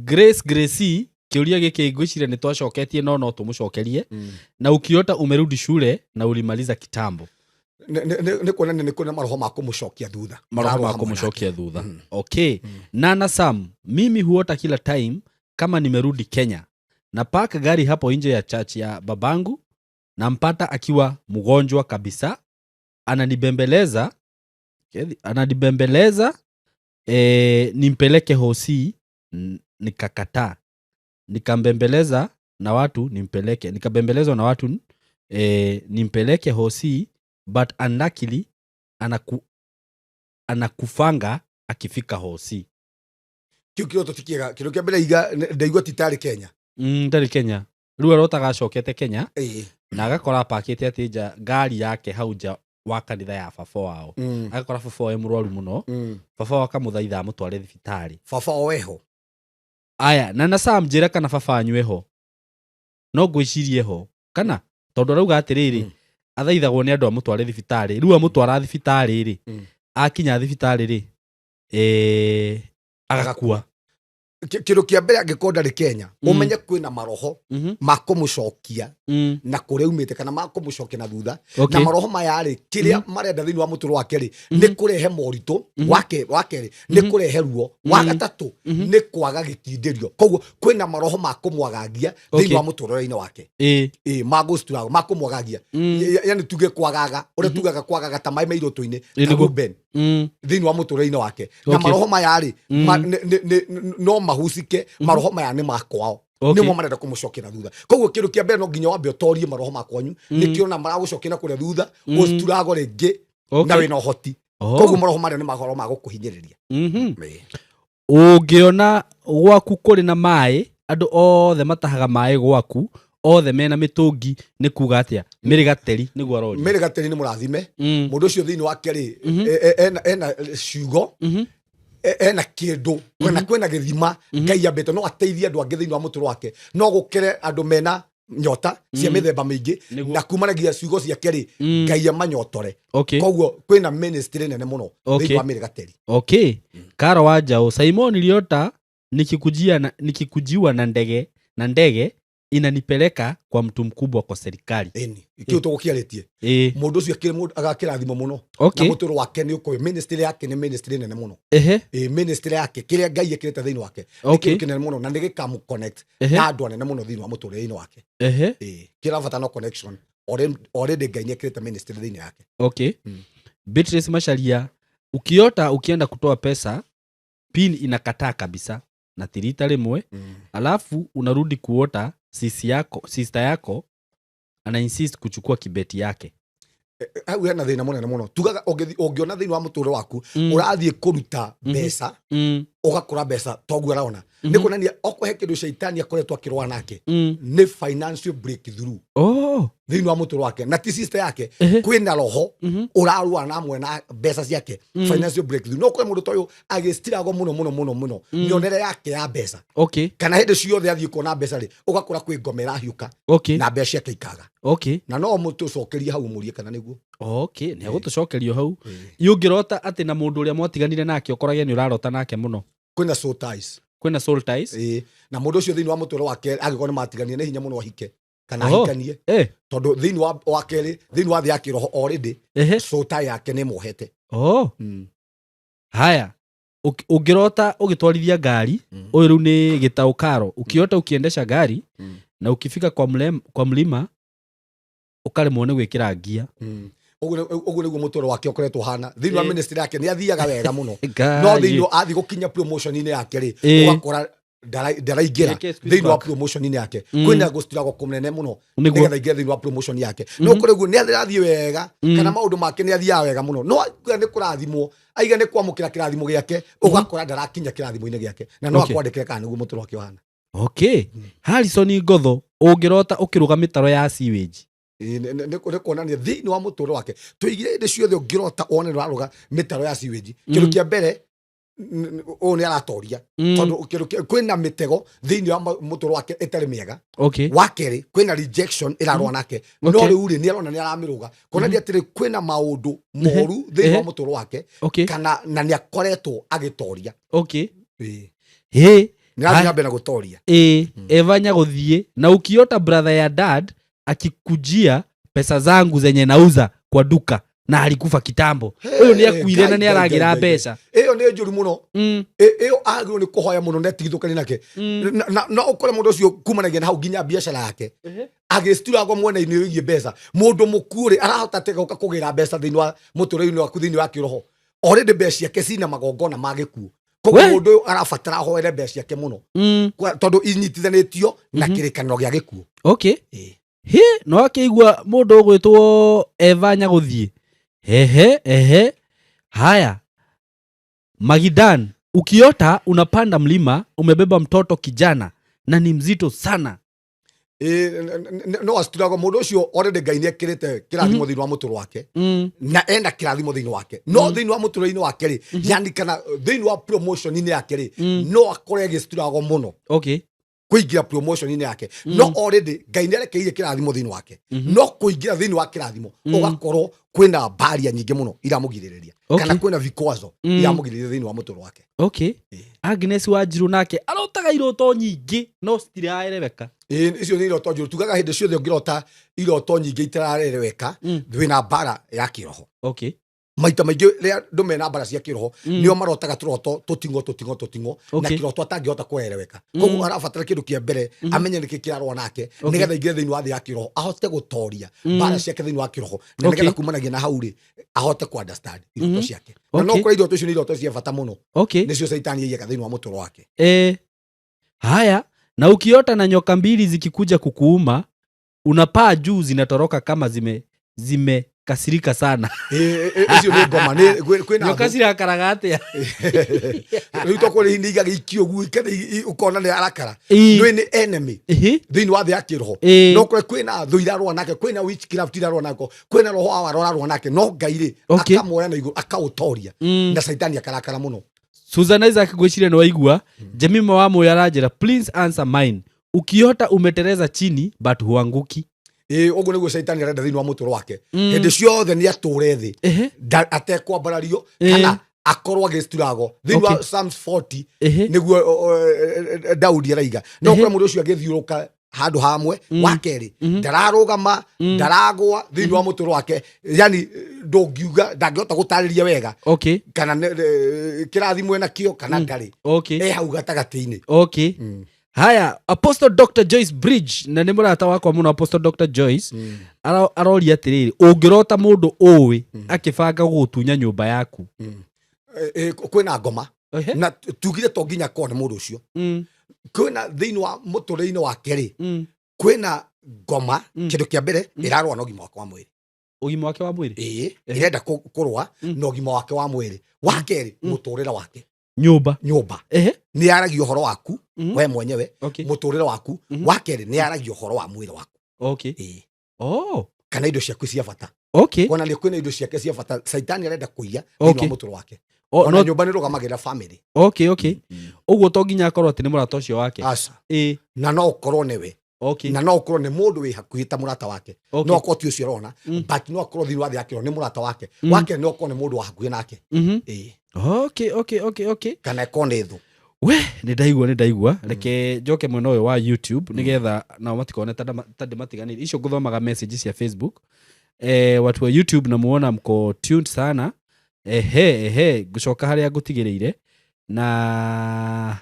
Grace, Gracie, kĩũria gĩkĩ ngwĩciria nĩ twacoketie, no tũmũcokerie. Na ukiota umerudi shule na ulimaliza kitambo.
Nĩ kuonania nĩ kũrĩ na maroho ma kũmũcokia thutha.
Maroho ma
Mararũa hamwe nake.
Kũmũcokia thutha. Okay. Nana Sam: "Mimi huota kila time kama nimerudi Kenya, na park gari hapo nje ya church ya babangu, nampata akiwa mgonjwa kabisa, ananibembeleza, ananibembeleza nimpeleke hosi, nikakataa, nikambembeleza na watu nimpeleke, nikabembelezwa na watu nimpeleke hosi, but unluckily anakufanga akifika hosi."
Kĩu kĩroto ti kĩega. Kĩndũ kĩa mbere, iga ndaigua ti tarĩ Kenya.
Ndarĩ Kenya. Rĩu arotaga acokete Kenya, na agakora apakĩte atĩ nja ngari yake hau nja wa kanitha ya baba wao, agakora baba wao e mũrwaru mũno. Baba wao akamũthaitha amũtware thibitarĩ.
Baba oweho?
Aya, na Sam, njĩra kana baba wanyu eho. No ngwĩcirie ho kana, tondũ arauga atĩrĩrĩ, athaithagwo nĩ andũ amũtware thibitarĩ. Rĩu amũtwara thibitarĩ rĩ, akinya thibitarĩ rĩ, agakua.
Kĩndũ kĩa mbere, angĩkorwo ndarĩ Kenya, ũmenye kwĩna maroho ma kũmũcokia na kũrĩa umĩte, kana ma kũmũcokia na thutha. Na maroho maya rĩ, kĩrĩa marenda thĩinĩ wa mũtũrĩre wake rĩ, nĩ kũrehe moritũ. Wake wa kerĩ nĩ kũrehe ruo. Wa gatatũ nĩ kwaga gĩkindĩrio. Koguo kwĩna maroho ma kũmwagagia thĩinĩ wa mũtũrĩre-inĩ wake. Ĩ ma gũciturago, ma kũmwagagia. Yani tuge kwagaga ũrĩa tugaga kwagaga ta maĩ me irũtũ-inĩ, ta Ruben, thĩinĩ wa mũtũrĩre-inĩ wake. Na maroho maya rĩ, no mahucike. Maroho maya nĩ makwao, nĩmo marenda kũmũcokia na thutha. Koguo kĩndũ kĩa mbere, no nginya wambe ũtorie maroho ma kwanyu, nĩkĩo na maragũcokia na kũrĩa thutha, ũciturago rĩngĩ na wĩna ũhoti. Koguo maroho marĩa nĩ mahoro ma gũkũhinyĩrĩria.
Ũngĩona gwaku kũrĩ na maĩ, andũ othe matahaga maĩ gwaku, othe mena mĩtũngi, nĩ kuga atĩa? Mĩrĩ gateri nĩguo aroria.
Mĩrĩ gateri nĩ mũrathime. Mũndũ ũcio thĩinĩ wake rĩ, ena ciugo, ena kĩndũ, kwĩna gĩthima Ngai ambĩte, no ateithie andũ angĩ thĩinĩ wa mũtũrĩre wake. No gũkĩre andũ mena nyota cia mĩthemba mĩingĩ, na kumanagia ciugo ciake rĩ, Ngai amanyotore. Koguo kwĩna ministry nene mũno thĩinĩ wa mĩrĩ gateri.
Okay. Karo wa Njaũ: "Simon, niliota nikikujiwa na ndege inanipeleka kwa mtu mkubwa kwa serikali."
Ĩni, kĩu tũgũkĩarĩtie. Mũndũ ũcio akĩrĩ mũndũ agakĩrathimo mũno, na mũtũrĩre wake nĩ ũkũyũ. Ministry yake nĩ ministry nene mũno. Ĩ ministry yake, kĩrĩa Ngai ekĩrĩte thĩinĩ wake nĩ kĩndũ kĩnene mũno, na nĩ gĩkamũ connect na andũ anene mũno thĩinĩ wa mũtũrĩre-inĩ wake. Ĩ kĩrabata no connection. Already Ngai nĩ ekĩrĩte ministry thĩinĩ yake.
Beatrice Macharia: "Ukiota ukienda kutoa pesa, pin inakataa kabisa na tirita rimwe, alafu unarudi kuota sisi yako, sister yako ana insist kuchukua kibeti yake."
Hau hena thĩna mũnene mũno. Tugaga ũngĩona thĩinĩ wa mũtũrĩre waku ũrathiĩ kũruta mbeca, Ũgakora mbeca toguo arona nĩ kuonania okorwo he kĩndũ caitani akoretwo akĩrũa nake nĩ financial breakthrough thĩinĩ wa mũtũrĩre wake, na ti sister yake. Kwĩna roho ũrarũa na amwe na mbeca ciake, financial breakthrough. No kũrĩ mũndũ ta ũyũ agĩstiragwo mũno mũno mũno mũno mĩonere yake ya mbeca, kana hĩndĩ ciothe athiĩ kuona mbeca rĩ, ũgakora kwĩ ngoma ĩrahiũka na mbeca ciake ikaga. Na no mũtũcokerie hau mũrie kana nĩguo.
Okay, nĩ agũtũcokerio hau. Ũngĩrota atĩ na mũndũ ũrĩa mwatiganire nake, ũkorage nĩ ũrarota nake mũno?
Kwĩna soul ties.
Kwĩna soul ties.
Ĩĩ, na mũndũ ũcio thĩinĩ wa mũtũrĩre wake, angĩkorwo nĩ matiganie, nĩ hinya mũno ahike kana ahikanie, tondũ thĩinĩ wa kerĩ, thĩinĩ wa thĩ ya kĩroho already soul tie yake nĩ ĩmuohete.
Haya, ũngĩrota ũgĩtwarithia ngari, ũyũ rĩu nĩ gĩtaũ karo, ukiota ukiendesha gari na ukifika kwa mlima ũkaremwo nĩ gwĩkĩra ngia.
Ũguo nĩguo mũtũrĩre wake ũkoretwo hana thĩinĩ wa ministry yake. Nĩ athiaga wega mũno, no thĩinĩ athiĩ gũkinya promotion-inĩ yake rĩ, ũgakora ndaraingĩra
Reke squeeze
thĩinĩ wa
back.
promotion-inĩ yake. Kwĩna gũstiragwo kũnene mũno nĩgetha aingĩre thĩinĩ wa promotion yake. No kũrĩ guo nĩ arathiĩ wega, kana maũndũ make nĩ athiaga wega mũno, no aiga nĩ kũrathimwo, aiga nĩ kwamũkĩra kĩrathimo gĩake, ũgakora ndarakinya kĩrathimo-inĩ gĩake, na no akwandĩkĩre kana nĩguo mũtũrĩre wake ũhana.
Okay. Harrison Ngotho, ũngĩrota ũkĩrũga mĩtaro ya sewage?
Ĩĩ, nĩ kuonania thĩinĩ wa mũtũrĩre wake. Tũigire hĩndĩ ciothe ũngĩrota wone nĩ ũrarũga mĩtaro ya sewage, kĩndũ kĩa mbere ũyũ nĩ aratoria, tondũ kĩndũ kwĩna mĩtego thĩinĩ wa mũtũrĩre wake ĩtarĩ mĩega. Wa kerĩ, kwĩna rejection ĩrarũa nake, no rĩu rĩ, nĩ arona nĩ aramĩrũga, kuonania atĩrĩ kwĩna maũndũ moru thĩinĩ wa mũtũrĩre wake, kana na nĩ akoretwo agĩtoria. Nĩ arathiĩ na mbere na gũtoria.
Ĩ, Eva Nyagũthiĩ, na ukiota brother ya dad akikujia pesa zangu zenye nauza kwa duka na alikufa kitambo. Ũyũ nĩ akuire na nĩ
Ngai, Ngai,
aragĩra
Ngai, Ngai.
mbeca.
Ĩyo nĩ njũru mũno. Ĩyo agĩrĩirwo nĩ kũhoya mũno na ĩtigithũkanie nake. Na ũkore mũndũ ũcio kumanagia na hau nginya biacara yake agĩcituragwo mwena-inĩ wĩgiĩ mbeca. Mũndũ mũkuũ rĩ, arahota atĩa gũka kũgĩra mbeca thĩinĩ wa mũtũrĩre-inĩ waku thĩinĩ wa kĩroho? Already mbeca ciake cina magongona ma gĩkuũ, koguo mũndũ ũyũ arabatara ahoere mbeca ciake mũno, tondũ inyitithanĩtio na kĩrĩkanĩro gĩa gĩkuũ.
Hĩ, no akĩigua mũndũ ũgwĩtwo Eva Nyagũthiĩ. Ehe, ehe. Haya, Magidan, ukiota unapanda mlima umebeba mtoto kijana na ni mzito sana.
Ĩĩ, no acituragwo mũndũ ũcio. Already Ngai nĩ ekĩrĩte kĩrathimo thĩinĩ wa mũtũrĩre wake, na ena kĩrathimo thĩinĩ wake, no thĩinĩ wa mũtũrĩre-inĩ wake rĩ, yani kana thĩinĩ wa promotion-inĩ yake rĩ, no akore agĩcituragwo mũno kũingĩra promotion-inĩ yake. No already Ngai nĩ arekeire kĩrathimo thĩinĩ wake, no kũingĩra thĩinĩ wa kĩrathimo ũgakorwo kwĩna baria nyingĩ mũno iramũgirĩrĩria, kana kwĩna vikwazo iramũgirĩrĩria thĩinĩ wa mũtũrĩre wake.
Agnes Wanjiru nake arotaga iroto nyingĩ no citiraereweka.
Ĩĩ, icio nĩ iroto njũru. Tugaga hĩndĩ ciothe ũngĩrota iroto nyingĩ itararereweka, wĩna mbara ya kĩroho. Maita maingĩ rĩrĩa andũ mena mbara cia kĩroho, nĩo marotaga tũroto tũting'o tũting'o tũting'o na kĩroto atangĩhota kũereweka. Koguo arabatara kĩndũ kĩa mbere amenye nĩkĩ kĩrarũa nake, nĩgetha aingĩre thĩinĩ wa thĩ ya kĩroho, ahote gũtoria mbara ciake thĩinĩ wa kĩroho, na nĩgetha kumanagia na hau rĩ, ahote ku understand iroto ciake. Na no kũrĩa iroto icio nĩ iroto cia bata mũno, nĩcio caitani aiyaga thĩinĩ wa mũtũrĩre wake.
Haya, na ukiota na nyoka mbili zikikuja kukuuma, unapaa juu, zinatoroka kama zimekasirika sana.
Ĩĩ, icio nĩ ngoma, nĩ kwĩna
Nyoka
thũ.
cirakaraga atĩa?
Rĩu tokorwo nĩ igaga ikio ũguo ũkona nĩ arakara. Nĩ enemy thĩinĩ wa thĩ ya kĩroho. No kũrĩ kwĩna thũ irarũa nake, kwĩna witchcraft irarũa nake, kwĩna roho wa wara ũrarũa nake, no Ngai rĩ, akamuoya na igũrũ akaũtoria, na caitani akarakara mũno.
Susan Isaac, ngwĩciria nĩ waigua. Jemima wa Moyo aranjĩra, "Please answer mine." Ukiota umetereza chini but huanguki.
Ĩĩ, ũguo nĩguo caitani arenda thĩinĩ wa mũtũrĩre wake. Hĩndĩ ciothe nĩ atũre thĩ atekwambarario, kana akorwo agĩciturago thĩinĩ wa Psalms 40. Nĩguo Daudi araiga no kũrĩa mũndũ ũcio agĩthiũrũka handũ hamwe. Wa kerĩ, ndararũgama, ndaragwa thĩinĩ wa mũtũrĩre wake, yani ndũngiuga, ndangĩhota gũtarĩria wega kana kĩrathimo ena kĩo kana ndarĩ. E hau gatagatĩ-inĩ.
Haya, Apostle Dr Joyce Bridge, na nĩ mũrata wakwa mũno Apostle Dr Joyce, aroria atĩrĩrĩ, ũngĩrota mũndũ ũĩ akĩbanga gũgũtunya nyũmba yaku?
Kwĩna ngoma. Na tugire to nginya korwo nĩ mũndũ ũcio. Kwĩna thĩinĩ wa mũtũrĩre-inĩ wake rĩ, kwĩna ngoma. Kĩndũ kĩa mbere ĩrarũa na ũgima wake wa mwĩrĩ.
Ũgima wake wa mwĩrĩ.
Ĩĩ, ĩrenda kũrũa na ũgima wake wa mwĩrĩ. Wa kerĩ, mũtũrĩre wake.
Nyũmba.
Nyũmba. Nĩ yaragia ũhoro waku we mwenyewe, mũtũrĩre waku. Wa kerĩ, nĩ yaragia ũhoro wa mwĩrĩ waku. Ĩĩ. Kana indo ciaku cia bata. Kuona nĩ kwĩna indo ciake cia bata caitani arenda kũiya thĩinĩ wa mũtũrĩre wake. Ona nyũmba nĩ rũgamagĩrĩra family.
Okay, ũguo to nginya akorwo atĩ nĩ mũrata ũcio wake?
Aca. Na no ũkorwo nĩwe, na no ũkorwo nĩ mũndũ wĩ hakuhĩ ta mũrata wake. No akorwo ti ũcio ũrona, but no akorwo thĩinĩ wa thĩ yake nĩ mũrata wake. Wake no akorwo nĩ mũndũ wa hakuhĩ nake. Ĩĩ. Kana ĩkorwo nĩ thũ.
We, nĩ ndaigua, nĩ ndaigua. Reke njoke mwena ũyũ wa YouTube nĩgetha nao matikone ta ndĩmatiganĩire. Icio ngũthomaga message cia Facebook. Watu wa YouTube namuona mko tuned sana. Ehe, ngũcoka harĩa ngũtigĩrĩire na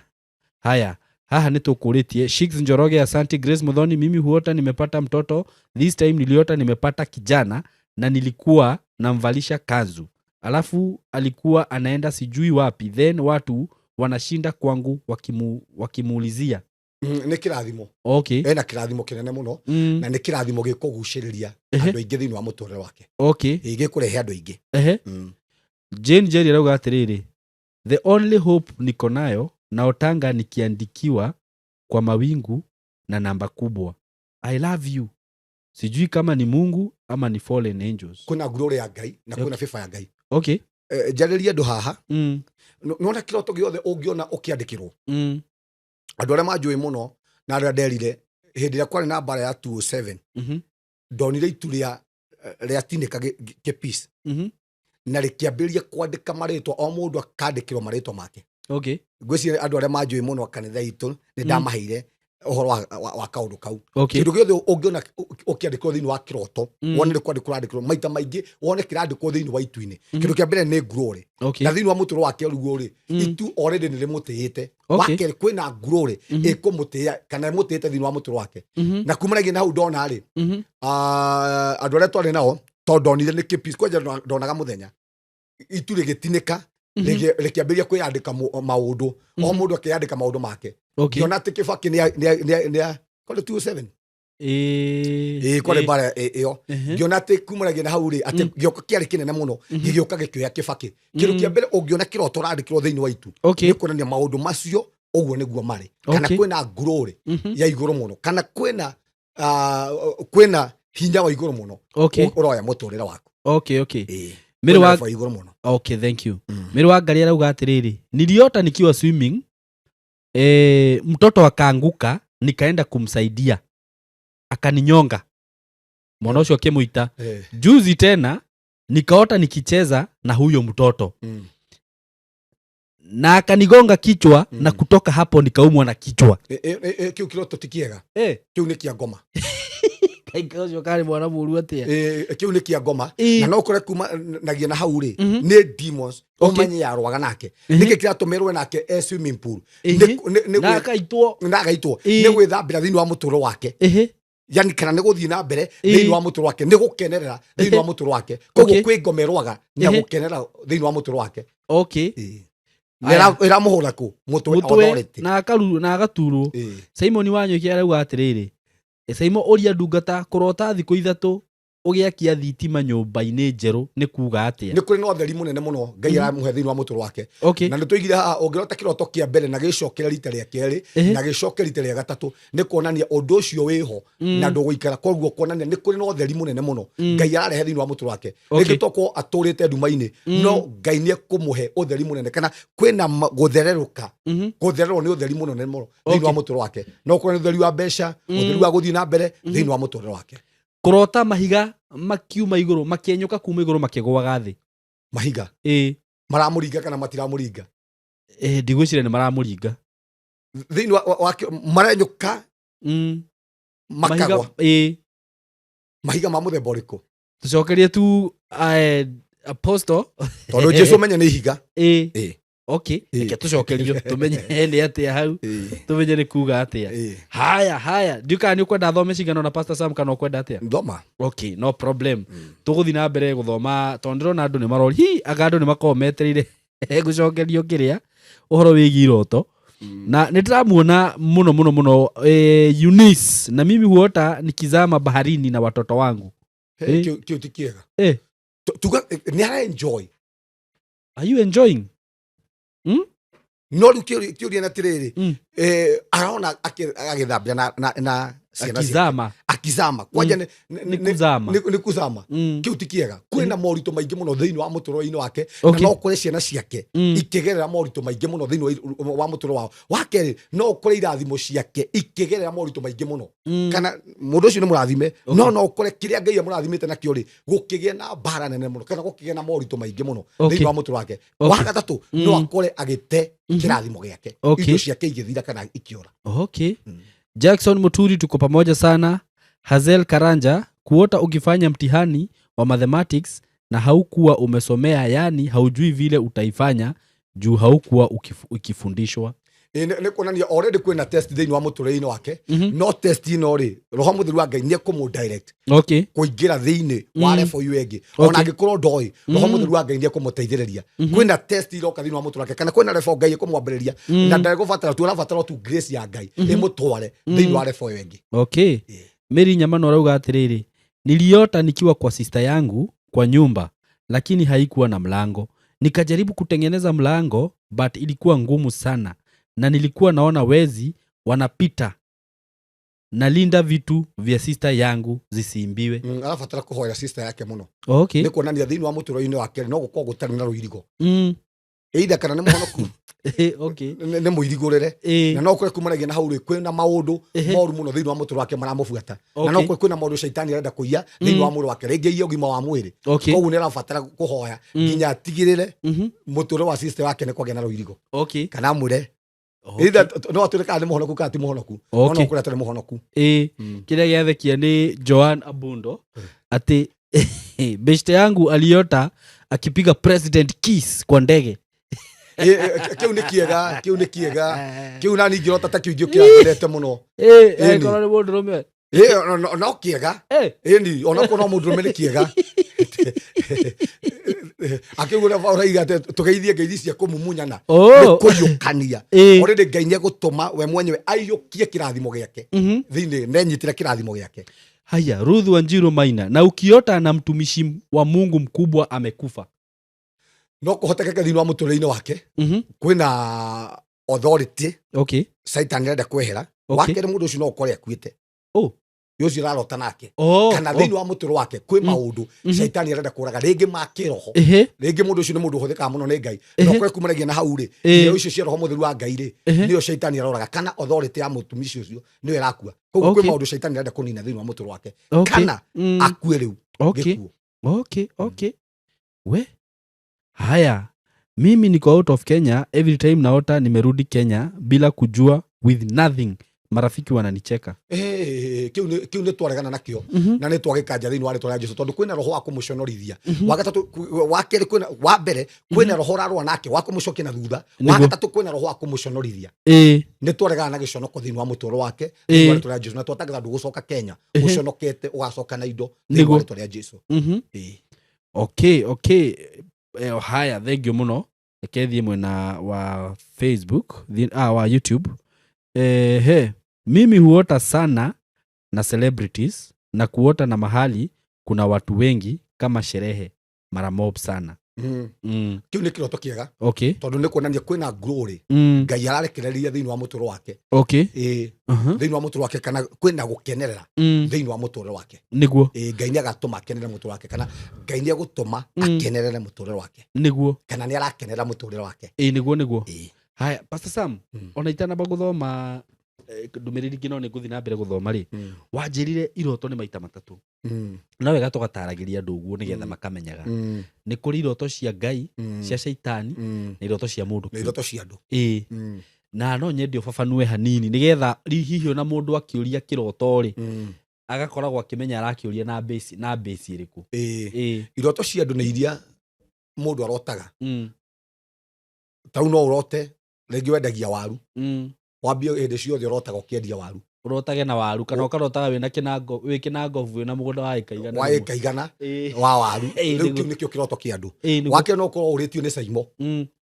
haya haha nĩ tũkũrĩtie. Shix Njoroge, asante. Grace Muthoni, mimi huota nimepata mtoto. This time niliota nimepata kijana na nilikuwa namvalisha kanzu, alafu alikuwa anaenda sijui wapi, then watu wanashinda kwangu wakimuulizia.
Nĩ kĩrathimo. Ena kĩrathimo kĩnene mũno, na nĩ kĩrathimo gĩkũgucĩrĩria andũ aingĩ thĩinĩ wa mũtũrĩre wake. Ĩĩ, gĩkũrehe andũ aingĩ.
Jane Jerry arauga atĩrĩrĩ, "The only hope niko nayo, naotanga nikiandikiwa kwa mawingu na namba kubwa, 'I love you.' Sijui kama ni Mungu ama ni fallen angels."
Kwĩna glory ya Ngai na kwĩna favor ya Ngai. Njarĩrie andũ haha. Nĩwona kĩroto gĩothe ũngĩona ũkĩandĩkĩrwo, andũ arĩa manjũĩ mũno na arĩa nderire hĩndĩ ĩrĩa kwarĩ na mbara ya 207, ndonire itu rĩa rĩatinĩka kĩpiece na rĩkĩambĩrĩria kwandĩka marĩtwa, o mũndũ akandĩkĩrwo marĩtwa make. Ngwĩciria andũ arĩa manjũĩ mũno kanitha itũ nĩ ndamaheire ũhoro wa kaũndũ kau. Kĩndũ gĩothe ũngĩona ũkĩandĩkwo thĩinĩ wa kĩroto, wone nĩ kwandĩkwo ũrandĩkĩrwo maita maingĩ, wone kĩrandĩkwo thĩinĩ wa itu-inĩ, kĩndũ kĩa mbere nĩ glory. Na thĩinĩ wa mũtũrĩre wake rĩu rĩ, itu already nĩ rĩmũtĩĩte. Wa kerĩ, kwĩna glory ĩkũmũtĩĩa kana ĩmũtĩĩte thĩinĩ wa mũtũrĩre wake. Na kumanagia na hau ndona rĩ, andũ arĩa twarĩ nao, tondũ ndonire nĩ kĩpiece kwanja, ndonaga mũthenya itu rĩgĩtinĩka, rĩkĩambĩrĩria kwĩyandĩka maũndũ, o mũndũ akĩyandĩka maũndũ make. Ngĩona atĩ Kĩbakĩ nĩ kwarĩ 207. Ĩĩ, kwarĩ mbara ĩyo. Ngĩona atĩ kumanagia na hau rĩ, atĩ gĩoko kĩarĩ kĩnene mũno, gĩgĩũka gĩkĩoya Kĩbakĩ. Kĩndũ kĩa mbere ũngĩona kĩroto ũrandĩkĩrwo thĩinĩ wa itu, nĩ kuonania maũndũ macio ũguo nĩguo marĩ, kana kwĩna glory ya igũrũ mũno, kana kwĩna hinya wa igũrũ mũno ũroya mũtũrĩre waku. Ĩĩ.
Mĩrĩ
Kwĩna
wa
roho wa igũrũ mũno.
Okay, thank you. Mĩrĩ wa Ngari arauga atĩrĩrĩ, "Niliota nikiwa swimming, mtoto akaanguka, nikaenda kumsaidia, akaninyonga." Mwana ũcio akĩmũita. "Juzi tena nikaota nikicheza na huyo mtoto na akanigonga kichwa, na kutoka hapo nikaumwa na kichwa."
Kĩu kĩroto ti kĩega. Kĩu nĩ kĩa ngoma.
Kainga ũcio karĩ mwana mũru atĩa?
Kĩu nĩ kĩa ngoma, na no ũkore kuma nagia na hau rĩ, nĩ demons. Ũmenye yarwaga nake. Nĩkĩ kĩratũmĩrwo nake e swimming pool?
Na akaitwo.
Na agaitwo. Nĩ gwĩthambĩra thĩinĩ wa mũtũrĩre wake, yani kana nĩ gũthiĩ na mbere thĩinĩ wa mũtũrĩre wake, nĩ gũkenerera thĩinĩ wa mũtũrĩre wake. Koguo kwĩ ngoma ĩrwaga nĩ agũkenera thĩinĩ wa mũtũrĩre wake. Na ĩramũhũra kũ mũtwe?
Mũtwe.
Authority.
Na akaru na agaturwo. Simon Wanyũki arauga atĩrĩrĩ, Simon, ũria ndungata, kũrota thikũ 3 ũgĩakia thitima nyũmba-inĩ njerũ nĩ kuga atĩa?
Nĩ kũrĩ na ũtheri mũnene mũno Ngai aramũhe thĩinĩ wa mũtũrĩre wake. Na nĩ tũigire haha, ũngĩrota kĩroto kĩa mbere na gĩcokere rita rĩa kerĩ na gĩcoke rita rĩa gatatũ, nĩ kuonania ũndũ ũcio wĩho na ndũgũikara. Koguo kuonania nĩ kũrĩ na ũtheri mũnene mũno Ngai ararehe thĩinĩ wa mũtũrĩre wake. Rĩngĩ tokorwo atũrĩte nduma-inĩ, no Ngai nĩ ekũmũhe ũtheri mũnene, kana kwĩna gũthererũka, gũthererwo nĩ ũtheri mũnene mũno thĩinĩ wa mũtũrĩre wake. No ũkorwo nĩ ũtheri wa mbeca, ũtheri wa gũthiĩ na mbere thĩinĩ wa mũtũrĩre wake.
Kũrota mahiga makiuma igũrũ, makĩenyũka kuma igũrũ makĩgũaga thĩ.
Mahiga?
Ĩĩ.
Maramũringa kana matiramũringa?
Ndigwĩciria nĩ maramũringa.
Thĩinĩ wa marenyũka makagwa?
Ĩĩ.
Mahiga ma mũthemba ũrĩkũ?
Tũcokerie tu apostle.
Tondũ Jesu menye nĩ ihiga.
Ĩĩ. Okay, reke tũcokerio tũmenye nĩ atĩa hau, tũmenye nĩ kuga atĩa. Haya, haya, ndiũ kana nĩ ũkwenda thome cigano na Pastor Sam kana ũkwenda atĩa?
Thoma.
Okay, no problem. Tũgũthiĩ na mbere gũthoma tondũ ndĩrona andũ nĩ marori hi anga andũ nĩ makoragwo metereire gũcokerio kĩrĩa ũhoro wĩgiĩ iroto, na nĩ ndĩramuona mũno mũno mũno. Eunice, "Na mimi huota nikizama baharini na watoto wangu."
Kĩu ti kĩega. Tuga nĩ ara enjoy.
Are you enjoying?
No rĩu kĩũria nĩ atĩrĩrĩ, arona agĩthambia na ciana ciake.
Akizama.
Akizama kwanja.
Nĩ kuzama.
Nĩ kuzama. Kĩu ti kĩega. Kwĩna moritũ maingĩ mũno thĩinĩ wa mũtũrĩre-inĩ wake, na no ũkore ciana ciake ikĩgerera moritũ maingĩ mũno thĩinĩ wa mũtũrĩre wao. Wa kerĩ, no ũkore irathimo ciake ikĩgerera moritũ maingĩ mũno, kana mũndũ ũcio nĩ mũrathime, no ũkore kĩrĩa Ngai amũrathimĩte nakĩo rĩ, gũkĩgĩa na mbara nene mũno kana gũkĩgĩa na moritũ maingĩ mũno thĩinĩ wa mũtũrĩre wake. Wa gatatũ, no akore agĩte kĩrathimo gĩake, indo ciake igĩthira kana ikĩũra.
Jackson Muturi, tuko pamoja sana. Hazel Karanja, kuota ukifanya mtihani wa mathematics na haukuwa umesomea, yani haujui vile utaifanya juu haukuwa ukifundishwa.
Ĩ, nĩ kuonania already kwĩna test thĩinĩ wa mũtũrĩre-inĩ wake, no test ĩno rĩ, Roho Mũtheru wa Ngai nĩ ekũmũ direct kũingĩra thĩinĩ wa level ĩyo ĩngĩ, ona angĩkorwo ndoĩ. Roho Mũtheru wa Ngai nĩ ekũmũteithĩrĩria. Kwĩna test iroka thĩinĩ wa mũtũrĩre wake, kana kwĩna level Ngai ĩkũmwambĩrĩria na ndegũbatara tu, arabatara tu grace ya Ngai ĩmũtware thĩinĩ wa level ĩyo ĩngĩ.
Mary Nyamano arauga atĩrĩrĩ, niliota nikiwa kwa sister yangu kwa nyumba, lakini haikuwa na mlango. Nikajaribu kutengeneza mlango, but ilikuwa ngumu sana, na nilikuwa naona wezi wanapita. Nalinda vitu vya sister yangu zisiimbiwe.
Arabatara kũhoera sister yake mũno. Nĩ kuonania thĩinĩ wa mũtũrĩre-inĩ wake no gũkorwo gũtarĩ na rũirigo, either kana nĩ mũhonoku, nĩ mũirigũrĩre, na no kũrĩ kumanagia na hau rĩ, kwĩna maũndũ moru mũno thĩinĩ wa mũtũrĩre wake maramũbuata, na no kũrĩ kwĩna maũndũ caitani arenda kũiya thĩinĩ wa mwĩrĩ wake, rĩngĩ iye ũgima wa mwĩrĩ. Koguo nĩ arabatara kũhoya nginya atigĩrĩre mũtũrĩre wa sister wake nĩ kwagĩa na rũirigo, kana amwĩre either no atwĩre kana nĩ mũhonoku kana ti mũhonoku, no no kũrĩa atarĩ mũhonoku.
Ĩ, kĩrĩa gĩathekia nĩ Joan Abundo, atĩ beshte yangu aliota akipiga president kiss kwa ndege.
Ĩ, ĩ, kĩu nĩ kĩega, kĩu nĩ kĩega kĩu, na ningĩ rota ta kĩu ingĩũkĩra mũno. Ĩni.
Ĩkorwo nĩ mũndũrũme.
Ĩ, no kĩega. Ĩni onakorwo no mũndũrũme nĩ kĩega, akĩuga ũraiga atĩ tũgeithie ngeithi cia kũmumunyana, nĩ kũiyũkania. Already Ngai nĩ egũtũma we mwenyewe aiyũkie kĩrathimo gĩake thĩinĩ, nenyitĩre kĩrathimo gĩake.
Haya, Ruth Wanjiru Maina, na ukiota na mtumishi wa Mungu mkubwa amekufa.
No kũhotekeke thĩinĩ wa mũtũrĩre-inĩ wake kwĩna authority Satan arenda kwehera. Wakerĩ, mũndũ ũcio no ũkore akuĩte, ũcio ũrarota nake, kana thĩinĩ wa mũtũrĩre wake kwĩ maũndũ caitani arenda kũraga, rĩngĩ ma kĩroho. Rĩngĩ mũndũ ũcio nĩ mũndũ ũhũthĩkaga mũno nĩ Ngai, no kũrĩ kumanagia na hau rĩ, iheo icio cia Roho Mũtheru wa Ngai rĩ, nĩyo caitani aroraga, kana authority ya mũtumishi ũcio nĩyo ĩrakua. Koguo kwĩ maũndũ caitani arenda kũnina thĩinĩ wa mũtũrĩre wake, kana akue rĩu gĩkuũ.
Okay. We haya, mimi niko out of Kenya. Every time naota nimerudi Kenya bila kujua, with nothing, marafiki wananicheka.
Kĩu nĩ twaregana nakĩo na nĩ twagĩkanja thĩinĩ wa rĩtwa rĩa Jesu, tondũ kwĩna roho wa kũmũconorithia. Wa gatatũ, wa kerĩ, kwĩna wa mbere, kwĩna roho ũrarũa nake wa kũmũcokia na thutha. Wa gatatũ, kwĩna roho wa kũmũconorithia. Nĩ twaregana na gĩconoko thĩinĩ wa mũtũrĩre wake thĩinĩ wa rĩtwa rĩa Jesu, na twatangatha ndũgũcoka Kenya ũconokete, ũgacoka na indo thĩinĩ wa rĩtwa rĩa Jesu.
Okay, haya, thank you mũno. Reke thiĩ mwena wa Facebook, wa YouTube. He, mimi huota sana na celebrities na kuota na mahali kuna watu wengi kama sherehe mara mob sana.
Kĩu nĩ kĩroto kĩega, tondũ nĩ kuonania kwĩna glory Ngai ararekereria thĩinĩ wa mũtũrĩre wake. Thĩinĩ wa mũtũrĩre wake, kana kwĩna gũkenerera thĩinĩ wa mũtũrĩre wake. Ĩĩ, Ngai nĩ agatũma akenere mũtũrĩre wake, kana Ngai nĩ egũtũma akenerere mũtũrĩre wake, kana nĩ arakenera mũtũrĩre wake.
Ĩĩ, nĩguo. Haya, Pastor Sam, ona itanamba gũthoma ndũmĩrĩri ingĩ, no nĩ ngũthiĩ na mbere gũthoma rĩ, wanjĩrire iroto nĩ maita matatũ. No wega tũgataragĩria andũ ũguo nĩgetha makamenyaga nĩ kũrĩ iroto cia Ngai, cia caitani, na iroto cia mũndũ
na
kĩũmbe.
Iroto cia andũ.
Na no nyende ũbabanue hanini nĩgetha hihi ona mũndũ akĩũria kĩroto rĩ, agakoragwo akĩmenya arakĩũria na base ĩrĩkũ.
Iroto cia andũ nĩ iria mũndũ arotaga. Ta rĩu no ũrote rĩngĩ wendagia waru, wambie hĩndĩ ciothe ũrotaga ũkĩendia waru.
Ũrotage na waru, kana ũkarotaga wĩna kĩnango, wĩ kĩnangobu, wĩna mũgũnda wa ĩka 100.
Wa ĩka 100 wa waru. Rĩu kĩu nĩkĩo kĩroto kĩa andũ. Wake no ũkorwo ũrĩtio nĩ caimo.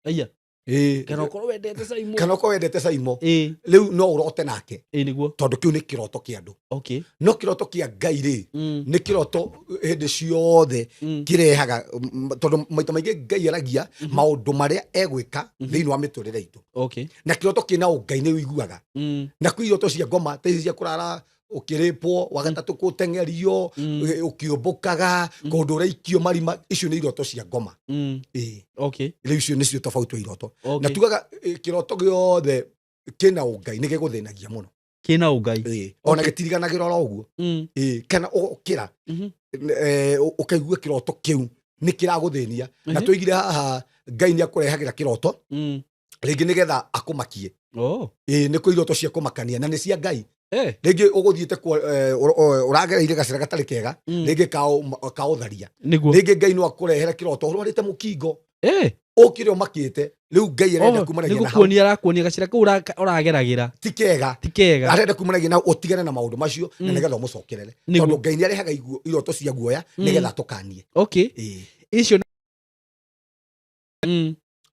Aya.
Ĩĩ.
Kana ũkorwo wendete Saimo.
Kana ũkorwo wendete Saimo.
Ĩĩ.
Rĩu no ũrote nake.
Ĩĩ nĩguo.
Tondũ kĩu nĩ kĩroto kĩa andũ.
Okay.
No kĩroto kĩa Ngai rĩ, nĩ kĩroto hĩndĩ ciothe kĩrehaga, tondũ maita maingĩ Ngai aragia maũndũ marĩa egwĩka thĩinĩ wa mĩtũrĩre itũ.
Okay.
Na kĩroto kĩna ũngai nĩ ũiguaga. Na kwĩ iroto cia ngoma ta ici cia kũrara ũkĩrĩpwo, wa gatatũ gũteng'erio, ũkĩũmbũkaga, kũndũ ũraikio marima, icio nĩ iroto cia ngoma. Ĩĩ.
Okay.
Rĩu icio nĩcio tofauti wa iroto.
Okay.
Na tugaga kĩroto gĩothe kĩna ũngai nĩ gĩgũthĩnagia mũno.
Kĩna ũngai.
Ĩĩ. Ona gĩtiriganagĩra oro ũguo. Ĩĩ. Kana ũgokĩra, ũkaigua kĩroto kĩu nĩ kĩragũthĩnia. Na tũigire haha Ngai nĩ akũrehagĩra kĩroto rĩngĩ nĩgetha akũmakie.
Oh.
Ĩĩ, nĩ kwĩ iroto cia kũmakania na nĩ cia Ngai.
Eh.
Rĩngĩ ũgũthiĩte ũragereire gacĩra gatarĩ kega, rĩngĩ kaũtharia.
Nĩguo.
Rĩngĩ Ngai no akũrehere kĩroto ũrwarĩte mũkingo.
Eh.
Ũkire ũmakĩte, rĩu Ngai arenda kumanagia na hau.
Nĩgũkuonia arakuonia gacĩra kau ũrageragĩra.
Ti kega.
Ti kega.
Arenda kumanagia na ũtigane na maũndũ macio na nĩgetha ũmũcokerere.
Nĩguo.
Tondũ Ngai nĩ arehaga iroto cia guoya nĩgetha atũkanie.
Okay.
Ĩĩ.
Icio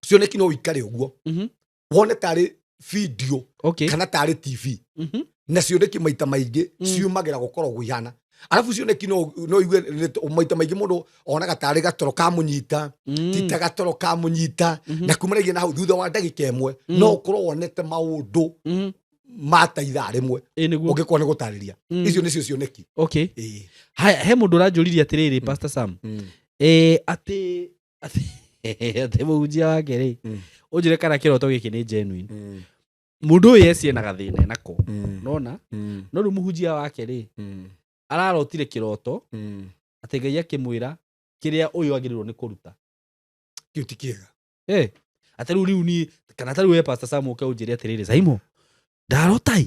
Cioneki no ũikare ũguo. Wone tarĩ video
Okay.
kana tarĩ TV. Na cioneki maita maingĩ ciumagĩra gũkorwo ũguo ihana. Arabu cioneki no igue maita maingĩ mũndũ onaga tarĩ gatoro kamũnyita, ti ta gatoro kamũnyita, na kumanagia na hau thutha wa ndagĩka ĩmwe no ũkorwo wonete maũndũ ma ta ithaa rĩmwe.
Ĩĩ nĩguo.
Ũngĩkorwo nĩ gũtarĩria. Icio nĩcio cioneki.
Okay.
Ĩĩ.
Haya, he mũndũ ũranjũririe atĩrĩrĩ, Pastor Sam. Atĩ atĩ mũhunjia wake rĩ, ũnjĩre kana kĩroto gĩkĩ nĩ genuine. Mũndũ ũyũ eci ena gathĩna enako. Nona? No rĩu mũhunjia wake rĩ, ararotire kĩroto atĩ Ngai akĩmwĩra kĩrĩa ũyũ agĩrĩirwo nĩ kũruta.
Kĩu ti kĩega.
Atĩ rĩu rĩu niĩ, kana ta rĩu we Pastor Sam ũke ũnjĩre atĩrĩrĩ, Saimo, ndarota ĩ,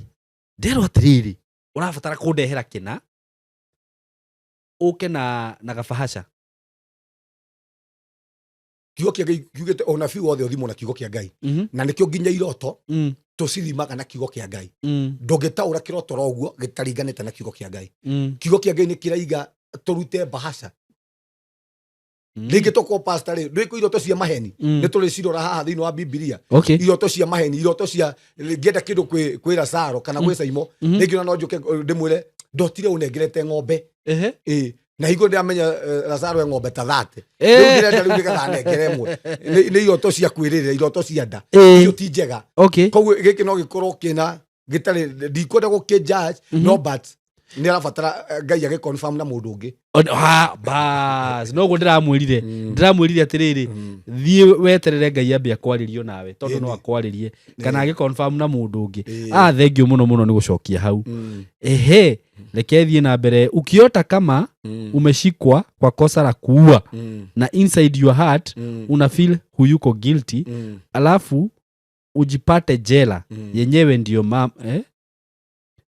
nderwo atĩrĩrĩ, ũrabatara kũndehera kĩna, ũke na gabahasha.
Kiugo kĩa Ngai kiugĩte ũnabii wothe ũthimwo na kiugo kĩa Ngai. Na nĩkĩo nginya iroto tũcithimaga na kiugo kĩa Ngai. Ndũngĩtaũra kĩroto ro ũguo gĩtaringanĩte na kiugo kĩa Ngai. Kiugo kĩa Ngai nĩ kĩraiga tũrute bahasha. Rĩngĩ tokorwo pastor rĩ, ndũĩ kwĩ iroto cia maheni. Nĩ tũrĩcirora haha thĩinĩ wa Bibilia.
Okay.
Iroto cia maheni, iroto cia ngĩenda kĩndũ kwĩ Lazaro kana gwĩ Saimo, rĩngĩ ona no njũke ndĩmwĩre ndotire ũnengerete ng'ombe.
Ehe.
Ĩĩ. Na hingo ndĩramenya Lazaro e ng'ombe ta 30.
Eh.
Rĩu ndĩrenda rĩu nĩgetha anengere ĩmwe. Nĩ iroto cia kwĩrĩrĩra, iroto cia nda. Icio ti njega.
Okay.
Koguo gĩkĩ no gĩkorwo kĩna gĩtarĩ, ndikwenda gũkĩ judge, no but nĩ arabatara Ngai agĩ confirm na mũndũ ũngĩ.
Bas, noguo ndĩramwĩrire. Ndĩramwĩrire atĩrĩrĩ, thiĩ weterere Ngai ambe akwarĩrio nawe, tondũ no akwarĩrie kana agĩ confirm na mũndũ ũngĩ. Thengiũ mũno mũno nĩ gũcokia hau. Ehe, reke thiĩ na mbere. Ukiota kama umeshikwa kwa kosa la kuua na inside your heart una feel huyuko guilty, alafu ujipate jela yenyewe ndio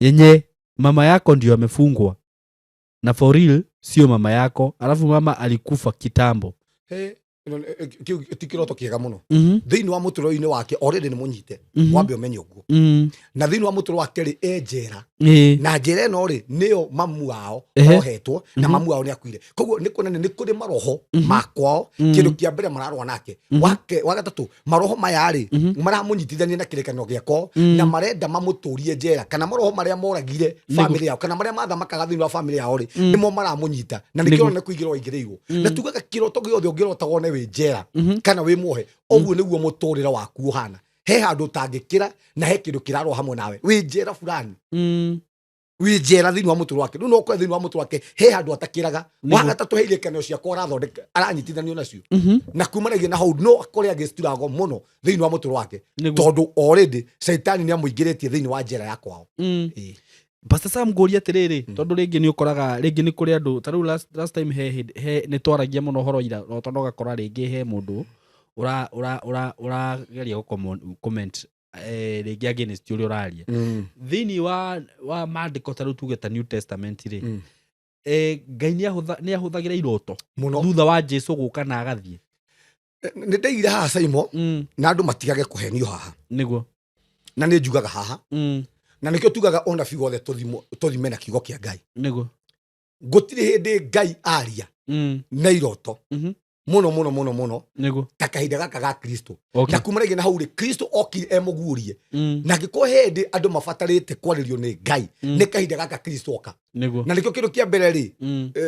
yenye mama yako ndio amefungwa na for real sio mama yako, alafu mama alikufa kitambo.
Hey, kĩu ti kĩroto kĩega mũno. Thĩinĩ wa mũtũrĩre-inĩ wake already nĩ mũnyite. Wambe ũmenye ũguo. Na thĩinĩ wa mũtũrĩre wake rĩ, e njera. Na njera ĩno rĩ, nĩyo mamu wao ohetwo, na mamu wao nĩ akuire. Koguo nĩ kuonania nĩ kũrĩ maroho ma kwao, kĩndũ kĩa mbere mararũa nake. Wa gatatũ, maroho maya rĩ, maramũnyitithania na kĩrĩkanĩro gĩa kwao, na marenda mamũtũrie njera, kana maroho marĩa moragire family yao, kana marĩa mathamakaga thĩinĩ wa family yao rĩ, nĩmo maramũnyita. Na nĩkĩo nĩ kũingĩrwo aingĩrĩirwo. Na tugaga kĩroto gĩothe ũngĩrota wone wĩ njera, kana wĩ muohe, ũguo nĩguo mũtũrĩre waku ũhana. He handũ ũtangĩkĩra na he kĩndũ kĩrarũa hamwe nawe. Wĩ njera fulani. Wĩ njera thĩinĩ wa mũtũrĩre wake. Rĩu no ũkore thĩinĩ wa mũtũrĩre wake he handũ atakĩraga. Wa gatatũ he irĩkanĩro ciakwa arathondeka, aranyitithanio nacio. Na kumanagia na hau no akore agĩciturago mũno thĩinĩ wa mũtũrĩre wake. Tondũ already Shaitani nĩamũingĩrĩtie thĩinĩ wa njera ya kwao. Ĩĩ.
Pastor Sam ngũria atĩrĩrĩ, tondũ rĩngĩ nĩ ũkoraga, rĩngĩ nĩ kũrĩ andũ, ta rĩu last time he nĩ twaragia mũno ũhoro ira, no tondũ ũgakora rĩngĩ he mũndũ ũrageria gũ comment, rĩngĩ against ũrĩa ũraria. Thĩinĩ wa maandĩko ta rĩu tuge ta New Testament rĩ, Ngai nĩ ahũthagĩra iroto
mũno
thutha wa Jesu gũka na agathiĩ.
Nĩ ndeigire haha Saimo, na andũ matigage kũhenio haha.
Nĩguo.
Na nĩ njugaga haha. Na nĩkĩo tugaga ũnabii wothe tũthime na kiugo kĩa Ngai.
Nĩguo.
Gũtirĩ hĩndĩ Ngai aria na iroto. Mũno mũno mũno mũno. Ta kahinda gaka ga Kristo. Na kumanagia na hau rĩ, Kristo okire emũguũrie. Na angĩkorwo he hĩndĩ andũ mabatarĩte kwarĩrio nĩ Ngai, nĩ kahinda gaka Kristo oka. Na nĩkĩo kĩndũ kĩa mbere rĩ,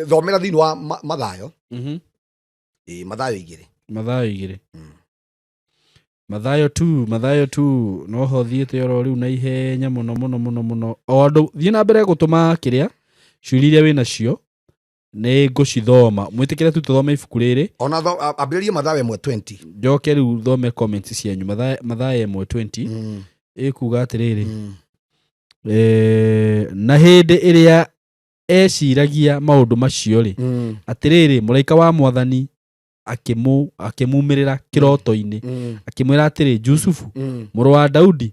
thomera thĩinĩ wa Mathayo. Ĩ, Mathayo 2.
Mathayo 2. Mathayo 2, Mathayo 2, noho thiĩte oro rĩu na ihenya mũno mũno mũno mũno. O andũ thiĩ na mbere gũtũma kĩrĩa ciũria iria wĩ nacio nĩ ngũcithoma. Mwĩtĩkĩre tu tũthome ibuku rĩrĩ.
Ona ambĩrĩrie Mathayo 1:20.
Njoke rĩu thome comments cianyu. Mathayo 1:20. Ĩkuga atĩrĩrĩ. Na hĩndĩ ĩrĩa eciragia maũndũ macio rĩ, atĩrĩrĩ, mũraika wa Mwathani akĩmumĩrĩra kĩroto-inĩ, akĩmwĩra atĩrĩ, Jusufu, mũrũ wa Daudi,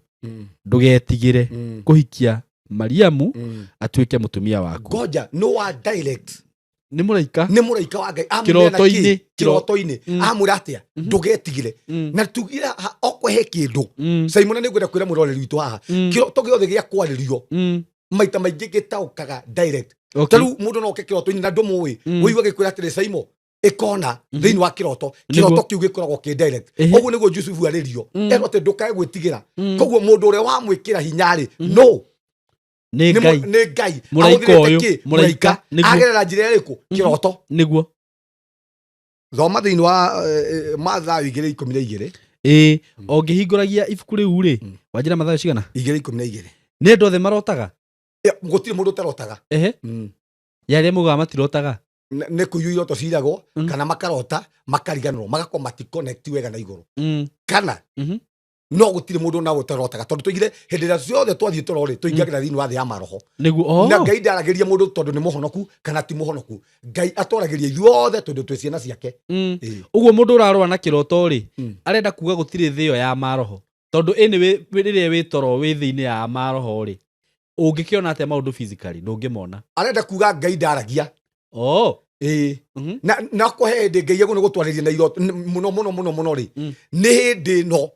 ndũgetigĩre kũhikia Mariamu atuĩke mũtumia waku.
Ngoja, no wa direct.
Nĩ mũraika.
Nĩ mũraika wa Ngai.
Kĩroto-inĩ.
Kĩroto-inĩ. Amwĩra atĩa? Ndũgetigĩre. Na tugire okwe he kĩndũ. Simon, nĩ ngwenda kwĩra mwĩroreri witũ haha. Kĩroto gĩothe gĩa kwarĩrio maita maingĩ gĩtaũkaga direct. Ta rĩu mũndũ no oke kĩroto-inĩ na ndũmũĩ. Ũigua gĩkwĩra atĩrĩ, Simon, ĩkona thĩinĩ wa kĩroto. Kĩroto kĩu gĩkoragwo kĩ direct. Ũguo nĩguo Jusufu arĩrio. Erwo atĩ ndũkae gwĩtigĩra. Koguo mũndũ ũrĩa wamwĩkĩra hinya rĩ, no
nĩ Ngai.
Nĩ Ngai.
Mũraika
Ahũthĩrĩte
ũyũ,
kĩ?
mũraika,
Mũraika.
Nĩguo.
Agerera njĩra ĩrĩkũ? Kĩroto.
Nĩguo.
Thoma thĩinĩ wa Mathayo 2:12.
Ĩĩ, o ngĩhingũragia ibuku rĩu rĩ, wanjĩra Mathayo cigana?
2:12.
Nĩ andũ othe marotaga?
Gũtirĩ mũndũ ũtarotaga.
Ya arĩa mugaga matirotaga?
Nĩ kũiywo iroto ciragwo, kana makarota makariganĩrwo, magakorwo maticonnect wega na igũrũ. Kana no gũtirĩ mũndũ nawe ũtarotaga, tondũ tũigire hĩndĩ ĩrĩa ciothe twathiĩ toro rĩ, tũingagĩra thĩinĩ wa thĩ ya maroho. Na Ngai ndaragĩria mũndũ tondũ nĩ mũhonoku kana ti mũhonoku. Ngai atwaragĩria ithuothe tondũ twĩ ciana ciake.
Ũguo mũndũ ũrarũa na kĩroto rĩ, arenda kuga gũtirĩ thĩ ĩyo ya maroho, tondũ anyway rĩrĩa wĩ toro wĩ thĩ-inĩ ya maroho rĩ, ũngĩkĩona atĩa maũndũ physically? Ndũngĩmona.
Arenda kuga Ngai ndaragia. Na na kũhe hĩndĩ Ngai agũnĩ gũtwarĩria na iroto mũno mũno mũno mũno rĩ, nĩ hĩndĩ ĩno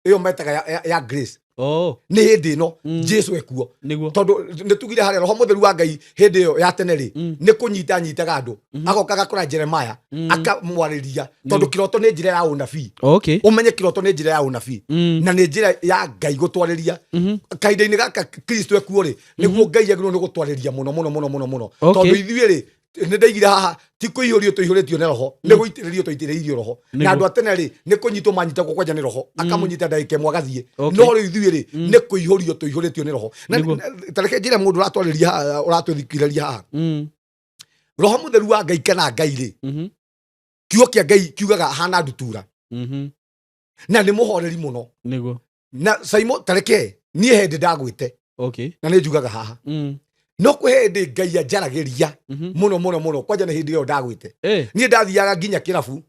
ĩyo metaga ya grace. Nĩ hĩndĩ ĩno Jesu ekuo. Tondũ nĩ tugire harĩa Roho Mũtheru wa Ngai hĩndĩ ĩyo ya tene rĩ, nĩ kũnyita nyitaga andũ. Agoka agakora Jeremiah, akamwarĩria, tondũ kĩroto nĩ njĩra ya ũnabii. Ũmenye kĩroto nĩ njĩra ya ũnabii. Na nĩ njĩra ya Ngai gũtwarĩria. Kahinda-inĩ gaka Kristo ekuo rĩ, nĩguo Ngai agĩrĩirwo nĩ gũtwarĩria mũno mũno mũno mũno mũno. Tondũ ithuĩ rĩ, nĩ ndaigire haha, ti kũihũrio tũihũrĩtio nĩ Roho, nĩ gũitĩrĩrio tũitĩrĩirio Roho. Na andũ a tene rĩ, nĩ kũnyitwo manyitagwo kwanja nĩ Roho, akamũnyita ndagĩka ĩmwe agathiĩ. No rĩu ithuĩ rĩ, nĩ kũihũrio tũihũrĩtio nĩ Roho. Na ta reke njĩre mũndũ ũratwarĩria haha, ũratũthikĩrĩria haha. Roho Mũtheru wa Ngai kana Ngai rĩ, kiugo kĩa Ngai kiugaga hana ndutura. Na nĩ mũhoreri mũno. Na Simon, ta reke niĩ hĩndĩ ndagwĩte. Na nĩ njugaga haha. No kwĩ hĩndĩ Ngai anjaragĩria mũno mũno mũno, kwanja nĩ hĩndĩ ĩyo ndagwĩte. Niĩ ndathiaga nginya kĩrabu,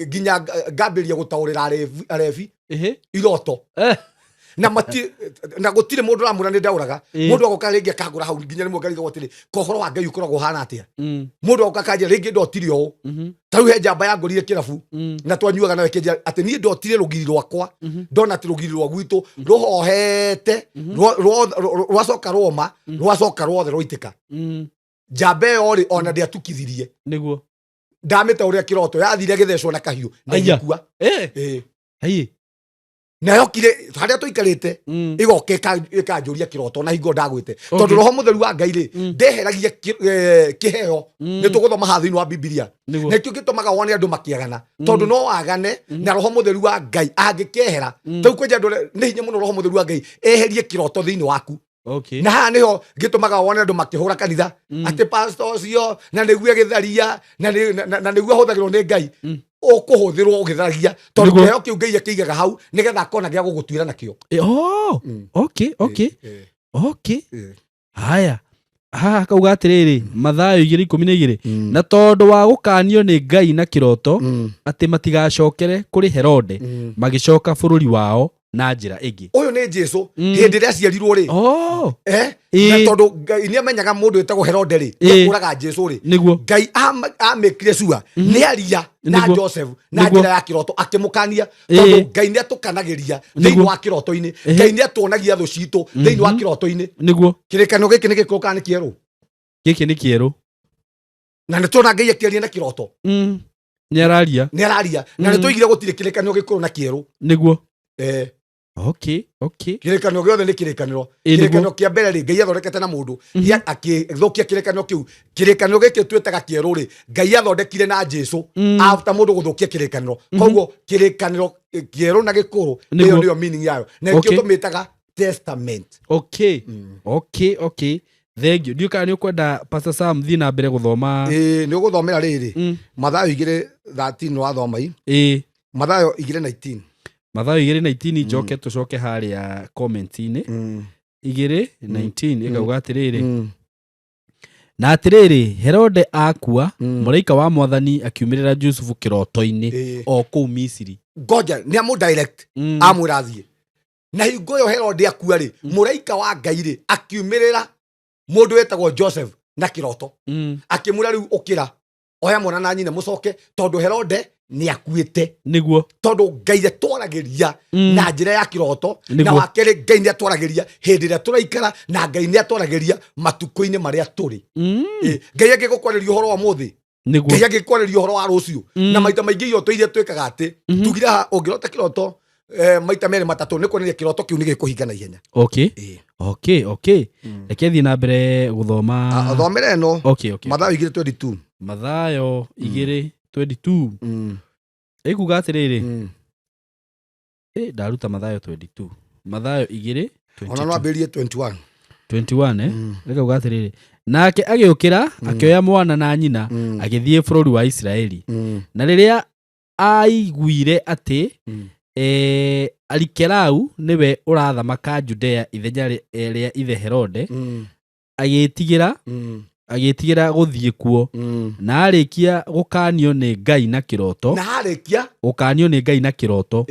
nginya ngambĩrĩria gũtaũrĩra arebi iroto. Na na gũtirĩ mũndũ ũramwĩra nĩ ndaũraga. Mũndũ agoka rĩngĩ akangũra hau nginya rĩmwe ngarigagwo atĩrĩ, ko ũhoro wa Ngai ũkoragwo ũhana atĩa? Mũndũ agoka akanjĩra rĩngĩ ndotire ũũ. Ta rĩu he njamba yangũrire kĩrabu, na twanyuaga nawe kĩnjĩra atĩ niĩ ndotire rũgiri rwakwa, ndona atĩ rũgiri rwa gwitũ rũhohete, rwacoka rwoma, rwacoka rwothe rwaitĩka. Njamba ĩyo rĩ, ona ndĩatukithirie. Ndamĩte ũrĩa kĩroto, yathire gĩthecwo na kahiũ, na ĩgĩkua. Na yokire harĩa tũikarĩte, ĩgoka ĩkanjũria kĩroto na hingo ndagwĩte. Tondũ Roho Mũtheru wa Ngai rĩ, ndeheragia kĩheo. Nĩ tũgũthoma haha thĩinĩ wa Bibilia. Nĩkĩo gĩtũmaga wone andũ makĩagana. Tondũ no wagane na Roho Mũtheru wa Ngai angĩkehera. Rĩu kwĩnja andũ arĩa, nĩ hinya mũno Roho Mũtheru wa Ngai eherie kĩroto thĩinĩ waku. Na haha nĩho gĩtũmaga wone andũ makĩhũra kanitha. Atĩ pastor ũcio na nĩguo agĩtharia, na nĩguo ahũthagĩrwo nĩ Ngai. Ũkũhũthĩrwo ũgĩtharagia, tondũ kĩheo kĩu Ngai akĩigaga hau nĩgetha akona gĩa gũgũtuĩra nakĩo.
Haya. Haha kauga atĩrĩrĩ, Mathayo 2:12. Na tondũ wa gũkanio nĩ Ngai na kĩroto, atĩ matigacokere kũrĩ Herode, magĩcoka bũrũri wao na njĩra ĩngĩ.
Ũyũ nĩ Jesu, hĩndĩ ĩrĩa aciarirwo rĩ. Na tondũ Ngai nĩ amenyaga mũndũ wĩtagwo Herode rĩ, nĩekũraga Jesu rĩ. Ngai amĩkire cua, nĩ aria na Joseph na njĩra ya kĩroto akĩmũkania, tondũ Ngai nĩ atũkanagĩria thĩinĩ wa kĩroto-inĩ. Ngai nĩ atuonagia thũ citũ thĩinĩ wa kĩroto-inĩ. Kĩrĩkanĩro gĩkĩ nĩ gĩkũrũ kana nĩ kĩerũ?
Gĩkĩ nĩ kĩerũ.
Na nĩ tuona Ngai akĩaria na kĩroto.
Nĩ araria.
Nĩ araria na nĩ tũigire gũtirĩ kĩrĩkanĩro gĩkũrũ na kĩerũ.
Nĩguo.
Kĩrĩkanĩro gĩothe nĩ kĩrĩkanĩro. Kĩrĩkanĩro kĩa mbere rĩ, Ngai athondekete na mũndũ, akĩthũkia kĩrĩkanĩro kĩu. Kĩrĩkanĩro gĩkĩ twĩtaga kĩerũ rĩ, Ngai athondekire na Jesu after mũndũ gũthũkia kĩrĩkanĩro. Koguo kĩrĩkanĩro kĩerũ na gĩkũrũ, ĩyo nĩyo meaning yayo, na nĩkĩo tũmĩtaga testament.
Okay, thank you. Ndiũ kana nĩ ũkwenda Pastor Sam thiĩ na mbere gũthoma.
Ĩĩ, nĩ ũgũthomera rĩrĩ, Mathayo 2:13 wathoma i. Mathayo 2:19.
Mathayo 2:19. Njoke tũcoke harĩa comment-inĩ. 2:19 ĩkauga atĩrĩrĩ, na atĩrĩrĩ, Herode akua, mũraika wa Mwathani akiumĩrĩra Jusufu kĩroto-inĩ o kũu Misiri.
Ngoja nĩ amũ direct, amwĩra athiĩ. Na hingo ĩyo Herode akua rĩ, mũraika wa Ngai rĩ akiumĩrĩra mũndũ wetagwo Joseph na kĩroto, akĩmwĩra, rĩu ũkĩra, oya mwana na nyina, mũcoke, tondũ Herode nĩ akuĩte. Tondũ Ngai atwaragĩria na njĩra ya kĩroto. Na wakerĩ, Ngai nĩ atwaragĩria hĩndĩ ĩrĩa tũraikara, na Ngai nĩ atwaragĩria matukũ-inĩ marĩa tũrĩ. Ngai angĩgũkwarĩria ũhoro wa mũthĩ, Ngai angĩkwarĩria ũhoro wa rũciũ. Na maita maingĩ iroto iria twĩkaga atĩ tugire haha, ũngĩrota kĩroto maita merĩ matatũ, nĩ kuonania kĩroto kĩu nĩ gĩkũhinga na ihenya.
Okay, reke thiĩ na mbere gũthoma.
Ah, thomera ĩno.
Okay.
Mathayo 2:22.
Mathayo 2:22 ĩkuga atĩrĩrĩ, ndaruta Mathayo 22, Mathayo 2.
Ona no ambĩrĩrie 21.
21, eh? Rĩkauga atĩrĩrĩ, nake agĩũkĩra, akĩoya mwana na nyina, agĩthiĩ bũrũri wa Isiraeli. Na rĩrĩa aiguire atĩ Arikelau nĩwe ũrathamaka Judea ithenya rĩa ithe Herode, agĩĩtigĩra agĩĩtigĩra gũthiĩ kuo. Na arĩkia gũkanio nĩ Ngai na kĩroto,
Na harĩkia
gũkanio nĩ Ngai na kĩroto,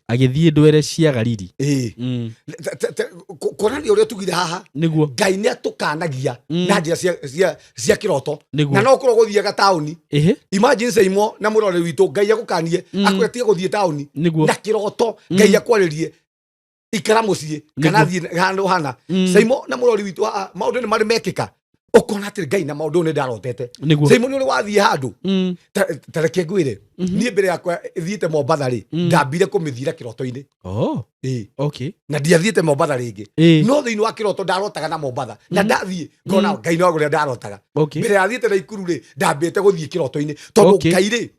agĩthiĩ ndwere cia Galili.
Kuonania ũrĩa tugire haha, Ngai nĩ atũkanagia na njĩra cia kĩroto. Na no ũkorwo gũthiaga taũni. Imagine, Saimo na mũrore witũ, Ngai agũkanie, akwĩre tiga gũthiĩ taũni. Na kĩroto Ngai akwarĩrie, ikara mũciĩ kana thiĩ handũ hana. Saimo na mũrori witũ haha, maũndũ nĩ marĩ mekĩka ũkona atĩ Ngai na maũndũ nĩ ndarotete. Saimo, nĩ ũrĩ wathiĩ handũ? Ta reke ngwĩre, niĩ mbere yakwa thiĩte Mombatha rĩ, ndambire kũmĩthiĩra kĩroto-inĩ. Na ndiathiĩte Mombatha rĩngĩ, no thĩinĩ wa kĩroto ndarotaga na Mombatha, na ndathiĩ ngona Ngai no ũrĩa ndarotaga. Mbere ya thiĩte Naikuru rĩ, ndambĩte gũthiĩ kĩroto-inĩ, tondũ Ngai rĩ,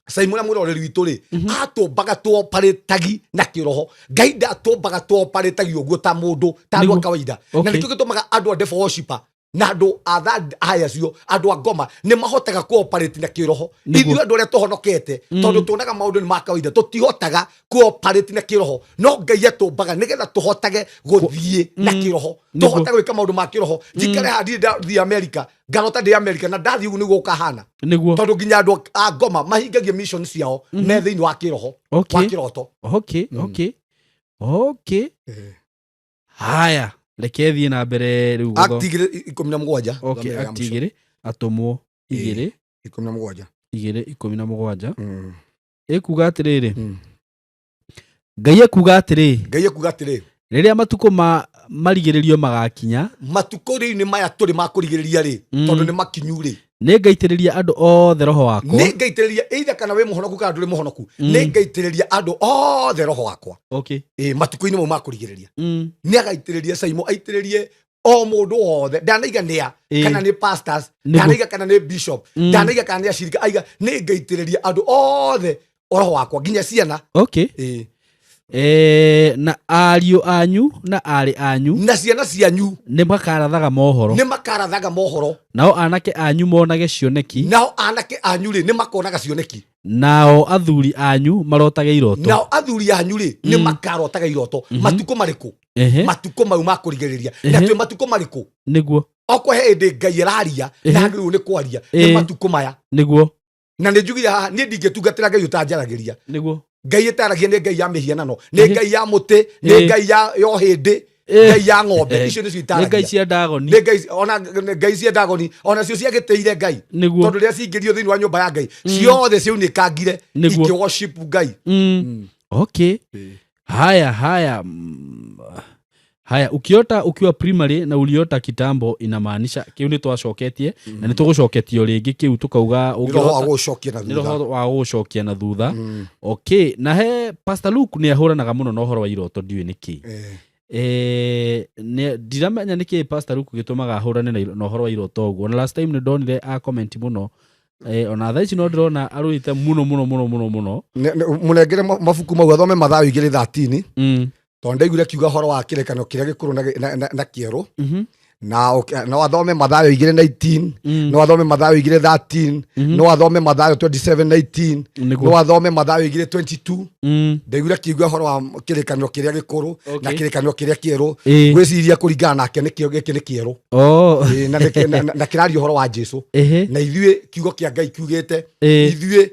Saimo na mwĩroreri witũ rĩ, atũmbaga tuoparĩtagi na kĩroho. Ngai ndatũmbaga tuoparĩtagi ũguo ta mũndũ, ta andũ a kawaida. Na nĩkĩo gĩtũmaga andũ a devil worshiper na andũ a third eye acio, andũ a ngoma, nĩ mahotaga kũoperate na kĩroho. Ithuĩ andũ arĩa tũhonokete, tondũ tuonaga maũndũ nĩ ma kawaida, tũtihotaga kũoperate na kĩroho. No Ngai atũmbaga nĩgetha tũhotage gũthiĩ na kĩroho, tũhotage gwĩka maũndũ ma kĩroho. Njikare haha ndirĩ ndathiĩ America, ngarota ndĩ America, na ndathiĩ ũguo nĩguo gũkahana. Tondũ nginya andũ a ngoma mahingagia mission ciao me thĩinĩ wa kĩroho, wa kĩroto.
Okay, haya, reke thiĩ na mbere rĩu
Act 2:17.
Okay.
Thomera ya
Act
mũico.
2, atũmwo 2.
17.
2:17. Ĩkuga atĩrĩrĩ, Ngai ekuga atĩrĩ,
Ngai ekuga atĩrĩ,
rĩrĩa matukũ ma marigĩrĩrio magakinya,
matukũ rĩu nĩ maya tũrĩ ma kũrigĩrĩria rĩ, tondũ nĩ makinyu rĩ,
nĩ ngaitĩrĩria andũ othe roho wakwa.
Nĩ ngaitĩrĩria, either kana wĩ mũhonoku kana ndũrĩ mũhonoku, nĩ ngaitĩrĩria andũ othe roho wakwa. Ĩ, matukũ-inĩ mau ma kũrigĩrĩria, nĩ agaitĩrĩria Saimo, aitĩrĩrie o mũndũ wothe. Ndanaiga nĩa kana nĩ pastors, ndanaiga kana nĩ bishop, ndanaiga kana nĩ acirika, aiga nĩ ngaitĩrĩria andũ othe roho wakwa, nginya ciana.
Na ariũ anyu na arĩ anyu
Na ciana cianyu
nĩ makarathaga mohoro.
Nĩ makarathaga mohoro.
Nao anake anyu monage cioneki.
Nao anake anyu rĩ, nĩ makonaga cioneki.
Nao athuri anyu marotage iroto.
Nao athuri anyu rĩ, nĩ makarotaga iroto. Matukũ marĩkũ? Matukũ mau ma kũrigĩrĩria. Na twĩ matukũ marĩkũ? Okorwo he hĩndĩ Ngai ĩraria na agĩrĩirwo nĩ kwaria, nĩ matukũ maya. Na nĩ njugire haha, niĩ ndingĩtungatĩra Ngai ũtanjaragĩria. Ngai ĩtaragia nĩ Ngai ya mĩhianano, nĩ ngai ya mũtĩ, nĩ ngai ya ũhĩndĩ, ngai ya ng'ombe. Icio nĩcio
Nĩ ngai
itaragia.
cia Ndagoni.
Nĩ ngai, ona nĩ ngai cia Ndagoni, ona cio ciagĩtĩire Ngai. Tondũ rĩrĩa cingĩrio thĩinĩ wa nyũmba ya Ngai, ciothe ciaunĩkangire ikĩ worship Ngai.
Okay, haya haya. Haya, ukiota ukiwa primary na uliota kitambo inamaanisha kiu nĩ twacoketie na nĩ tũgũcoketio rĩngĩ kĩu tũkauga
Nĩ roho wa
ũngĩrota
gũcokia na
nĩ
thutha.
roho wa gũcokia na thutha.
Mm.
Okay, na he Pastor Luke nĩ ahũranaga mũno na ũhoro wa iroto, ndiũĩ nĩkĩ.
Eh.
Ndiramenya nĩkĩ Pastor Luke gĩtũmaga ahũrane na ũhoro wa iroto ũguo. Na last time nĩ ndonire a comment mũno, ona thaa ici no ndĩrona arũĩte mũno mũno mũno mũno mũno.
Mũnengere mabuku mau athome Mathayo 2:13, tondũ ndaiguire akiuga ũhoro wa kĩrĩkanĩro kĩrĩa gĩkũrũ na kĩerũ. Na no athome Mathayo 2:19, no athome Mathayo 2:13, no athome Mathayo 27:19, no athome Mathayo 2:22. Ndaiguire akiuga ũhoro wa kĩrĩkanĩro kĩrĩa gĩkũrũ na kĩrĩkanĩro kĩrĩa kĩerũ. Ngwĩciria kũringana nake nĩkĩo gĩkĩ nĩ kĩerũ. Ĩĩ, na kĩraria ũhoro wa Jesu, na ithuĩ kiugo kĩa Ngai kiugĩte ithuĩ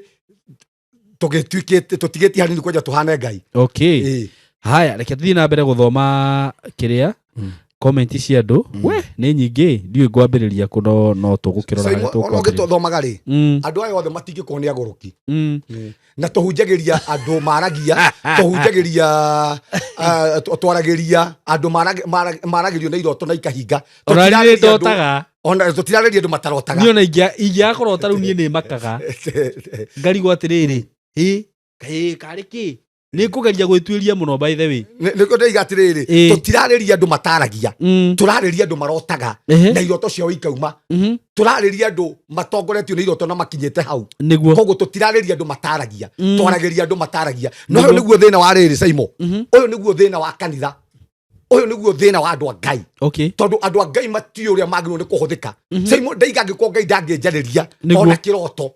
tũgĩtuĩkĩte tũtigĩtie hanini kwanja tũhane Ngai.
Okay.
Ĩĩ.
Haya, reke tũthiĩ na mbere gũthoma kĩrĩa comment cia andũ. We nĩ nyingĩ, ndiũĩ ngwambĩrĩria kũ, no tũgũkĩrora
Simon,
harĩa
ona
tũkwambĩrĩria.
ũgĩthomaga rĩ, andũ aya othe matingĩkorwo nĩ agũrũki. Na tũhunjagĩria andũ maragia, tũhunjagĩria, twaragĩria andũ maragĩrio na iroto na ikahinga.
Ona niĩ
Tũtirarĩria andũ-
ndotaga.
Ona tũtirarĩria andũ matarotaga.
Niĩ ona ingĩaga kũrota rĩu niĩ nĩ makaga, ngarigwo atĩrĩrĩ, ĩ kaĩ karĩ kĩ, nĩ ngũgeria gwĩtuĩria mũno, by the way.
Nĩkĩo ndĩiga atĩrĩrĩ, tũtirarĩria andũ mataragia, tũrarĩria andũ marotaga na iroto ciao ikauma. Tũrarĩria andũ matongoretio nĩ iroto na makinyĩte hau. Koguo tũtirarĩria andũ mataragia, twaragĩria andũ mataragia. No ũyũ nĩguo thĩna wa rĩrĩ, Saimo. Ũyũ nĩguo thĩna wa kanitha, ũyũ nĩguo thĩna wa andũ a Ngai, tondũ andũ a Ngai matiũĩ ũrĩa magĩrĩirwo nĩ kũhũthĩka. Saimo, ndaiga angĩkorwo Ngai ndangĩnjarĩria ona kĩroto,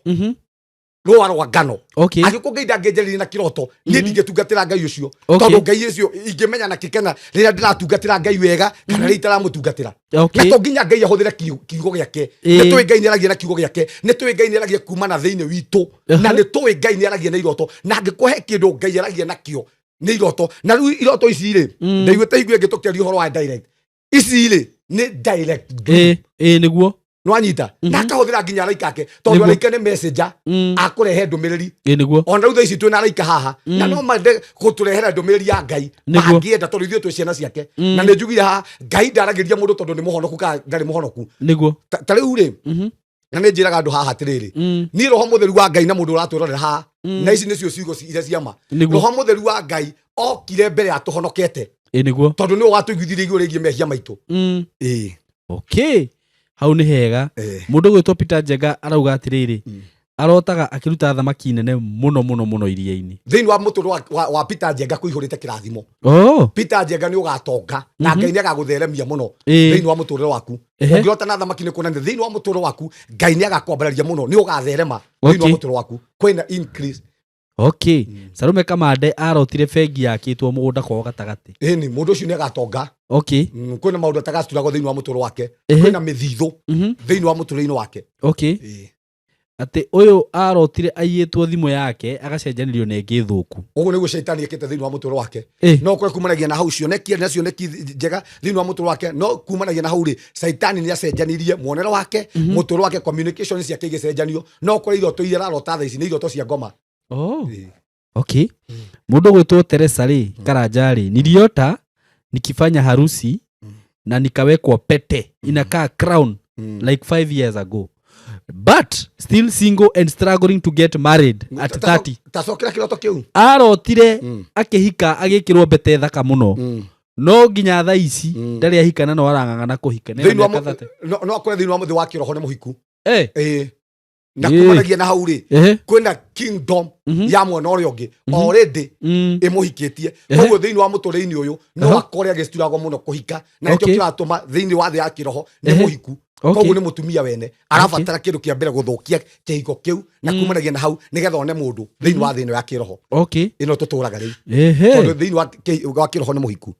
rũa rwa ngano, angĩkorwo Ngai ndangĩnjarĩria na kĩroto, niĩ ndingĩtungatĩra Ngai ũcio. Tondũ Ngai ũcio ingĩmenya na kĩkena rĩrĩa ndĩratungatĩra Ngai wega kana rĩrĩa itaramũtungatĩra. Na to nginya Ngai ahũthĩre kiugo gĩake. Nĩ tũĩ Ngai nĩaragia na kiugo gĩake, nĩ tũĩ Ngai nĩaragia kuma na thĩinĩ witũ, na nĩ tũĩ Ngai nĩaragia na iroto. Na angĩkorwo he kĩndũ Ngai aragia nakĩo nĩ iroto. Na rĩu iroto ici rĩ, ndaiguĩte hingo ĩngĩ tũkĩaria ũhoro wa direct, ici rĩ nĩ direct dream.
Ĩ nĩguo.
Nĩwanyita? Na akahũthĩra nginya araika ake, tondũ araika nĩ messenger akũrehe ndũmĩrĩri.
Ĩ nĩguo.
Ona rĩu thaa ici twĩna araika haha, na no mende gũtũrehera ndũmĩrĩri ya Ngai mangĩenda, tondũ ithuĩ twĩ ciana ciake. Na nĩ njugire haha, Ngai ndaragĩria mũndũ tondũ nĩ mũhonoku kana ndarĩ mũhonoku. Ta rĩu rĩ, na nĩ njĩraga andũ haha atĩrĩrĩ, niĩ roho mũtheru wa Ngai, na mũndũ ũratwĩrorera haha, na ici nĩcio ciugo iria ciama, roho mũtheru wa Ngai okire mbere ya tũhonokete,
Ĩ nĩguo.
tondũ nĩwe watũiguithirie igũrũ rĩgiĩ mehia maitũ. Ĩĩ.
Okay, hau nĩ hega. Mũndũ gwĩtwo Peter Njenga arauga atĩrĩrĩ, arotaga akĩruta thamaki nene mũno mũno mũno iria-inĩ.
Thĩinĩ wa mũtũrũ wa Peter Njenga kũihũrĩte kĩrathimo. Peter Njenga nĩ ũgatonga na Ngai nĩ agagũtheremia mũno thĩinĩ wa mũtũrĩre waku. Ũngĩrota na thamaki nĩ kuonania thĩinĩ wa mũtũrĩre waku Ngai nĩ agakwambararia mũno, nĩ ũgatherema thĩinĩ wa mũtũrĩre waku, kwĩna increase.
Okay. Salume Kamande arotire bengi yakĩtwo mũgũnda kwao gatagatĩ.
Ĩni, mũndũ ũcio nĩ agatonga. Kwĩna maũndũ atagaturagwo thĩinĩ wa mũtũrĩre wake. Kwĩna mĩthithũ thĩinĩ wa mũtũrĩre-inĩ wake.
Atĩ ũyũ arotire aiyĩtwo thimũ yake agacenjanĩrio na ĩngĩ thũku.
Ũguo nĩguo caitani ekĩte thĩinĩ wa mũtũrĩre wake. No kũrĩa kumanagia na hau cioneki na cioneki njega thĩinĩ wa mũtũrĩre wake, no kumanagia na hau rĩ, caitani nĩ acenjanirie muonere wake, mũtũrĩre wake, communication ciake igĩcenjanio. No kũrĩa iroto iria ararota thaa ici nĩ iroto cia ngoma.
Okay. Mũndũ gwĩtwo Teresa rĩ, Karanja rĩ, niliota nikifanya harusi na nikawekwa pete inakaa crown like 5 years ago, but still single and struggling to get married at 30.
Tacokera kĩroto kĩu.
Arotire akĩhika agĩkĩrwo mbete thaka mũno, no nginya thaa ici ndarĩ ahika na no arang'ang'ana kũhika. Nĩ
Thĩinĩ wa
mĩaka 30.
No akore thĩinĩ wa mũthĩ wa kĩroho nĩ mũhiku. Na
Ĩĩ.
kumanagia na hau rĩ, kwĩna kingdom ya mwena ũrĩa ũngĩ already ĩmũhikĩtie. Koguo thĩinĩ wa mũtũrĩre-inĩ ũyũ no akore agĩcturagwo mũno kũhika, na nĩkĩo kĩratũma thĩinĩ wa thĩ ya kĩroho nĩ mũhiku. Koguo nĩ mũtumia wene arabatara kĩndũ kĩa mbere gũthũkia kĩhiko kĩu, na kumanagia na hau nĩgetha one mũndũ thĩinĩ wa thĩ ĩno ya kĩroho ĩno tũtũraga rĩu, tondũ thĩinĩ wa kĩroho nĩ mũhiku.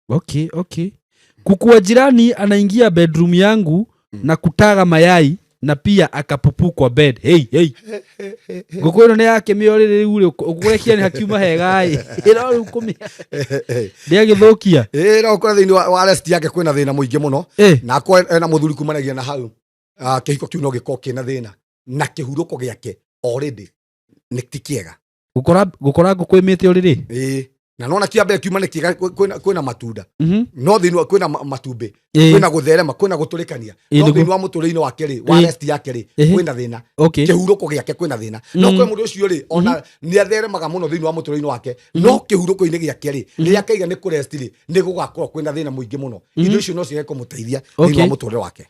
Okay, okay. Kuku wa jirani anaingia bedroom yangu na kutaga mayai na pia akapupu kwa bed. Hey, hey. Ngũkũ ĩno nĩ yakĩmĩa ũrĩrĩ rĩu rĩ, ũkũrekia nĩ hakiuma hega ĩ. Ĩno rĩu kũmĩa. Ndĩagĩthũkia.
Ĩĩ, no ũkore thĩinĩ wa rest yake kwĩna thĩna mũingĩ mũno, na akorwo ena mũthuri kumanagia na hau, kĩhiko kĩu no gĩkorwo kĩna thĩna, na kĩhurũko gĩake already nĩ ti kĩega.
Gũkora ngũkũ ĩmĩte ũrĩrĩ.
Ĩĩ, Na nona kĩa mbere kiuma nĩ kĩega, kwĩna matunda, no thĩinĩ wa kwĩna matumbĩ, kwĩna gũtherema, kwĩna gũtũrĩkania, no thĩinĩ wa mũtũrĩre-inĩ wake rĩ, wa rest yake rĩ, kwĩna thĩna. Kĩhurũko gĩake kwĩna thĩna. No kwĩ mũndũ ũcio rĩ, ona nĩ atheremaga mũno thĩinĩ wa mũtũrĩre-inĩ wake, no kĩhurũko-inĩ gĩake rĩ, rĩrĩa akaiga nĩ kũrest rĩ, nĩ gũgakorwo kwĩna thĩna mũingĩ mũno. Indo icio no ciage kũmũteithia thĩinĩ wa mũtũrĩre wake.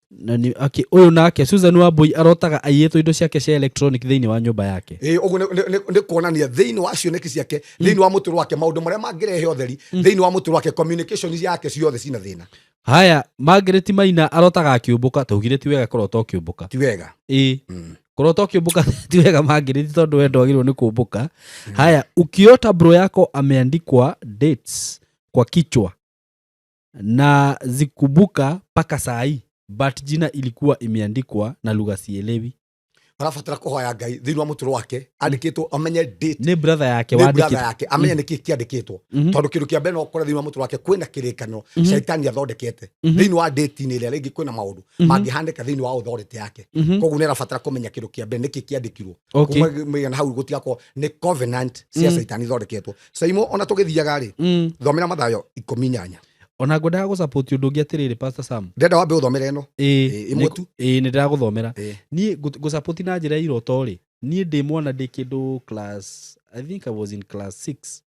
Na ni okay, ũyũ nake Susan Wambui arotaga aiyĩtwo indo ciake cia electronic thĩinĩ wa nyũmba yake.
Ĩĩ, ũguo nĩ kuonania thĩinĩ wa cioneki ciake, thĩinĩ wa mũtũrĩre wake, maũndũ marĩa mangĩrehe ũtheri thĩinĩ wa mũtũrĩre wake, communication yake ciothe cina thĩna.
Haya, Margaret Maina arotaga akĩũmbũka. Tũugire ti wega kũrota ũkĩũmbũka.
Ti wega.
Ĩĩ, kũrota ũkĩũmbũka ti wega, Margaret, tondũ we ndwagĩrĩirwo nĩ kũmbũka. Haya, ukiota bro yako ameandikwa dates kwa kichwa na zikumbuka mpaka saa hii, but jina ilikuwa imeandikwa na lugha sielewi.
Arabatara kũhoya Ngai thĩinĩ wa mũtũrĩre wake andĩkĩtwo amenye date.
Nĩ brother yake
Nĩ brother
wandĩkĩtwo.
yake, amenye nĩkĩ kĩandĩkĩtwo, tondũ kĩndũ kĩa mbere no ũkore thĩinĩ wa mũtũrĩre wake kwĩna kĩrĩkanĩro caitani athondekete thĩinĩ wa date-inĩ ĩrĩa rĩngĩ kwĩna maũndũ mangĩhanĩka thĩinĩ wa authority yake. Koguo nĩ arabatara kũmenya kĩndũ kĩa mbere nĩkĩ kĩandĩkirwo. Kuma mĩigana hau gũtigakorwo nĩ covenant cia caitani ithondeketwo. Saimo, ona tũgĩthiaga rĩ, thomera Mathayo 18.
Ona ngwendaga gũsupport ũndũ ũngĩ atĩrĩrĩ, Pastor Sam.
Ndĩrenda wambe ũthomere ĩno.
Ĩĩ.
Ĩmwe tu.
Ĩĩ, nĩ ndĩragũthomera.
Ĩĩ.
Niĩ ngũsupport na njĩra ya iroto rĩ, niĩ ndĩ mwana, ndĩ kĩndũ class, I think I was in class 6,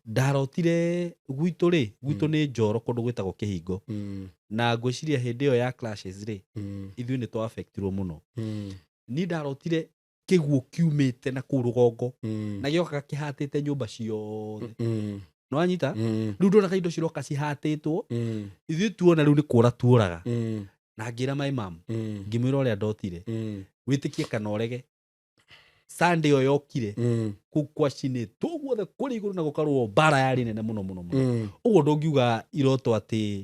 ndarotire gwitũ rĩ, gwitũ nĩ Njoro, kũndũ gwĩtagwo Kĩhingo, na ngwĩciria hĩndĩ ĩyo ya clashes rĩ, ithuĩ nĩ twa affectirwo mũno. Niĩ ndarotire kĩguũ kiumĩte na kũu rũgongo na gĩokaga kĩhatĩte nyũmba ciothe. Nĩwanyita? Rĩu ndonaga indo ciroka cihatĩtwo. Ithuĩ tuona rĩu nĩ kũra tuoraga, na ngĩra my mom, ngĩmwĩra ũrĩa ndotire. Wĩtĩkie kana ũrege, Sunday ĩyo yokire, kũu kwacinĩtwo guothe kũrĩ igũrũ na gũkarũo mbara yarĩ nene mũno mũno mũno. Ũguo ndũngiuga iroto atĩ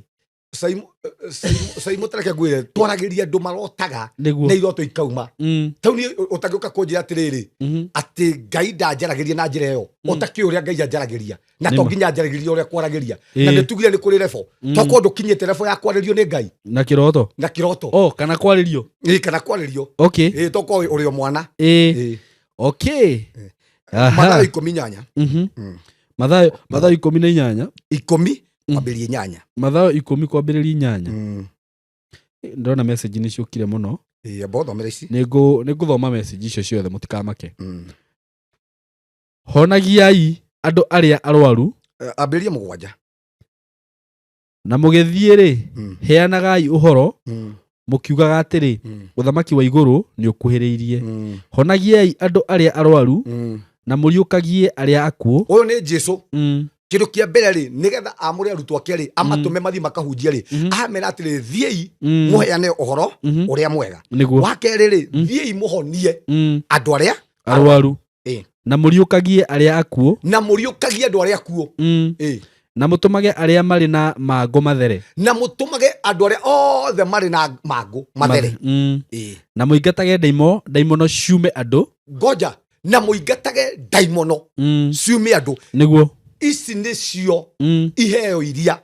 Saimo, tareke ngwĩre, twaragĩria andũ marotaga
nĩguo
na iroto ikauma. Tau niĩ ũtangĩũka kũnjĩra atĩrĩrĩ, atĩ Ngai ndanjaragĩria na njĩra ĩyo, ũtakĩũĩ ũrĩa Ngai anjaragĩria, na to
Nĩma.
nginya anjaragĩria ũrĩa kwaragĩria. Na nĩ tugire nĩ kũrĩ level, tokorwo ndũkinyĩte level ya kwarĩrio nĩ Ngai.
Na kĩroto.
Na kĩroto.
Oh, kana kwarĩrio.
Ĩĩ, kana kwarĩrio. Ĩĩ, tokorwo ũrĩ o mwana. Ĩĩ. Mathayo 18.
Mathayo 18.
10 kwambĩrĩria 8.
Mathayo 10 kwambĩrĩria 8. Ndĩrona message nĩ ciũkire mũno.
Ĩĩ, amba ũthomere ici.
Nĩ ngũthoma message icio ciothe, mũtikamake. Honagiai andũ arĩa arwaru.
Ambĩrĩria 7.
Na mũgĩthiĩ rĩ, heanagai ũhoro mũkiugaga atĩrĩ, ũthamaki wa igũrũ nĩ ũkuhĩrĩirie. Honagiai andũ arĩa arwaru na mũriũkagie arĩa akuũ.
Ũyũ nĩ Jesu. Kĩndũ kĩa mbere rĩ, nĩgetha amũre arutwo ake rĩ, amatũme mathiĩ makahunjie rĩ, amera atĩrĩ, thiĩi mũheane ũhoro ũrĩa mwega.
Nĩguo.
Wa kerĩ rĩ, thiĩi mũhonie andũ arĩa
arwaru na mũriũkagie arĩa akuũ.
Na mũriũkagie andũ arĩa akuũ.
Na mũtũmage arĩa marĩ na mangũ mathere.
Na mũtũmage andũ arĩa othe marĩ na mangũ mathere.
Na mũingatage ndaimono ciume andũ.
Ngoja, na mũingatage ndaimono ciume andũ.
Nĩguo.
Ici nĩcio iheo iria,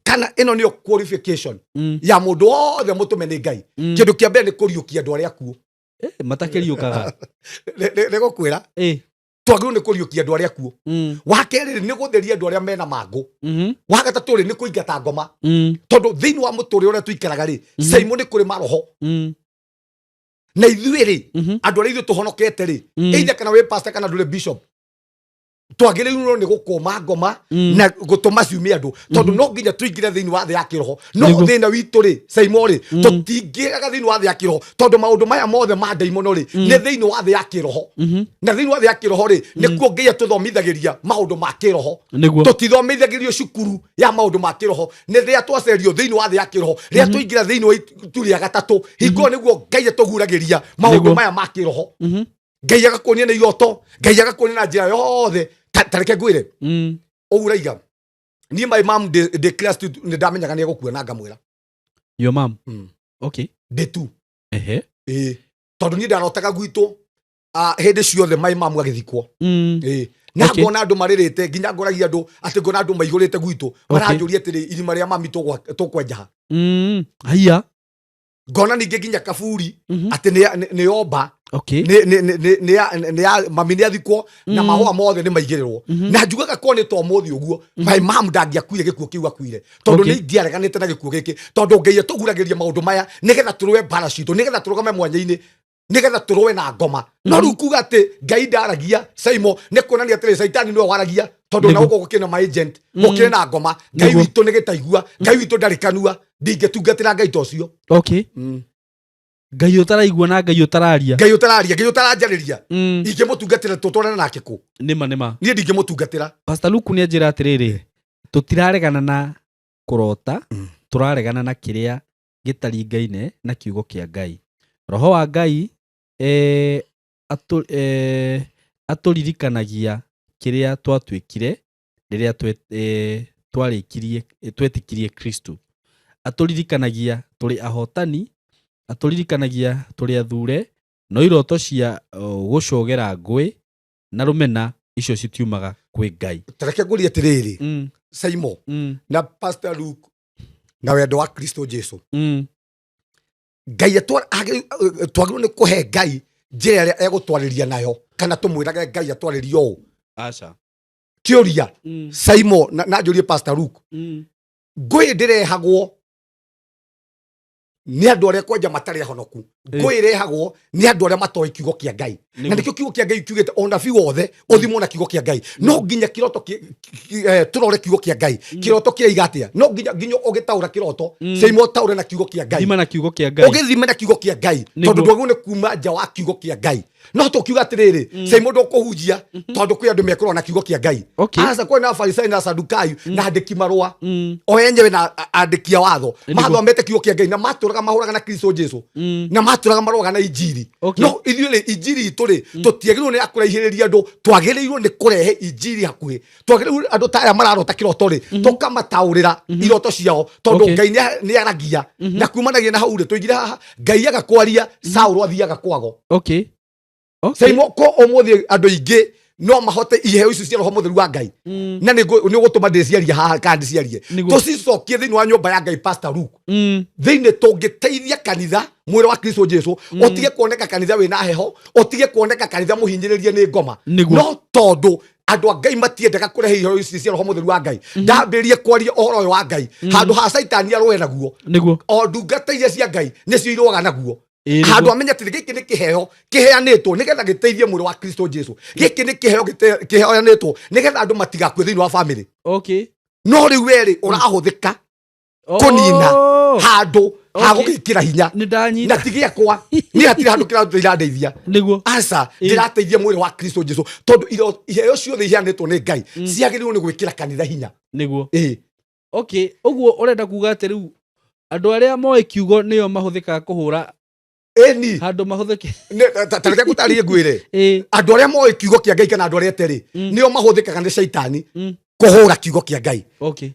kana ĩno nĩyo qualification ya mũndũ wothe mũtũme nĩ Ngai. Kĩndũ kĩa mbere nĩ kũriũkia andũ arĩa akuũ.
Eh, matakĩriũkaga.
Nĩ gũkwĩra, twagĩrĩirwo nĩ kũriũkia andũ arĩa akuũ. Wa kerĩ rĩ, nĩ gũtheria andũ arĩa mena mangũ. Wa gatatũ rĩ, nĩ kũingata ngoma, tondũ thĩinĩ wa mũtũrĩre ũrĩa tũikaraga rĩ, Saimo, nĩ kũrĩ maroho. Na ithuĩ rĩ, andũ arĩa ithuĩ tũhonokete rĩ, either kana wĩ pastor kana ndũrĩ bishop, twagĩrĩirwo nĩ gũkũma ngoma na gũtũma ciume andũ, tondũ no nginya tũingĩre thĩinĩ wa thĩ ya kĩroho. No thĩna witũ rĩ, Saimo rĩ, tũtingĩraga thĩinĩ wa thĩ ya kĩroho, tondũ maũndũ maya mothe ma ndaimono rĩ, nĩ thĩinĩ wa thĩ ya kĩroho. Na thĩinĩ wa thĩ ya kĩroho rĩ, nĩkuo Ngai atũthomithagĩria maũndũ ma kĩroho. Tũtithomithagĩrio cukuru ya maũndũ ma kĩroho, nĩ rĩrĩa twacerio thĩinĩ wa thĩ ya kĩroho, rĩrĩa tũingĩra thĩinĩ wa itu rĩa gatatũ, hingo ĩyo nĩguo Ngai atũguragĩria maũndũ maya ma kĩroho. Ngai agakuonia na iroto, Ngai agakuonia na njĩra yothe. Ta reke ngwĩre, ũguo ũraiga, niĩ my mom ndĩ class two nĩ ndamenyaga nĩ egũkua na ngamwĩra.
Your mom? Okay.
Ndĩ tu.
Ehe.
Ĩĩ, tondũ niĩ ndarotaga gwitũ, hĩndĩ ciothe my mom agĩthikwo. Ĩĩ, na ngona andũ marĩrĩte, nginya ngoragia andũ atĩ ngona andũ maihũrĩte gwitũ, maranjũria atĩrĩ, irima rĩa mami tũkwenja ha?
Haiya.
Ngona ningĩ nginya kaburi atĩ nĩ yomba.
Okay.
Nĩ mami nĩ athikwo na mahũa mothe nĩ maigĩrĩrwo. Na njugaga korwo nĩ ta ũmũthĩ ũguo, my mom ndangĩakuire gĩkuũ kĩu akuire, tondũ nĩ ingĩareganĩte na gĩkuũ gĩkĩ, tondũ Ngai atũguragĩria maũndũ maya nĩgetha tũrũe mbara citũ, nĩgetha tũrũgame mwanya-inĩ, nĩgetha tũrũe na ngoma. No rĩu kuga atĩ Ngai ndaragia, Saimo, nĩ kuonania atĩrĩ, Caitani nĩwe waragia, tondũ na gũkũ gũkĩrĩ na ma agent, gũkĩrĩ na ngoma. Ngai witũ nĩ gĩtaigua, Ngai witũ ndarĩ kanua. Ndingĩtungatĩra Ngai ta ũcio.
Okay. Ngai ũtaraigua na Ngai ũtararia.
Ngai ũtararia, Ngai ũtaranjarĩria, ingĩmũtungatĩra tũtwarane nake kũ?
Nĩma nĩma.
Niĩ ndingĩmũtungatĩra.
Pastor Luke nĩ anjĩra atĩrĩrĩ, tũtiraregana na kũrota, tũraregana na kĩrĩa gĩtaringaine na kiugo kĩa Ngai. Roho wa Ngai atũririkanagia kĩrĩa twatuĩkire rĩrĩa twarĩkirie, twetĩkirie Kristo. Atũririkanagia tũrĩ ahotani, atũririkanagia tũrĩ athure, no iroto cia gũcogera ngũĩ na rũmena icio citiumaga kwĩ Ngai.
Tareke ngũrie atĩrĩrĩ, Saimo na Pastor Luke, na wendo wa Kristo Jesu, Ngai twagĩrĩirwo nĩ kũhe Ngai njĩra ĩrĩa egũtwarĩria nayo, kana tũmwĩrage Ngai atwarĩrie ũũ?
Aca.
Kĩũria, Saimo, na njũrie Pastor Luke, ngũĩ ndĩrehagwo nĩ andũ arĩa kwanja matarĩ ahonoku, ngũĩ ĩrehagwo nĩ andũ arĩa matoĩ kiugo kĩa Ngai. Na nĩkĩo kiugo kĩa Ngai kiugĩte ũnabii wothe ũthimwo na kiugo kĩa Ngai. No nginya kĩroto tũrore kiugo kĩa Ngai, kĩroto kĩraiga atĩa. No nginya ũgĩtaũra kĩroto, Saimo, ũtaũre na kiugo kĩa Ngai.
Thima na kiugo kĩa Ngai.
Ũgĩthime na kiugo kĩa Ngai, tondũ ndwagĩrĩirwo nĩ kuma nja wa kiugo kĩa Ngai. No tũkiuga atĩrĩrĩ, Saimo, ndũkũhunjia tondũ kwĩ andũ mekũrora na kiugo kĩa Ngai. Aca, kwĩ na Afarisai na Asadukai na andĩki marũa o enyewe na andĩki a watho mathomete kiugo kĩa Ngai na matũraga mahũraga na Kristo Jesu na matũraga marũaga na injiri. No ithuĩ rĩ, injiri itũ rĩ, tũtiagĩrĩirwo nĩ ya kũraihĩrĩria andũ, twagĩrĩirwo nĩ kũrehe injiri hakuhĩ. Twagĩrĩirwo andũ ta aya mararota kĩroto rĩ, tũkamataũrĩra iroto ciao, tondũ Ngai nĩ aragia na kumanagia na hau rĩ, tũigire haha Ngai aga kwaria, Saũlũ athiaga kwago. Saimo, ko ũmũthĩ andũ aingĩ no mahote iheo icio cia Roho Mũtheru wa Ngai, na nĩ ũgũtũma ndĩciarie haha kana ndĩciarie, tũcicokie thĩinĩ wa nyũmba ya Ngai, Pastor Luke, thĩinĩ tũngĩteithia kanitha, mwĩrĩ wa Kristo Jesu, ũtige kuoneka kanitha wĩna heho, ũtige kuoneka kanitha mũhinyĩrĩrie nĩ ngoma. No tondũ andũ a Ngai matiendaga kũrehe iheo ici cia Roho Mũtheru wa Ngai, ndambĩrĩrie kwaria ũhoro ũyũ wa Ngai handũ ha Caitani arũe naguo. O ndungata iria cia Ngai nĩcio irũaga naguo, handũ amenye atĩ gĩkĩ nĩ kĩheo kĩheanĩtwo nĩgetha gĩteithie mwĩrĩ wa Kristo Jesu. Gĩkĩ nĩ kĩheo kĩheanĩtwo nĩgetha andũ matigakue thĩinĩ wa famĩlĩ. No rĩu werĩ ũrahũthĩka kũnina handũ ha gũgĩkĩra hinya.
Nĩ ndanyita.
Na ti gĩakwa niĩ, hatirĩ handũ kĩratũ irandeithia. Aca, ndĩrateithia mwĩrĩ wa Kristo Jesu, tondũ iheo ciothe iheanĩtwo nĩ Ngai ciagĩrĩirwo nĩ gwĩkĩra kanitha hinya. Ĩĩ.
Okay, ũguo ũrenda kuga atĩ rĩu andũ arĩa moĩ kiugo nĩo mahũthĩkaga kũhũra
Ĩni.
handũ mahũthĩke?
Ta reke ngũtarĩrie, ngwĩre, andũ arĩa moĩ kiugo kĩa Ngai kana andũ arĩa eterĩ nĩo mahũthĩkaga nĩ Caitani kũhũra kiugo kĩa Ngai.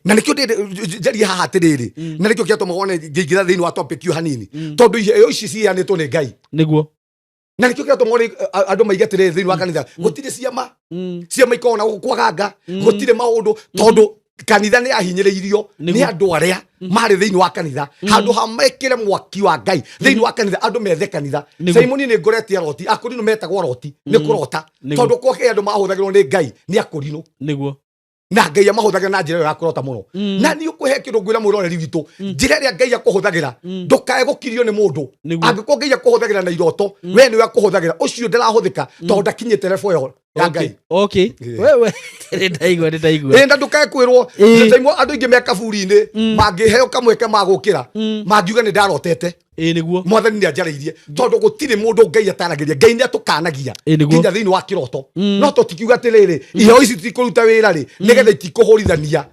Na nĩkĩo njarie haha atĩrĩrĩ, na nĩkĩo kĩatũma wone ngĩingĩra thĩinĩ wa topic ĩyo hanini, tondũ iheo ici ciheanĩtwo nĩ Ngai. Na nĩkĩo kĩratũma wone andũ maige atĩrĩrĩ, thĩinĩ wa kanitha gũtirĩ ciama, ciama ikoragwo na gũkũ kwaganga, gũtirĩ maũndũ, tondũ kanitha nĩ yahinyĩrĩirio nĩ andũ arĩa marĩ thĩinĩ wa kanitha. Handũ ha mekĩre mwaki wa Ngai thĩinĩ wa kanitha, andũ methe kanitha. Simoni, nĩ ngoretie aroti akũrinũ, metagwo aroti nĩ kũrota, tondũ kwake andũ mahũthagĩrwo nĩ Ngai nĩ akũrinũ. Na Ngai amahũthagĩra na njĩra ĩyo ya kũrota mũno. Na niĩ ũkũhe kĩndũ ngwĩra mwĩroreri witũ, njĩra ĩrĩa Ngai akũhũthagĩra, ndũkae gũkirio nĩ mũndũ. Angĩkorwo Ngai akũhũthagĩra na iroto, we nĩwe akũhũthagĩra, ũcio ndĩrahũthĩka tondũ ndakinyĩte level ĩyo ya Ngai.
Wewe nĩ ndaigua, nĩ ndaigua.
Ĩ, na ndũkae kwĩrwo. Ndaimwo andũ aingĩ me kaburi-inĩ mangĩheo kamweke magũkĩra, mangiuga nĩ ndarotete,
Ĩ nĩguo.
Mwathani nĩ anjarĩirie, tondũ gũtirĩ mũndũ Ngai ataragĩria. Ngai nĩ atũkanagia
Ĩ nĩguo.
nginya thĩinĩ wa kĩroto. No tũtikiuga atĩrĩrĩ, iheo ici tikũruta wĩra rĩ, nĩgetha itikũhũrithania,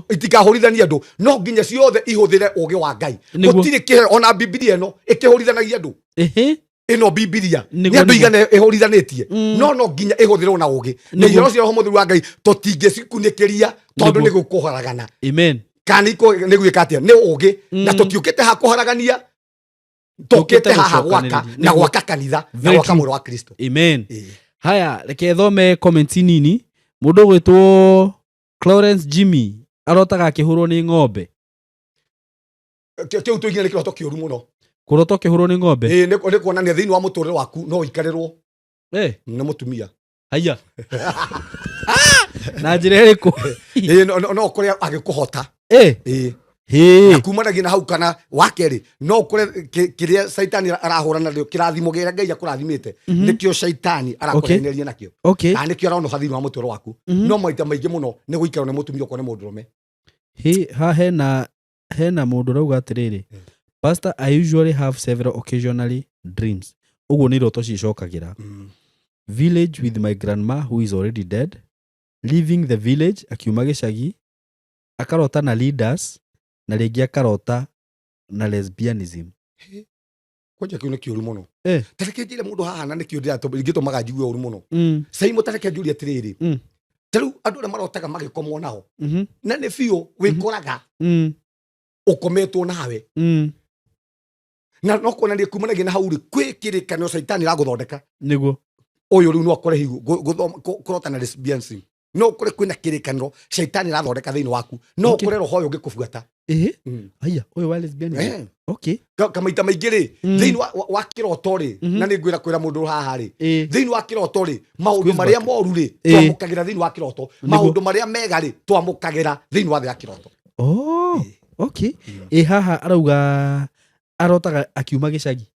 itikahũrithania andũ. No nginya ciothe ihũthĩre ũgĩ wa Ngai. Gũtirĩ kĩheo, ona Bibilia ĩno ĩkĩhũrithanagia andũ. Ĩno Bibilia nĩ andũ igana ĩhũrithanĩtie, no nginya ĩhũthĩrwo na ũgĩ. Na iheo cia Roho Mũtheru wa Ngai tũtingĩcikunĩkĩria tondũ nĩ gũkũharagana.
Amen.
Kana nĩ gwĩka atĩa nĩ ũgĩ. Na tũtiũkĩte ha kũharagania, tũkĩte haha gwaka
gũcokanĩrĩria.
Na gwaka kanitha na
Very
gwaka
true.
mwĩrĩ wa Kristo.
Amen.
Ĩĩ.
Haya, reke thome comments nini. Mũndũ ũgwĩtwo Clarence Jimmy arotaga akĩhũrwo nĩ ng'ombe.
Kĩu tũigire nĩ kĩroto kĩũru mũno.
Kũrota ũkĩhũrwo nĩ ng'ombe.
Ĩĩ, nĩ kuonania thĩinĩ wa mũtũrĩre waku no ũikarĩrwo
Eh,
nĩ mũtumia.
Haiya. Na njĩra ĩrĩkũ?
Ĩĩ, no ũkore agĩkũhota.
Eh,
Ĩĩ.
hĩ.
Na kumanagia na hau kana wakerĩ no ũkore kĩrĩa caitani arahũrana nakĩo kĩrathimo kĩrĩa Ngai akũrathimĩte nĩkĩo caitani arakũheneria nakĩo kana nĩkĩo aronoha thĩinĩ wa mũtũrĩre waku. No maita maingĩ mũno nĩ gũikarwo nĩ mũtumia okorwo nĩ mũndũrũme.
Hĩ, ha hena mũndũ ũrauga atĩrĩrĩ, Pastor, I usually have several occasionally dreams. Ũguo nĩ iroto ciĩcokagĩra. Village with my grandma who is already dead. Leaving the village, akiuma gĩcagi, akarota na leaders, na rĩngĩ akarota na lesbianism.
Kwanja kĩu nĩ kĩũru mũno.
Eh.
Ta reke njĩre mũndũ haha na nĩkĩo ingĩtũmaga njigue ũru mũno. Caimo, ta reke njũrie atĩrĩrĩ, ta rĩu andũ arĩa marotaga magĩkomwo nao na nĩ biũ wĩkoraga ũkometwo nawe na no kuonania kumanagia na hau rĩ kwĩ kĩrĩkanĩro caitani aragũthondeka.
Nĩguo.
Ũyũ rĩu no akore hihi kũrota na lesbianism, no ũkore kwĩna kĩrĩkanĩro caitani arathondeka thĩinĩ waku, no ũkore roho ũyũ ũngĩkũbuata.
Ĩhĩ. Haiya, ũyũ wa lesbianism.
Eh.
Okay.
Kamaita maingĩ rĩ, thĩinĩ wa kĩroto rĩ, na nĩ ngwĩra kwĩra mũndũ haha rĩ, thĩinĩ wa kĩroto rĩ, maũndũ
Squeeze
marĩa
back.
moru rĩ, twamũkagĩra thĩinĩ wa kĩroto. Maũndũ marĩa mega rĩ, twamũkagĩra thĩinĩ wa thĩ ya kĩroto.
Oh, okay. Ĩ haha arauga arotaga akiuma gĩcagi.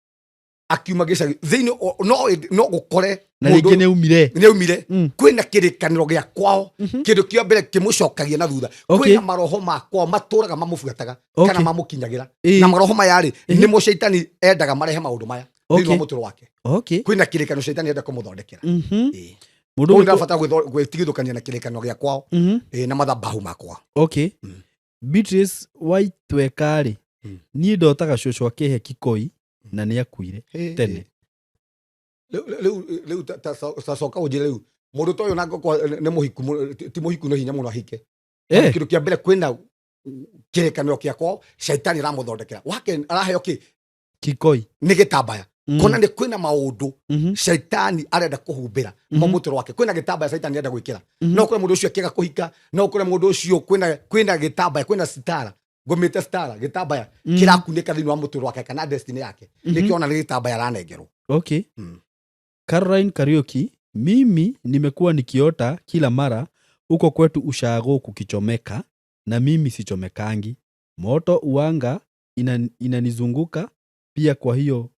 Akiuma gĩcagi thĩinĩ no gũkore
Na
mũndũ
rĩngĩ nĩ aumire.
Nĩ aumire. Kwĩna kĩrĩkanĩro gĩa kwao, kĩndũ kĩa mbere kĩmũcokagia na thutha. Kwĩna maroho ma kwao matũraga mamũbuataga kana mamũkinyagĩra, na maroho maya rĩ, nĩmo caitani endaga marehe maũndũ maya thĩinĩ wa mũtũrĩre wake. Kwĩna kĩrĩkanĩro caitani enda kũmũthondekera. Ĩĩ.
Mũndũ
Koguo
ũgwĩtwo-
ndĩrabatara gwĩtigithũkania na kĩrĩkanĩro gĩa kwao, ĩĩ, na mathabahu makwa.
Okay. Beatrice Waitweka rĩ, niĩ ndotaga cũcũ akĩhe kikoi na nĩ akuire tene.
Rĩu ta coka ũnjĩre rĩu mũndũ ta ũyũ na ngoko nĩ mũhiku ti mũhiku, nĩ hinya mũno ahike. Kĩndũ kĩa mbere kwĩna kĩrĩkanĩro kĩa kwao caitani aramũthondekera wake araheo kĩ?
Kikoi.
Nĩ gĩtambaya. Kona nĩ kwĩna maũndũ caitani arenda kũhumbĩra mũtũrĩre wake, kwĩna gĩtambaya caitani arenda gwĩkĩra. No kũrĩ mũndũ ũcio akĩaga kũhika, no kũrĩ mũndũ ũcio kwĩna gĩtambaya, kwĩna sitara, ngũmĩte sitara, gĩtambaya kĩrakunĩka thĩinĩ wa mũtũrĩre wake kana destiny yake. Nĩkĩo ona nĩ gĩtambaya aranengerwo.
Okay. Caroline Kariuki, mimi nimekuwa nikiota kila mara huko kwetu ushago kukichomeka na mimi sichomekangi. Moto uanga inanizunguka pia, kwa hiyo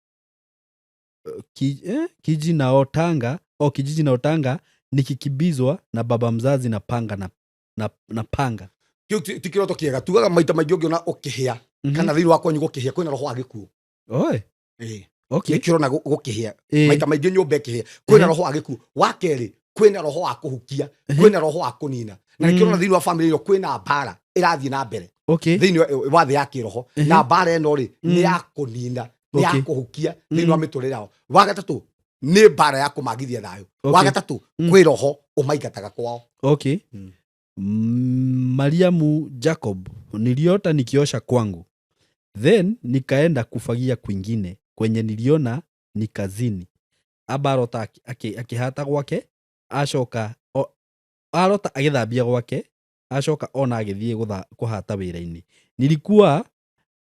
kiji naotanga au kijiji naotanga nikikibizwa na baba mzazi na panga na panga.
Kĩu ti kĩroto kĩega. Tugaga maita maingĩ ũngĩona ũkĩhĩa kana thĩinĩ wa kwanyu gũkĩhĩa, kwĩna roho wa gĩkuũ.
Oi.
Ĩĩ.
Okay.
Nĩkĩo ũrona gũkĩhĩa maita maingĩ, nyũmba ĩkĩhĩa, kwĩna roho wa gĩkuũ. Wa kerĩ, kwĩna roho wa kũhukia, kwĩna roho wa kũnina, na nĩkĩo ũrona thĩinĩ wa famĩlĩ ĩyo kwĩna mbara ĩrathiĩ na mbere thĩinĩ wa thĩ ya kĩroho, na mbara ĩno rĩ, nĩ ya kũnina, nĩ ya kũhukia thĩinĩ wa mĩtũrĩre yao. Wa gatatũ nĩ mbara ya kũmagithia thayũ. Wa gatatũ, kwĩ roho ũmaingataga kwao.
Okay. Mariamu Jacob, niliota nikiosha kwangu, then nikaenda kufagia kwingine kwenye niliona ni kazini. Aba arota akĩhata gwake, acoka arota agĩthambia gwake, acoka ona agĩthiĩ kũhata wĩra-inĩ. Nilikuwa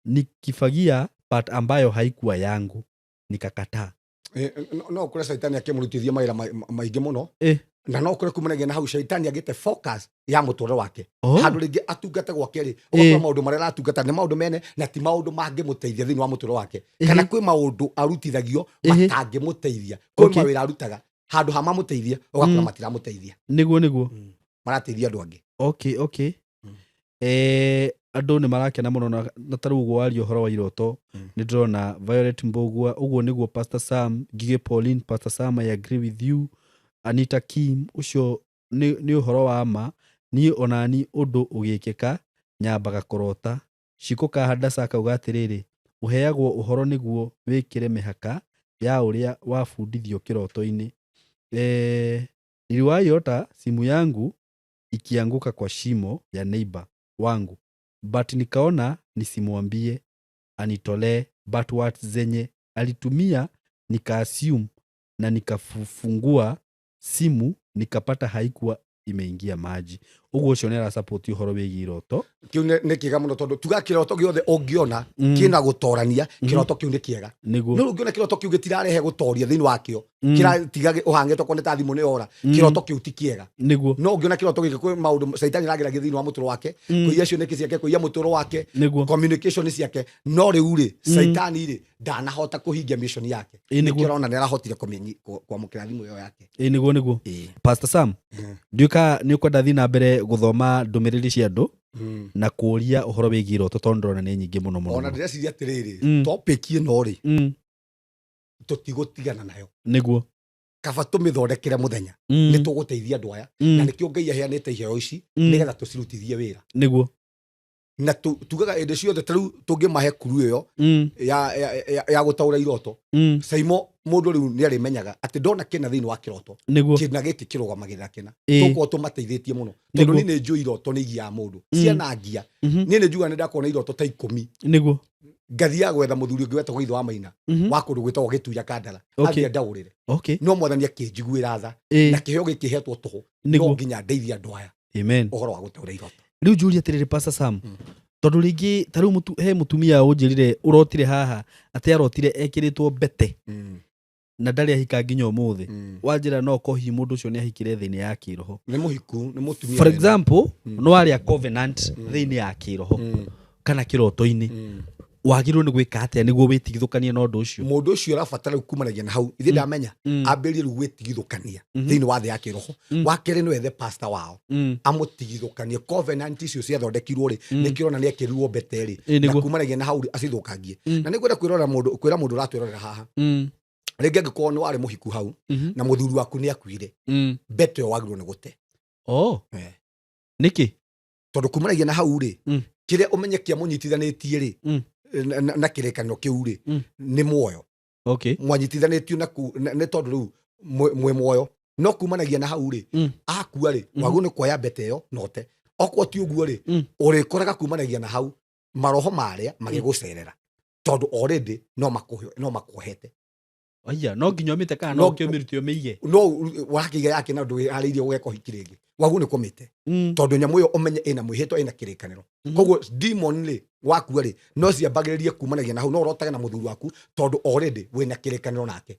nikifagia part ambayo haikuwa yangu, nikakataa.
Eh, no ũkore caitani akĩmũrutithia mawĩra maingĩ mũno, na no ũkore kumanagia na hau caitani agĩte focus ya mũtũrĩre wake. Handũ rĩngĩ atungate gwake rĩ, ũgakora maũndũ marĩa aratungata nĩ maũndũ mene na ti maũndũ mangĩmũteithia thĩinĩ wa mũtũrĩre wake, kana kwĩ maũndũ arutithagio matangĩmũteithia, kwĩ mawĩra arutaga handũ ha mamũteithia, ũgakora matiramũteithia.
Nĩguo.
Marateithia andũ angĩ.
Okay. Andũ nĩ marakena mũno na tarĩu ũguo waria ũhoro wa iroto, nĩ ndĩrona Violet Mbogua, ũguo nĩguo Pastor Sam, Ngige Pauline, Pastor Sam, I agree with you. Anita Kim, ũcio nĩ ũhoro wa ma, niĩ onani ũndũ ũgĩkĩka nyambaga kũrota. Shiko Kahadasa akauga atĩrĩrĩ, ũheagwo ũhoro nĩguo wĩkĩre mĩhaka ya ũrĩa wabundithio kĩroto-inĩ. Niliwahi ota simu yangu ikianguka kwa shimo ya neighbor wangu, but nikaona nisimwambie anitolee, but words zenye alitumia nika assume na nikafungua simu nikapata haikuwa imeingia maji. Ũguo ũcio nĩ arasupport ũhoro wĩgiĩ iroto.
Kĩu nĩ kĩega mũno, tondũ tuga kĩroto gĩothe ũngĩona kĩna gũtorania, kĩroto kĩu nĩ kĩega. No ũngĩona kĩroto kĩu gĩtirarehe gũtoria thĩinĩ wakĩo, kĩratiga ũhang'ĩtwo korwo nĩ ta thimũ nĩ yora, kĩroto kĩu ti kĩega. No ũngĩona kĩroto gĩkĩ kwĩ maũndũ caitani arageragia thĩinĩ wa mũtũrũ wake, kũiya cioneki ciake, kũiya mũtũrũ wake, communication ciake, no rĩu rĩ, caitani rĩ, ndanahota kũhingia mission yake. Nĩkĩo ũrona nĩ arahotire kwamũkĩra thimũ ĩyo yake.
Ĩĩ nĩguo nĩguo. Pastor Sam, ndiũka nĩ ũkwenda thiĩ na mbere gũthoma ndũmĩrĩri cia andũ na kũria ũhoro wĩgiĩ iroto, tondũ ndĩrona nĩ nyingĩ mũno mũno.
Ona ndĩreciria atĩrĩrĩ, topic ĩno rĩ, tũtigũtigana nayo. Kaba tũmĩthondekere mũthenya, nĩ tũgũteithia andũ aya, na nĩkĩo Ngai aheanĩte iheo ici, nĩgetha tũcirutithie wĩra. Na tugaga hĩndĩ ciothe ta rĩu tũngĩmahe kuru ĩyo ya gũtaũra iroto, Saimo, mũndũ rĩu nĩ arĩmenyaga atĩ ndona kĩna thĩinĩ wa kĩroto, kĩna gĩkĩ kĩrũgamagĩrĩra kĩna. Tũkorwo tũmateithĩtie mũno, tondũ niĩ nĩ njũĩ iroto nĩ igiaga mũndũ, ciana ngia. Niĩ nĩ njugaga nĩ ndakorwo na iroto ta 10. Ngathiaga gwetha mũthuri ũngĩ wetagwo Ithe wa Maina, wa kũndũ gwĩtagwo Gĩtuya Kandara, athiĩ andaũrĩre. No Mwathani akĩnjiguĩra tha, na kĩheo gĩkĩ hetwo tũhũ, no nginya ndeithie andũ aya ũhoro wa gũtaũra iroto.
Rĩu njũrie atĩrĩrĩ, Pastor Sam, tondũ rĩngĩ ta rĩu he mũtumia ũnjĩrire ũrotire haha atĩ arotire ekĩrĩtwo mbete na ndarĩ ahika nginya ũmũthĩ. Wanjĩra no ko hihi mũndũ ũcio nĩ ahikire thĩinĩ ya kĩroho.
Nĩ mũhiku, nĩ mũtumia.
For example, no arĩa covenant thĩinĩ ya kĩroho kana kĩroto-inĩ, wagĩrĩirwo nĩ gwĩka atĩa nĩguo wĩtigithũkanie na ũndũ ũcio?
Mũndũ ũcio ũrabatara rĩu kumanagia na hau ithe ndamenya, ambĩrĩrie rĩu gwĩtigithũkania thĩinĩ wa thĩ ya kĩroho. Wa kerĩ, no ethe pastor wao, amũtigithũkanie covenant icio ciathondekirwo rĩ, nĩkĩo ũrona nĩ ekĩrirwo mbete rĩ, na kumanagia na hau rĩ, acithũkangie. Na nĩ ngwenda kwĩrora mũndũ, kwĩra mũndũ ũratwĩrorera haha, rĩngĩ angĩkorwo nĩ warĩ mũhiku hau na mũthuri waku nĩ akuire, mbete ĩyo wagĩrĩirwo nĩ gũte.
Nĩkĩ?
Tondũ kumanagia na hau rĩ, kĩrĩa ũmenye kĩamũnyitithanĩtie rĩ, na kĩrĩkanĩro kĩu rĩ, nĩ muoyo. Mwanyitithanĩtio na nĩ tondũ rĩu mwĩ muoyo, no kumanagia na hau rĩ, akua rĩ, wagĩrĩirwo nĩ kuoya mbete ĩyo na ũte. Okorwo ti ũguo rĩ, ũrĩkoraga kumanagia na hau maroho marĩa magĩgũcerera, tondũ already no makuohete.
Aya, no nginya ũmĩte kana no ũkĩũmĩrute ũmĩige?
No wakĩiga yake na ndwĩharĩirie gũgeka ũhiki rĩngĩ, wagĩrĩirwo nĩ kũmĩte, tondũ nyamũ ĩyo ũmenye ĩna mwĩhĩtwa, ĩna kĩrĩkanĩro. Koguo demon rĩ, wakua rĩ, no ciambagĩrĩrie kumanagia na hau, no ũrotage na mũthuri waku, tondũ already wĩna kĩrĩkanĩro nake.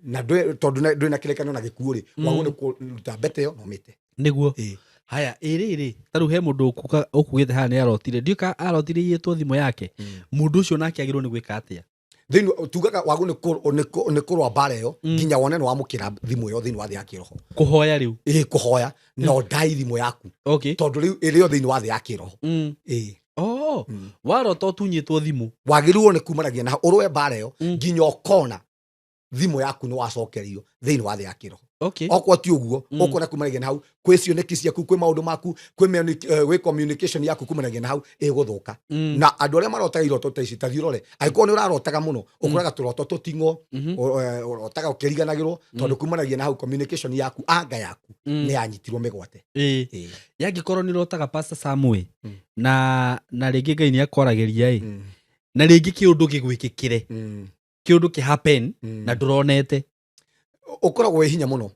Na tondũ ndwĩna kĩrĩkanĩro na gĩkuũ rĩ, wagĩrĩirwo nĩ kũruta mbete ĩyo na ũmĩte.
Haya, ĩrĩrĩ, ta rĩu he mũndũ ũkugĩte haha nĩ arotire, ndiũĩ kana arotire iyĩtwo thimũ yake. Mũndũ ũcio nake agĩrĩirwo nĩ gwĩka atĩa?
Thĩinĩ tugaga wagĩrĩirwo nĩ kũrũa mbara ĩyo nginya wone nĩ wamũkĩra thimũ ĩyo thĩinĩ wa thĩ ya kĩroho.
Kũhoya rĩu?
Ĩĩ, kũhoya na ũndai thimũ yaku, tondũ rĩu ĩrĩ o thĩinĩ wa thĩ ya kĩroho. Ĩĩ.
Warota ũtunyĩtwo thimũ,
wagĩrĩirwo nĩ kumanagia na ũrũe mbara ĩyo nginya ũkona thimũ yaku nĩ wacokerio thĩinĩ wa thĩ ya kĩroho. Okorwo ti ũguo, ũkona kumanagia na hau kwĩ cioneki ciaku, kwĩ maũndũ maku, kwĩ communication yaku, kumanagia na hau ĩgũthũka. Na andũ arĩa marotaga iroto ta ici, ta thiĩ ũrore, angĩkorwo nĩ ũrarotaga mũno, ũkoraga tũroto tũting'o, ũrotaga ũkĩriganagĩrwo, tondũ kumanagia na hau communication yaku, anga yaku nĩ yanyitirwo mĩgwate.
Yangĩkorwo nĩ ũrotaga, Pastor Samuel, na rĩngĩ Ngai nĩ akwaragĩria ĩ, na rĩngĩ kĩũndũ gĩgwĩkĩkĩre, kĩũndũ kĩ happen na ndũronete.
Ũkoragwo wĩ hinya mũno.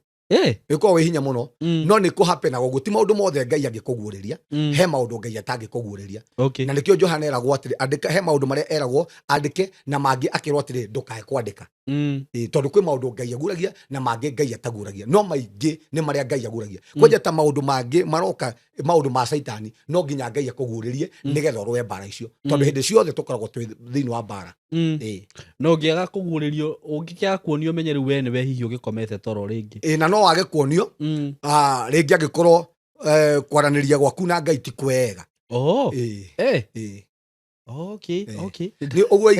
Ũkoragwo wĩ hinya mũno. No nĩ kũhapenaga ũguo, ti maũndũ mothe Ngai angĩkũguũrĩria. He maũndũ Ngai atangĩkũguũrĩria. Na nĩkĩo Johana eragwo atĩrĩ andĩka, he maũndũ marĩa eragwo andĩke na mangĩ akĩrwo atĩrĩ ndũkae kwandĩka. Ĩĩ, tondũ kwĩ maũndũ Ngai aguragia na mangĩ Ngai ataguragia, no maingĩ nĩ marĩa Ngai aguragia. Kwanja ta maũndũ mangĩ maroka, maũndũ ma caitani, no nginya Ngai akũguũrĩrie nĩgetha ũrũe mbara icio, tondũ hĩndĩ ciothe tũkoragwo twĩ thĩinĩ wa mbara. Ĩĩ.
Na ũngĩaga kũguũrĩrio, ũngĩkĩaga kuonio, ũmenye rĩu we nĩwe hihi ũgĩkomete toro rĩngĩ.
Ĩĩ, na no wage kuonio, rĩngĩ angĩkorwo kwaranĩria gwaku na Ngai ti kwega. Ĩĩ. Ĩĩ. Nĩ ũguo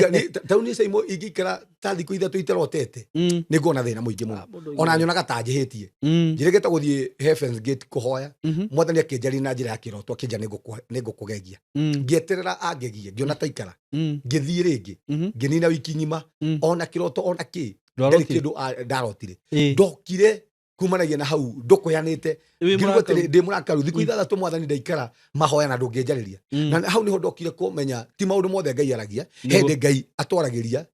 ta rĩu niĩ Saimo ingĩikara ta thikũ 3 itarotete, nĩ nguona thĩna mũingĩ mũno.
Ah, mũndũ
Ona nyonaga ta njĩhĩtie. Njĩrĩgĩte gũthiĩ Heaven's Gate kũhoya, Mwathani akĩnjaria na njĩra ya kĩroto, akĩnja nĩ ngũkũgegia. Ngĩeterera angegie, ngĩona ta ikara, ngĩthiĩ rĩngĩ, ngĩnina wiki ng'ima, ona kĩroto ona kĩ ndarĩ
Ndwarotire?
kĩndũ ndarotire. Ndokire. Kumanagia na hau ndũkũyanĩte.
Wĩ
Ngiuga
mũrakaru.
atĩrĩ, ndĩ mũrakaru thikũ 6 mwathani ndaikara mahoya na ndũngĩnjarĩria. Na hau nĩho ndokire kũmenya ti maũndũ mothe Ngai aragia.
Nĩguo.
Hĩndĩ Ngai atwaragĩria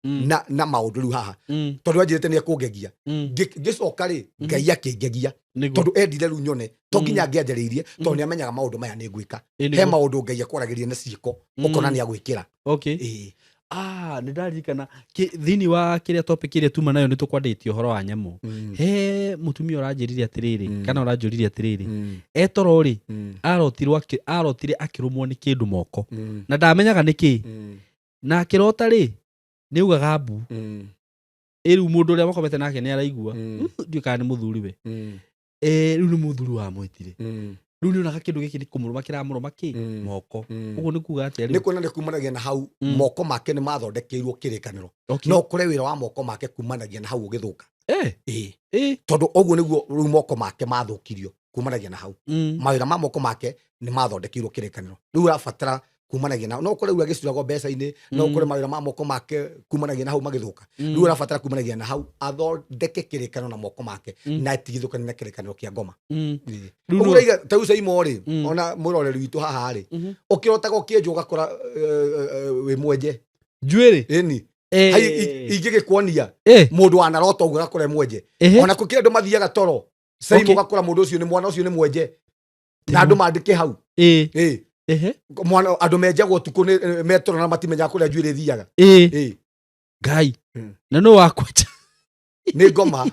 na maũndũ rĩu haha, tondũ anjĩrĩte nĩ ekũngegia. Ngĩcoka rĩ, Ngai akĩngegia, tondũ endire rĩu nyone to nginya angĩanjarĩirie, tondũ nĩ amenyaga maũndũ maya nĩ ngwĩka. He maũndũ Ngai akwaragĩria na ciĩko, ũkona nĩ agwĩkĩra.
Okay.
Ĩĩ.
Ah, nä ndaririkana thĩinĩ wa kĩrĩa topic ĩrĩa tuma nayo nĩ tũkwandĩtie ũhoro wa nyamũ. He mũtumia ũranjĩrire atĩrĩrĩ, kana ũranjũririe atĩrĩrĩ, etoro rĩ, arotirwo arotire akĩrũmwo nĩ kĩndũ moko na ndamenyaga nĩ kĩ, na akĩrota rĩ nĩ augaga mbu. Ĩ rĩu mũndũ ũrĩa makomete nake nĩ araigua. Ndiũĩ kana nĩ mũthuri we. Rĩu nĩ mũthuri wamwĩtire. Rĩu nĩ onaga kĩndũ gĩkĩ nĩ kũmũrũma kĩramũrũma kĩ moko. Ũguo nĩ kuga atĩa
Nĩ
rĩu?
kuona nĩ kumanagia na hau moko make nĩ mathondekeirwo kĩrĩkanĩro. No kũre wĩra wa moko make kumanagia na hau ũgĩthũka. Ĩĩ. Tondũ ũguo nĩguo rĩu moko make mathũkirio kumanagia na hau. Mawĩra ma moko make nĩ mathondekeirwo kĩrĩkanĩro. Rĩu ũrabatara kumanagia na no ũkore rĩu agĩcuragwo mbeca-inĩ, no ũkore mawĩra ma moko make kumanagia na hau magĩthũka. Rĩu ũrabatara kumanagia na hau athondeke kĩrĩkanĩro na moko make na atigithũkane na kĩrĩkanĩro kĩa ngoma. Ĩĩ.
Rĩu
Ũguo ũraiga ta rĩu Saimo rĩ, ona mwĩroreri witũ haha rĩ, ũkĩrotaga ũkĩenjwo ũgakora wĩ mwenje.
Njuĩrĩ.
Ĩni. Hai ingĩgĩkuonia mũndũ wanarota ũguo agakora e mwenje. Ona kũkĩrĩ andũ mathiaga toro Saimo, ũgakora mũndũ ũcio nĩ mwana ũcio nĩ mwenje na andũ mandĩke hau. Ĩĩ. Mwana andũ menjagwo ũtukũ nĩ metoro na matimenyaga kũrĩa njuĩrĩ ĩthiaga. Ĩĩ.
Ngai. Na nũ wakwenja?
Nĩ ngoma.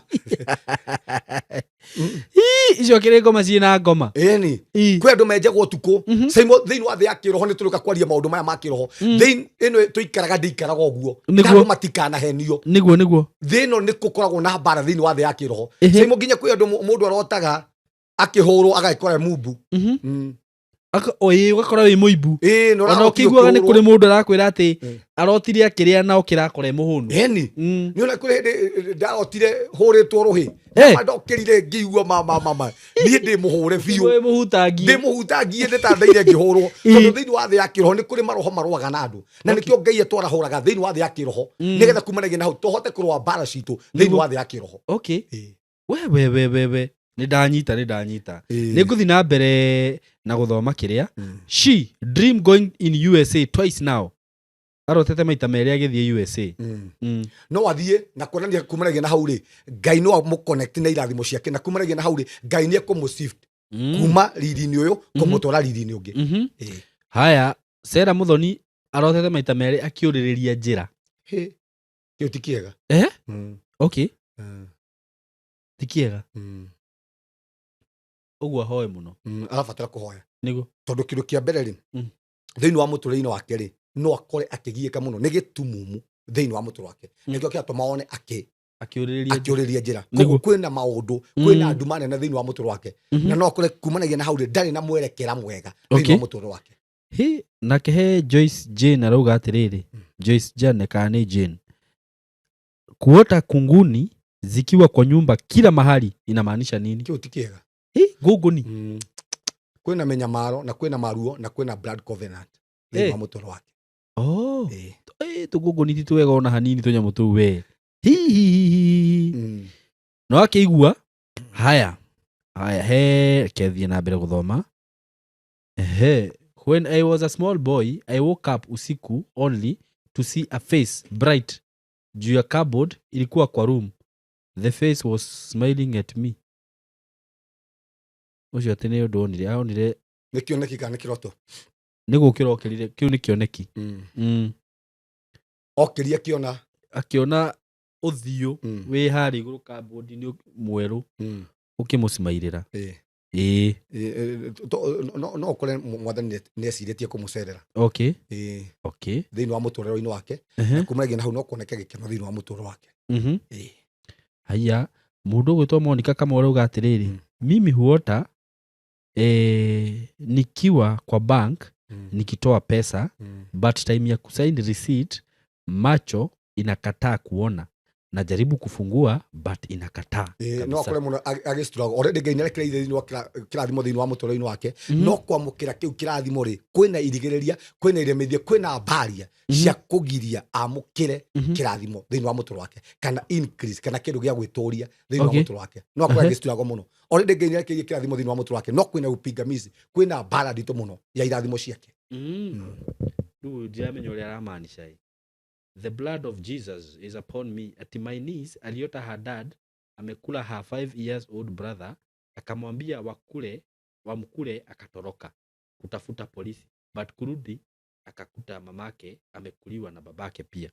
Icio kĩrĩ ngoma ciĩna ngoma.
Ĩni. Kwĩ andũ menjagwo ũtukũ. Saimo, thĩinĩ wa thĩ ya kĩroho nĩ tũrĩũka kwaria maũndũ maya ma kĩroho. Thĩ ĩno tũikaraga ndĩikaraga ũguo. Na andũ matikanahenio.
Nĩguo nĩguo.
Thĩ ĩno nĩ gũkoragwo na mbara thĩinĩ wa thĩ ya kĩroho. Saimo, nginya kwĩ andũ mũndũ arotaga akĩhũrwo agagĩkora e mumbu.
Ĩĩ, ũgakora wĩ mũimbu.
Ĩĩ, na
Ona
ũrarotire
ũkĩiguaga nĩ
ũkĩhũrwo.
kũrĩ mũndũ arakwĩra atĩ arotire akĩrĩa na ũkĩrakora e mũhũnu.
Ĩni. Nĩ ona kũrĩ hĩndĩ ndarotire hũrĩtwo rũhĩ. Ma ndokĩrire ngĩigua ma ma ma niĩ ndĩ mũhũre biũ.
Wĩ mũhutangie.
Ndĩ mũhutangie ndĩtandaire ngĩhũrwo. Tondũ thĩinĩ wa thĩ ya kĩroho nĩ kũrĩ maroho marũaga na andũ na nĩkĩo Ngai atwarahũraga thĩinĩ wa thĩ ya kĩroho, nĩgetha kumanagia na hau tũhote kũrũa mbara citũ thĩinĩ wa thĩ ya kĩroho.
Okay.
Ĩĩ.
We we we we we nĩ ndanyita, nĩ ndanyita.
Ĩĩ.
Nĩ ngũthiĩ na mbere na gũthoma kĩrĩa. She dream going in USA twice now. Arotete maita merĩ agĩthiĩ USA.
No athiĩ na kuonania kumanagia na hau rĩ, Ngai no amũconnect na irathimo ciake, na kumanagia na hau rĩ, Ngai nĩ ekũmũshift kuma riri-inĩ ũyũ kũmũtwara riri-inĩ ũngĩ. Ĩĩ.
Haya, Sera Muthoni arotete maita merĩ akĩũrĩrĩria njĩra.
Hĩ, kĩu ti kĩega.
Eh? Okay. Ti kĩega. Ũguo ahoe mũno.
Arabatara kũhoya.
Nĩguo.
Tondũ kĩndũ kĩa mbere rĩ, thĩinĩ wa mũtũrĩre-inĩ wake rĩ, no akore akĩgiĩka mũno nĩ gĩtumumu thĩinĩ wa mũtũrĩre wake. Nĩkĩo kĩratũma one
Akĩũrĩrĩria njĩra.
Akĩũrĩrĩria njĩra.
Nĩguo.
Koguo kwĩna maũndũ, kwĩna nduma nene thĩinĩ wa mũtũrĩre wake. Na no akore kumanagia na hau rĩ, ndarĩ na mwerekera mwega thĩinĩ wa mũtũrĩre wake.
Hi, nake he Joyce Jane arauga atĩrĩrĩ, Joyce Jane kana nĩ Jane, kuota kunguni zikiwa kwa nyumba kila mahali inamaanisha nini?
Kĩu ti kĩega.
Hi, ngũngũni.
Kwĩna mĩnyamaro na kwĩna maruo na kwĩna blood covenant thĩinĩ wa mũtũrĩre wake.
Oh.
Ĩĩ.
Tũngũngũni ti twega ona hanini tũnyamũ tũu we. Hi, hi, hi, hi. No akĩigua haya haya, he kethiĩ na mbere gũthoma. Ehe, when I was a small boy I woke up usiku only to see a face bright juu ya cupboard ilikuwa kwa room. The face was smiling at me. Ũcio atĩ nĩ ũndũ onire, aonire.
Nĩ kĩoneki kana nĩ kĩroto?
Nĩ gũkĩra okĩrire, kĩu nĩ kĩoneki.
Okĩria kĩona.
Akĩona ũthiũ wĩ harĩa igũrũ cupboard-inĩ mwerũ ũkĩmũcimairĩra.
Ĩĩ.
Ĩĩ.
Ĩĩ, no ũkore mwathani nĩ ecirĩtie kũmũcerera. Ĩĩ. Thĩinĩ wa mũtũrĩre-inĩ wake. Na kumanagia na hau no kuoneke gĩkeno thĩinĩ wa mũtũrĩre wake. Ĩĩ.
Haya, mũndũ ũgwĩtwo Monica Kamau arauga atĩrĩrĩ, mimi huota nikiwa kwa bank nikitoa pesa, but time ya kusign receipt macho inakataa kuona. Najaribu kufungua but inakataa.
Ĩĩ, no
kabisa.
akore mũno agĩ struggle already. Ngai nĩarekereirie thĩinĩ wa kĩrathimo thĩinĩ wa mũtũrĩre-inĩ wake, no kwamũkĩra kĩu kĩrathimo rĩ, kwĩna irigĩrĩria, kwĩna iremithia, kwĩna mbaria cia kũgiria amũkĩre kĩrathimo thĩinĩ wa mũtũrĩre wake, kana increase, kana kĩndũ gĩa gwĩtũria thĩinĩ wa mũtũrĩre wake. No akorwo agĩ struggle mũno. Already Ngai nĩarekereirie kĩrathimo thĩinĩ wa mũtũrĩre wake, no kwĩna upingamizi, kwĩna mbara nditũ mũno ya irathimo ciake.
Rĩu ndiramenya ũrĩa aramaanisha ĩ. The blood of Jesus is upon me. Ati my niece aliota her dad amekula her 5 years old brother, akamwambia wakule wamkule, akatoroka kutafuta polisi, but kurudi akakuta mamake amekuliwa na babake pia.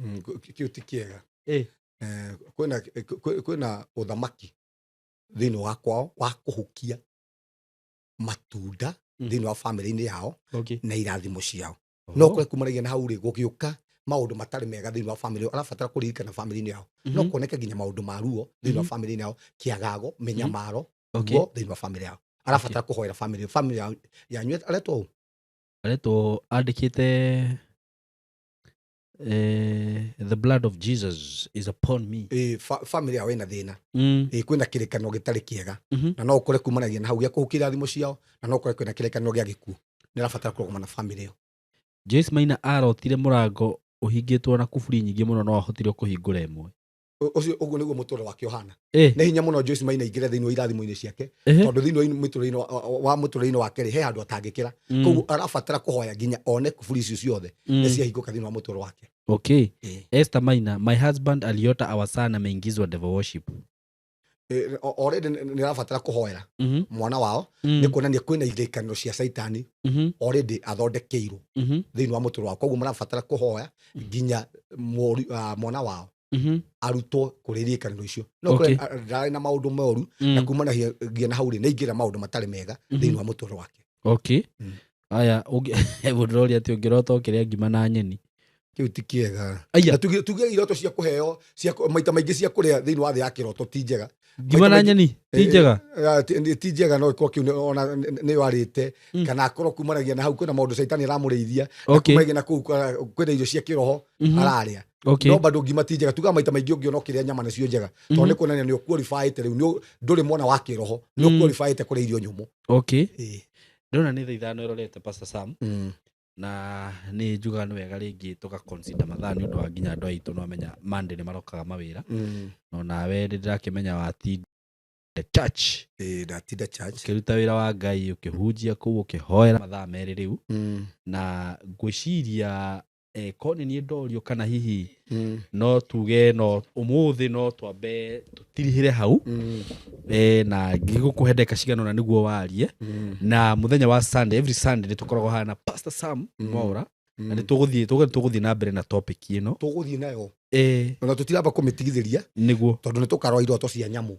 Kĩu ti kĩega.
Eh.
Kwĩna ũthamaki thĩinĩ wa kwao wa kũhukia matunda thĩinĩ wa famĩlĩ-inĩ yao na irathimo ciao. No kũrĩa kumanagia na hau rĩ, gũgĩũka maũndũ matarĩ mega thĩinĩ wa famĩlĩ, arabatara kũririkana famĩlĩ-inĩ yao. No kuoneke nginya maũndũ ma ruo thĩinĩ wa famĩlĩ-inĩ yao, kĩagago, mĩnyamaro, ruo thĩinĩ wa famĩlĩ yao. Arabatara kũhoera famĩlĩ yao yanyu. Aretwo ũũ?
Aretwo, andĩkĩte "The blood of Jesus is upon me."
Ĩ, famĩlĩ yao ĩna thĩna. Ĩ, kwĩna kĩrĩkanĩro gĩtarĩ kĩega, na no ũkore kumanagia na hau gĩa kũhukia irathimo ciao, na no ũkore kwĩna kĩrĩkanĩro gĩa gĩkuũ. Nĩ arabatara kũrũgama na famĩlĩ ĩyo.
Joyce Maina arotire mũrango ũhingĩtwo na kuburi nyingĩ mũno, no ahotire kũhingũra ĩmwe.
Ũcio ũguo nĩguo mũtũrĩre wake ũhana. Nĩ hinya mũno Joyce Maina aingĩre thĩinĩ wa irathimo-inĩ ciake, tondũ thĩinĩ wa mũtũrĩre-inĩ wake rĩ, he handũ atangĩkĩra. Koguo arabatara kũhoya nginya one kuburi icio ciothe nĩ ciahingũka thĩinĩ wa mũtũrĩre wake.
Esther Maina, my husband aliota our son ameingizwa devil worship.
Already nĩ arabatara kũhoera mwana wao, nĩ kuonania kwĩna irĩkanĩro cia caitani already athondekeirwo thĩinĩ wa mũtũrĩre wao. Koguo marabatara kũhoya nginya mwana wao arutwo kũrĩ irĩkanĩro icio. No ndarĩ na maũndũ moru, na kumanagia na hau rĩ, nĩ aingĩra maũndũ matarĩ mega thĩinĩ wa mũtũrĩre wake.
Aya, mũndũ ũroria atĩ ũngĩrota ũkĩrĩa ngima na nyeni?
Kĩu ti kĩega.
Aya.
Na tuge iroto cia kũheo cia maita maingĩ cia kũrĩa thĩinĩ wa thĩ ya kĩroto ti njega.
Ngima na
Maita
nyeni ti njega?
Ti njega. No ĩkorwo kĩu ona nĩ warĩte, kana akorwo kumanagia na hau kwĩna maũndũ caitani aramũrĩithia, na kumanagia na kũu kwĩna irio cia kĩroho ararĩa. No bado ngima ti njega. Tugaga maita maingĩ ũngĩona ũkĩrĩa nyama nĩcio njega, tondũ nĩ kuonania nĩ ũqualifyĩte rĩu, ndũrĩ mwana wa kĩroho, nĩ ũqualifyĩte kũrĩa irio nyũmũ.
Ndĩrona nĩ thaa 5 ĩrorete, Pastor Sam, na nĩ njugaga nĩ wega rĩngĩ tũga consider mathaa nĩ ũndũ wa nginya andũ aitũ. No amenya Monday nĩ marokaga mawĩra, no nawe nĩ ndĩrakĩmenya watinda church.
Ĩĩ, ndatinda church.
Ũkĩruta wĩra wa Ngai, ũkĩhunjia kũu, ũkĩhoera mathaa 2 rĩu, na ngwĩciria ko nĩ niĩ ndorio kana hihi no tuge no ũmũthĩ no twambe tũtirihĩre hau, na ngĩgũkũhe ndagĩka cigana ũna nĩguo warie. Na mũthenya wa Sunday, every Sunday, nĩ tũkoragwo haha na Pastor Sam Mwaura, na nĩ tũgũthiĩ na mbere na topic ĩno.
Tũgũthiĩ nayo, ona tũtiramba kũmĩtigithĩria, tondũ nĩ tũkarora iroto cia nyamũ.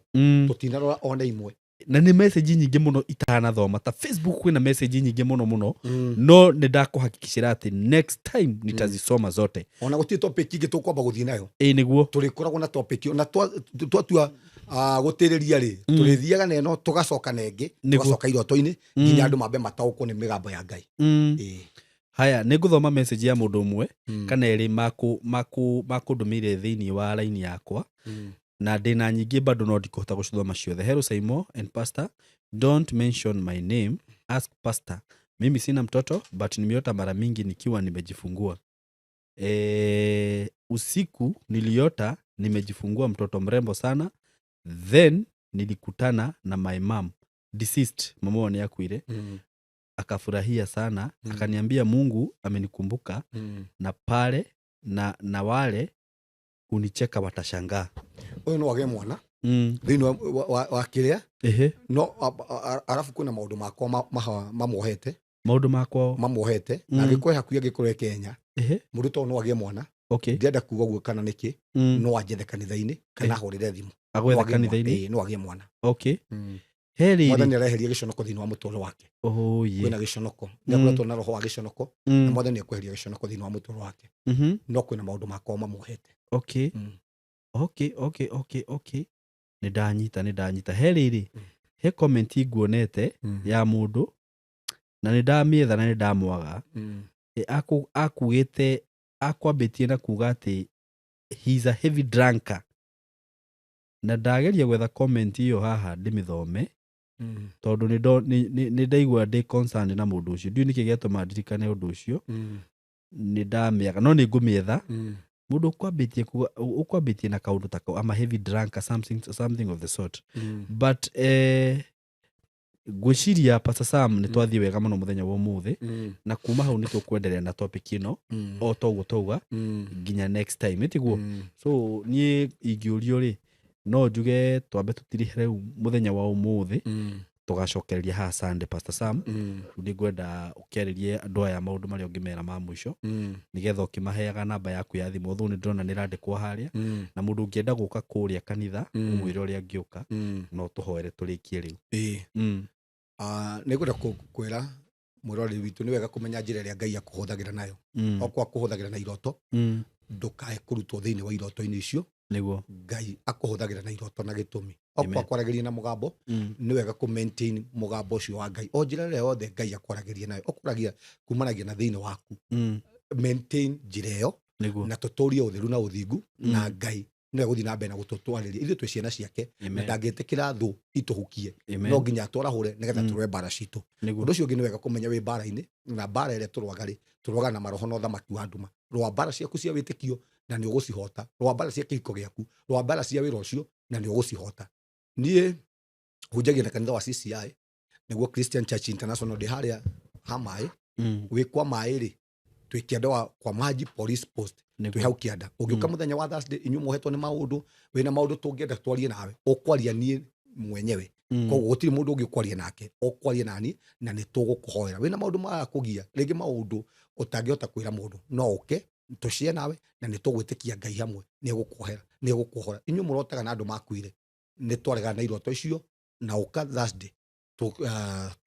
Tũtinarora ona imwe.
Na nĩ message nyingĩ mũno itanathoma. Ta Facebook kwĩna message nyingĩ mũno mũno, no nĩ ndakũhakikishĩra atĩ next time nitazisoma zote.
Ona gũtirĩ topic ingĩ tũkwamba gũthiĩ nayo.
Ĩ, nĩguo.
Tũrĩkoragwo na topic, na twatua gũtĩrĩria rĩ, tũrĩthiaga na ĩno, tũgacoka na ĩngĩ, tũgacoka iroto-inĩ, nginya andũ mambe mataũkwo nĩ mĩgambo ya Ngai. Ĩĩ.
Haya, nĩ ngũthoma message ya mũndũ ũmwe kana erĩ makũndũmĩire thĩinĩ wa raini yakwa, na ndĩna nyingĩ bado no ndikũhota gũcithoma ciothe. "Hello Saimo and pastor, don't mention my name. Ask pastor, mimi sina mtoto but nimeota mara mingi nikiwa nimejifungua. Usiku niliota nimejifungua mtoto mrembo sana, then nilikutana na my mom deceased." Mama wao nĩ akuire. "Akafurahia sana, akaniambia Mungu amenikumbuka, na pale na wale kunicheka watashangaa."
Ũyũ no agĩe mwana thĩinĩ wa kĩrĩa, no arabu kwĩna maũndũ makwa mamuohete.
Maũndũ makwa.
Mamuohete, na angĩkorwo hakuhĩ, angĩkorwo e Kenya, mũndũ to no agĩe mwana. Ndĩrenda kuga ũguo kana nĩkĩ, no anjethe kanitha-inĩ kana ahũrĩre thimũ.
Agwethe
No agĩe mwana.
kanitha-inĩ.
Ĩĩ, no agĩe mwana.
He rĩrĩ.
Mwathani areheria gĩconoko thĩinĩ wa mũtũrĩre wake.
Oh, yeah.
Kwĩna gĩconoko, nĩ akoretwo na roho wa gĩconoko, na Mwathani ekweheria gĩconoko thĩinĩ wa mũtũrĩre wake, no kwĩna maũndũ makwa mamuohete.
Okay, nĩ ndanyita. He rĩrĩ, he comment nguonete ya mũndũ na nĩ ndamĩetha na nĩ ndamwaga. Akugĩte akwambĩtie na kuga atĩ
He's a heavy drunker. Na ndageria gwetha comment ĩyo haha ndĩmĩthome tondũ nĩ ndaigua ndĩ concerned na mũndũ ũcio. Ndiũĩ nĩkĩ gĩatũma ndirikane ũndũ ũcio. Nĩ ndamĩaga no nĩ ngũmĩetha. Mũndũ ũkwambĩtie kuga ũkwambĩtie na kaũndũ ta kau, I'm a heavy drunker, something of the sort. But ngwĩciria, Pastor Sam, nĩ twathiĩ wega mũno mũthenya wa ũmũthĩ, na kuma hau nĩ tũkwenderea na topic ĩno o toguo tauga nginya next time, ĩtiguo? So niĩ ingĩũrio rĩ, no njuge twambe tũtirihe rĩu mũthenya wa ũmũthĩ, tũgacokereria haha Sunday. Pastor Sam, rĩu nĩ ngwenda ũkĩarĩrie andũ aya maũndũ marĩa ũngĩmera ma mũico, nĩgetha ũkĩmaheaga namba yaku ya thimũ. Although nĩ ndĩrona nĩ ĩrandĩkwo harĩa, na mũndũ ũngĩenda gũka kũrĩa kanitha, ũmwĩre ũrĩa angĩũka. No tũhoere tũrĩkie rĩu.
Ĩĩ. Nĩ ngwenda kwĩra mwĩroreri witũ nĩ wega kũmenya njĩra ĩrĩa Ngai akũhũthagĩra nayo. Okorwo akũhũthagĩra na iroto, ndũkae kũrutwo thĩinĩ wa iroto-inĩ icio. Ngai akũhũthagĩra na iroto na gĩtũmi. Okorwo akwaragĩria na mũgambo, nĩ wega kũ maintain mũgambo ũcio wa Ngai. O njĩra ĩrĩa yothe Ngai akwaragĩria nayo, ũkwaragia kumanagia na thĩinĩ waku, maintain njĩra ĩyo, na tũtũrie ũtheru na ũthingu, na Ngai nĩwe gũthiĩ na mbere na gũtũtwarĩria. Ithuĩ twĩ ciana ciake na ndangĩtĩkĩra thũ itũhukie. No nginya atwarahũre nĩgetha tũrũe mbara citũ. Ũndũ ũcio ũngĩ, nĩ wega kũmenya wĩ mbara-inĩ, na mbara ĩrĩa tũrũaga rĩ, tũrũaga na maroho na ũthamaki wa nduma. Rũa mbara ciaku cia wĩtĩkio na nĩ ũgũcihota. Rũa mbara cia kĩhiko gĩaku, rũa mbara cia wĩra ũcio na nĩ ũgũcihota. Niĩ hunjagia na kanitha wa CCI, nĩguo Christian Church International. Ndĩ harĩa ha maĩ. Wĩ kwa maĩ rĩ, twĩ kĩanda wa kwa Maji Police Post, twĩ hau kĩanda. Ũngĩũka mũthenya wa Thursday, inyuĩ mohetwo nĩ maũndũ, wĩna maũndũ tũngĩenda twarie nawe, ũkwaria niĩ mwenyewe. Koguo gũtirĩ mũndũ ũngĩ ũkwaria nake, ũkwaria nani, na nĩ tũgũkũhoera. Wĩna maũndũ marakũgia, rĩngĩ maũndũ ũtangĩhota kwĩra mũndũ, no ũke tũcie nawe, na nĩ tũgwĩtĩkia Ngai hamwe nĩ egũkuohera, nĩ egũkuohora. Inyuĩ mũrotaga na andũ makuire, nĩ twaregana na iroto icio, na ũka Thursday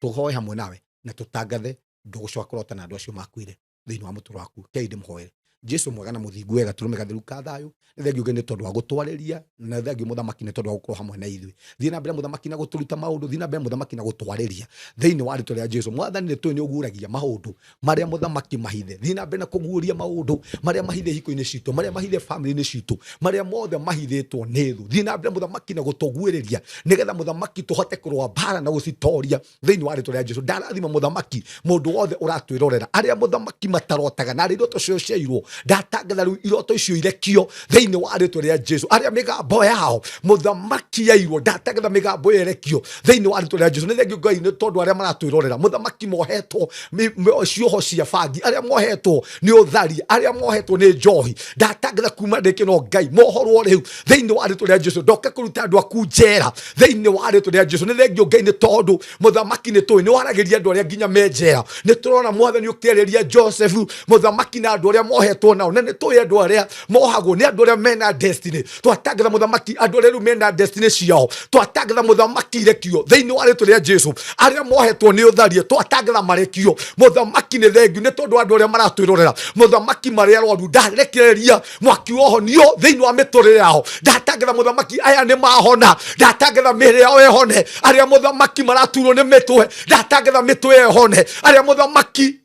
tũhoe hamwe nawe na tũtangathe ndũgũcoka kũrota na andũ acio makuire thĩinĩ wa mũtũrĩre waku. Kei ndĩmũhoere. Jesu mwega na mũthingu wega, tũrũme gatheru ka thayũ, nĩ thengiũ Ngai nĩ tondũ wa gũtwarĩria, na nĩ thengiũ mũthamaki nĩ tondũ wa gũkorwo hamwe na ithuĩ. Thiĩ na mbere, mũthamaki, na gũtũruta maũndũ. Thiĩ na mbere, mũthamaki, na gũtwarĩria thĩinĩ wa rĩtwa rĩa Jesu. Mwathani, nĩ tũĩ nĩ ũguũragia maũndũ marĩa, mũthamaki, mahithe. Thiĩ na mbere na kũguũria maũndũ marĩa mahithe hiko-inĩ citũ, marĩa mahithe family-inĩ citũ, marĩa mothe mahithĩtwo nĩ thũ. Thiĩ na mbere, mũthamaki, na gũtũguĩrĩria nĩgetha, mũthamaki, tũhote kũrũa mbara na gũcitoria thĩinĩ wa rĩtwa rĩa Jesu. Ndarathima, mũthamaki, mũndũ wothe ũratwĩrorera, arĩa, mũthamaki, matarotaga na arĩa iroto cio ciairwo, ndatangatha rĩu iroto icio irekio thĩinĩ wa rĩtwa rĩa Jesu. Arĩa mĩgambo yao, mũthamaki, yairwo, ndatangatha mĩgambo ĩyo ĩrekio thĩinĩ wa rĩtwa rĩa Jesu. Nĩ thengiũ Ngai nĩ tondũ arĩa maratwĩrorera, mũthamaki, mohetwo cioho cia bangi, arĩa mohetwo nĩ ũthari, arĩa mohetwo nĩ njohi, ndatangatha kuma ndĩkĩno Ngai mohorwo rĩu thĩinĩ wa rĩtwa rĩa Jesu. Ndoka kũruta andũ aku njera thĩinĩ wa rĩtwa rĩa Jesu. Nĩ thengiũ Ngai nĩ tondũ, mũthamaki, nĩ tũĩ nĩ waragĩria andũ arĩa nginya me njera. Nĩ tũrona, mwathani, ũkĩarĩria Joseph, mũthamaki, na andũ arĩa mohetwo nao, na nĩ tũĩ andũ arĩa mohagwo nĩ andũ arĩa mena destiny. Twatangatha, mũthamaki, andũ arĩa rĩu mena destiny ciao, twatangatha, mũthamaki, irekio thĩinĩ wa rĩtwa rĩa Jesu. Arĩa mohetwo nĩ ũtharie, twatangatha marekio. Mũthamaki, nĩ thengiũ nĩ tondũ andũ arĩa maratwĩrorera, mũthamaki, marĩa arwaru, ndarekereria mwaki wa ũhonio thĩinĩ wa mĩtũrĩre yao. Ndatangatha, mũthamaki, aya nĩ mahona. Ndatangatha mĩĩrĩ yao ĩhone. Arĩa, mũthamaki, maraturwo nĩ mĩtwe, ndatangatha mĩtwe ĩyo ĩhone. Arĩa, mũthamaki,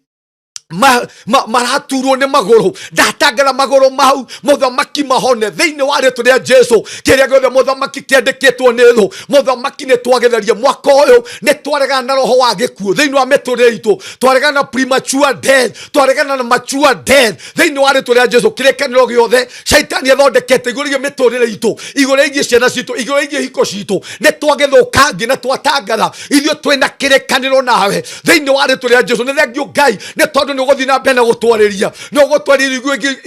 maraturwo nĩ magũrũ, ndatangatha magũrũ mau, mũthamaki, mahone thĩinĩ wa rĩtwa rĩa Jesu. Kĩrĩa gĩothe, mũthamaki, kĩandĩkĩtwo nĩ thũ, mũthamaki, nĩ twagĩtheria mwaka ũyũ. Nĩ twaregana na roho wa gĩkuũ thĩinĩ wa mĩtũrĩre itũ. Twaregana na premature death, twaregana na mature death thĩinĩ wa rĩtwa rĩa Jesu. Kĩrĩkanĩro gĩothe Shaitani athondekete igũrũ rĩgiĩ mĩtũrĩre itũ, igũrũ rĩgiĩ ciana citũ, igũrũ rĩgiĩ hiko citũ, nĩ twagĩthũkangi na twatangatha ithuĩ twĩna kĩrĩkanĩro nawe thĩinĩ wa rĩtwa rĩa Jesu. Nĩ thengiũ Ngai nĩ tondũ nĩ ũgũthiĩ na mbere na gũtwarĩria. Nĩ ũgũtwarĩria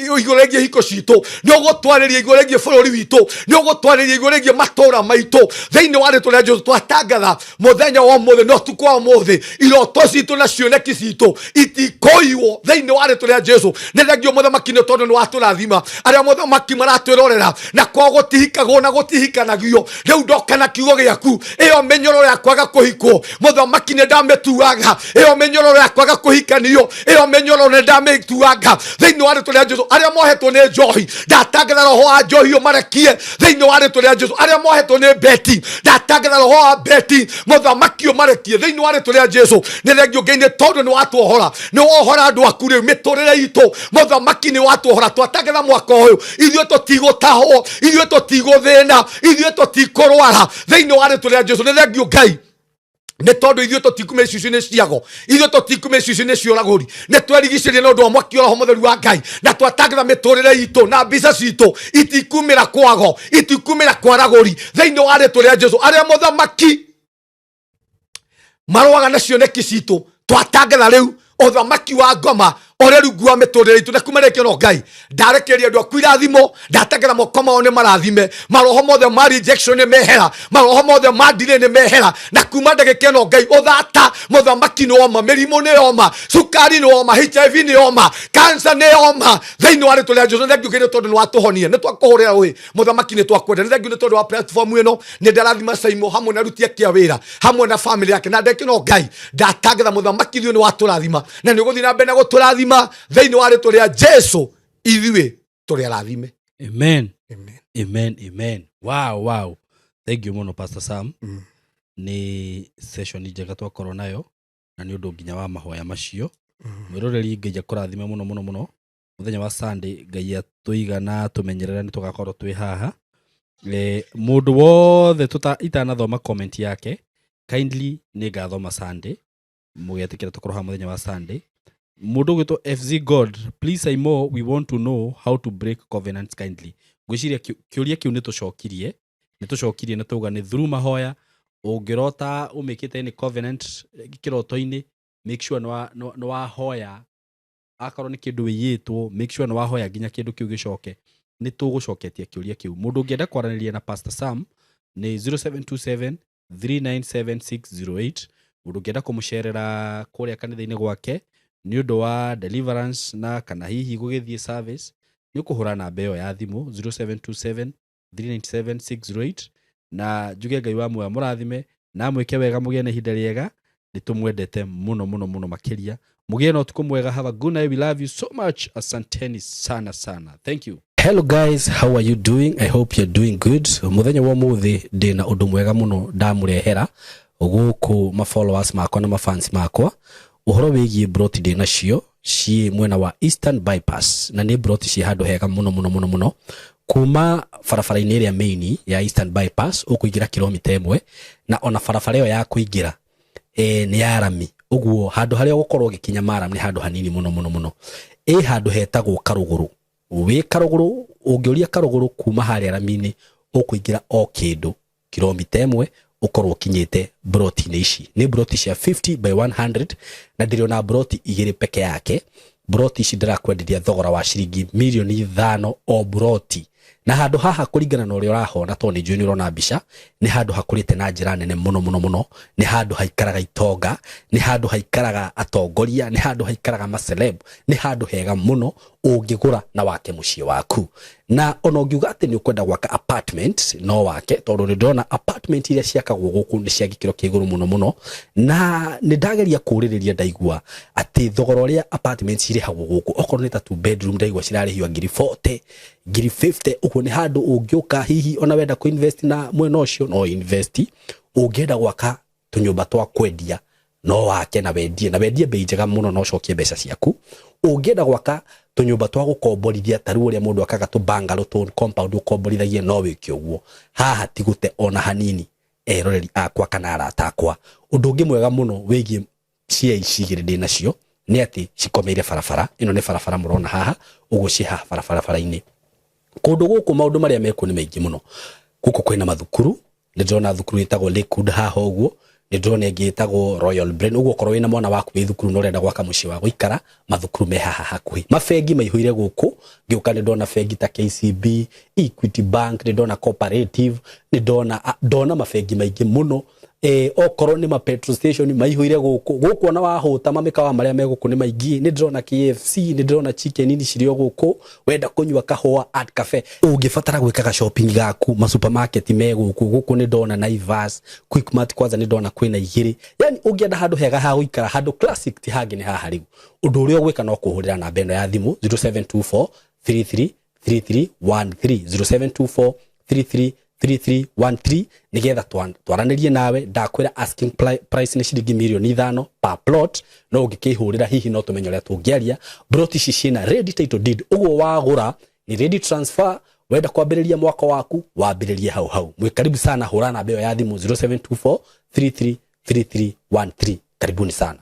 igũrũ rĩgiĩ hiko citũ, nĩ ũgũtwarĩria igũrũ rĩgiĩ bũrũri witũ, nĩ ũgũtwarĩria igũrũ rĩgiĩ matũũra maitũ thĩinĩ wa rĩtwa rĩa Jesu. Twatangatha mũthenya wa ũmũthĩ na ũtukũ wa ũmũthĩ, iroto citũ na cioneki citũ itikoiwo thĩinĩ wa rĩtwa rĩa Jesu. Nĩ thengio, mũthamaki, nĩ tondũ nĩ watũrathima. Arĩa, mũthamaki, maratwĩrorera na kwao gũtihikagwo na gũtihikanagio, rĩu ndoka na kiugo gĩaku. Ĩyo mĩnyororo ya kwaga kũhikwo, mũthamaki, nĩ ndamĩtuaga. Ĩyo mĩnyororo ya kwaga kũhikanio, ĩyo Ĩyo mĩnyororo nĩ ndamĩtuanga thĩinĩ wa rĩtwa rĩa Jesu. Arĩa mohetwo nĩ njohi, ndatangatha roho wa njohi ũmarekie thĩinĩ wa rĩtwa rĩa Jesu. Arĩa mohetwo nĩ beti, ndatangatha roho wa beti mũthamaki ũmarekie thĩinĩ wa rĩtwa rĩa Jesu. Nĩ thengio Ngai nĩ tondũ nĩ watuohora, nĩ wohora andũ aku rĩu mĩtũrĩre itũ, mũthamaki nĩ watuohora. Twatangatha mwaka ũyũ ithuĩ tũtigũtahwo, ithuĩ tũtigũthĩna, ithuĩ tũtikũrwara thĩinĩ wa rĩtwa rĩa Jesu. Nĩ thengio Ngai nĩ tondũ ithuĩ tũtikuma icicio-inĩ ciago, ithuĩ tũtikuma icicio-inĩ cia ũragũri. Nĩ twerigicĩrie nĩ ũndũ wa mwaki wa roho mũtheru wa Ngai, na twatangatha mĩtũrĩre itũ na mbica citũ itikumĩra kwago, itikumĩra kwaragũri thĩinĩ wa rĩtwa rĩa Jesu. Arĩa mũthamaki marũaga na cioneki citũ, twatangatha rĩu ũthamaki wa ngoma ũrĩa rungu wa mĩtũrĩre itũ, na kuma rĩngĩ no Ngai ndarekereria andũ aku irathimo. Ndatangatha moko mao nĩ marathime, maroho mothe ma rejection nĩ mehera, maroho mothe ma delay nĩ mehera, na kuma ndagĩka ĩno Ngai ũthata mũthamaki nĩ woma, mĩrimũ nĩ yoma, cukari nĩ woma, HIV nĩ yoma, cancer nĩ yoma thĩinĩ wa rĩtwa rĩa Jesu. Nĩ thengio Ngai nĩ tondũ nĩ watũhonia, nĩ twakũhũrĩra rũĩ mũthamaki, nĩ twakwenda. Nĩ thengio nĩ tondũ wa platform ĩno, nĩ ndarathima Saimo hamwe na aruti ake a wĩra hamwe na family yake, na ndekĩ no Ngai ndatangatha mũthamaki ithuĩ nĩ watũrathima na nĩ ũgũthiĩ na mbere na gũtũrathima thĩinĩ wa rĩtwa rĩa Jesu. Ithuĩ tũrĩ arathime.
Amen.
Amen.
Amen, amen. Wow, thank you mũno, Pastor Sam. Nĩ session njega twakorwo nayo, na nĩ ũndũ nginya wa mahoya macio. Mwĩroreri, Ngai akũrathime mũno mũno mũno. Mũthenya wa Sunday, Ngai atũiga na tũmenyerera, nĩ tũgakorwo twĩ haha. Mũndũ wothe itanathoma comment yake, kindly nĩ ngathoma Sunday, mũgetĩkĩra tũkorwo haha mũthenya wa Sunday. Mũndũ ũgwĩtwo FZ God, "Please Saimo, we want to know how to break covenants kindly." Ngwĩciria kĩũria kĩu nĩ tũcokirie na tauga nĩ through mahoya. Ũngĩrota ũmĩkĩte nĩ covenant kĩroto-inĩ, make sure nĩ wahoya. Akorwo nĩ kĩndũ wĩiyĩtwo, make sure nĩ wahoya nginya kĩndũ kĩu gĩcoke. Nĩ tũgũcoketia kĩũria kĩu. Mũndũ ũngĩenda kwaranĩria na Pastor Sam nĩ 0727 397608. Mũndũ ũngĩenda kũmũcerera kũrĩa kanitha-inĩ gwake nĩ ũndũ wa deliverance na kana hihi gũgĩthiĩ service, nĩ ũkũhũra namba ĩyo ya thimũ 0727 397608. Na njuge Ngai wa muoyo mũrathime na mwĩke wega, mũgĩe na ihinda rĩega. Nĩ tũmwendete mũno mũno mũno makĩria. Mũgĩe na ũtukũ mwega. Have a good night. We love you so much. Asanteni sana sana. Thank you. Hello guys, how are you doing? I hope you're doing good. Mũthenya wa ũmũthĩ ndĩna ũndũ mwega mũno ndamũrehera gũkũ ma followers makwa na ma fans makwa, ũhoro wĩgiĩ broti ndĩ nacio ciĩ mwena wa Eastern Bypass, na nĩ broti ciĩ handũ hega mũno mũno mũno mũno. Kuma barabara-inĩ ĩrĩa main ya Eastern Bypass ũkũingĩra kilomita 1, na ona barabara ĩyo ya kũingĩra nĩ ya rami, ũguo handũ harĩa ũgũkorwo ũgĩkinya maram nĩ handũ hanini mũno mũno mũno. Ĩ handũ hetagwo Karũgũrũ. Wĩ Karũgũrũ, ũngĩũria Karũgũrũ, kuma harĩa rami-inĩ ũkũingĩra o kĩndũ kilomita 1, ũkorwo ũkinyĩte broti-inĩ ici. Nĩ broti cia 50 by 100, na ndĩrĩ ona broti igĩrĩ peke yake. Broti ici ndĩrakwenderia thogora wa ciringi mirioni 5 o broti. Na handũ haha, kũringana na ũrĩa ũrahona, tondũ nĩ njũĩ nĩ ũrona mbica, nĩ handũ hakũrĩte na njĩra nene mũno mũno mũno. Nĩ handũ haikaraga itonga, nĩ handũ haikaraga atongoria, nĩ handũ haikaraga maceleb. Nĩ handũ hega mũno ũngĩgũra na wake mũciĩ waku. Na ona ũngiuga atĩ nĩ ũkwenda gwaka apartment, no wake, tondũ nĩ ndĩrona apartment iria ciakagwo gũkũ nĩ cia gĩkĩro kĩa igũrũ mũno mũno. Na nĩ ndageria kũũrĩrĩria, ndaigua atĩ thogora ũrĩa apartment cirĩhagwo gũkũ, okorwo nĩ ta two bedroom, ndaigua cirarĩhio ngiri 40, ngiri 50. Ũguo nĩ handũ ũngĩũka, hihi ona wenda kũ invest na mwena ũcio, no invest. Ũngĩenda gwaka tũnyũmba twa kwendia, no wake na wendie bei njega mũno na ũcokie mbeca ciaku. Ũngĩenda gwaka tũnyũmba twa gũkomborithia, ta rĩu ũrĩa mũndũ akaga tũ bungalow, tũ compound ũkomborithagie, no wĩke ũguo. Haha ti gũte ona hanini, eroreri akwa kana arata akwa. Ũndũ ũngĩ mwega mũno wĩgiĩ cia ici igĩrĩ ndĩ nacio nĩ atĩ cikomeire barabara ĩno. Nĩ barabara mũrona haha ũguo, ciĩ haha barabara-inĩ. Kũndũ gũkũ maũndũ marĩa mekuo nĩ maingĩ mũno. Gũkũ kwĩna mathukuru. Nĩ ndĩrona thukuru ĩtagwo Lakewood haha ũguo, nĩ ndĩrona ĩngĩ ĩtagwo Royal Brain. Ũguo okorwo wĩna mwana waku wĩ thukuru na ũrenda gwaka mũciĩ wa gũikara, mathukuru me haha hakuhĩ. Mabengi maihũire gũkũ. Ngĩũka nĩ ndona bengi ta KCB, Equity Bank, nĩ ndona Cooperative, nĩ ndona mabengi maingĩ mũno. Okorwo nĩ ma petrol station maihũire gũkũ gũkũ, ona wahũta mamĩkawa marĩa me gũkũ nĩ maingĩ. Nĩ ndĩrona KFC, nĩ ndĩrona chicken ini cirĩ o gũkũ. Wenda kũnyua kahũa, Art Cafe. Ũngĩbatara gwĩkaga shopping gaku, ma supermarket me gũkũ. Gũkũ nĩ ndona Naivas, Quickmart, kwanza nĩ ndona kwĩna igĩrĩ. Yani ũngĩenda handũ hega ha gũikara, handũ classic, ti hangĩ nĩ haha. Rĩu ũndũ ũrĩa ũgwĩka no kũhũrĩra namba ĩno ya thimũ, 0724 33 3313, 0724 33 3313, nigetha twaranĩrie nawe. Ndakwĩra asking price nĩ ciringi mirioni 5 per plot, no ũngĩkĩhũrĩra hihi no tũmenye ũrĩa tũngĩaria. Plot ici ciĩna ready title deed, ũguo wagũra ni ready transfer. Wenda kwambĩrĩria mwaka waku, wambĩrĩrie hau hau. Mwĩ karibu sana. Hũra namba ĩyo ya thimũ, 0724 33 3313. Karibuni sana.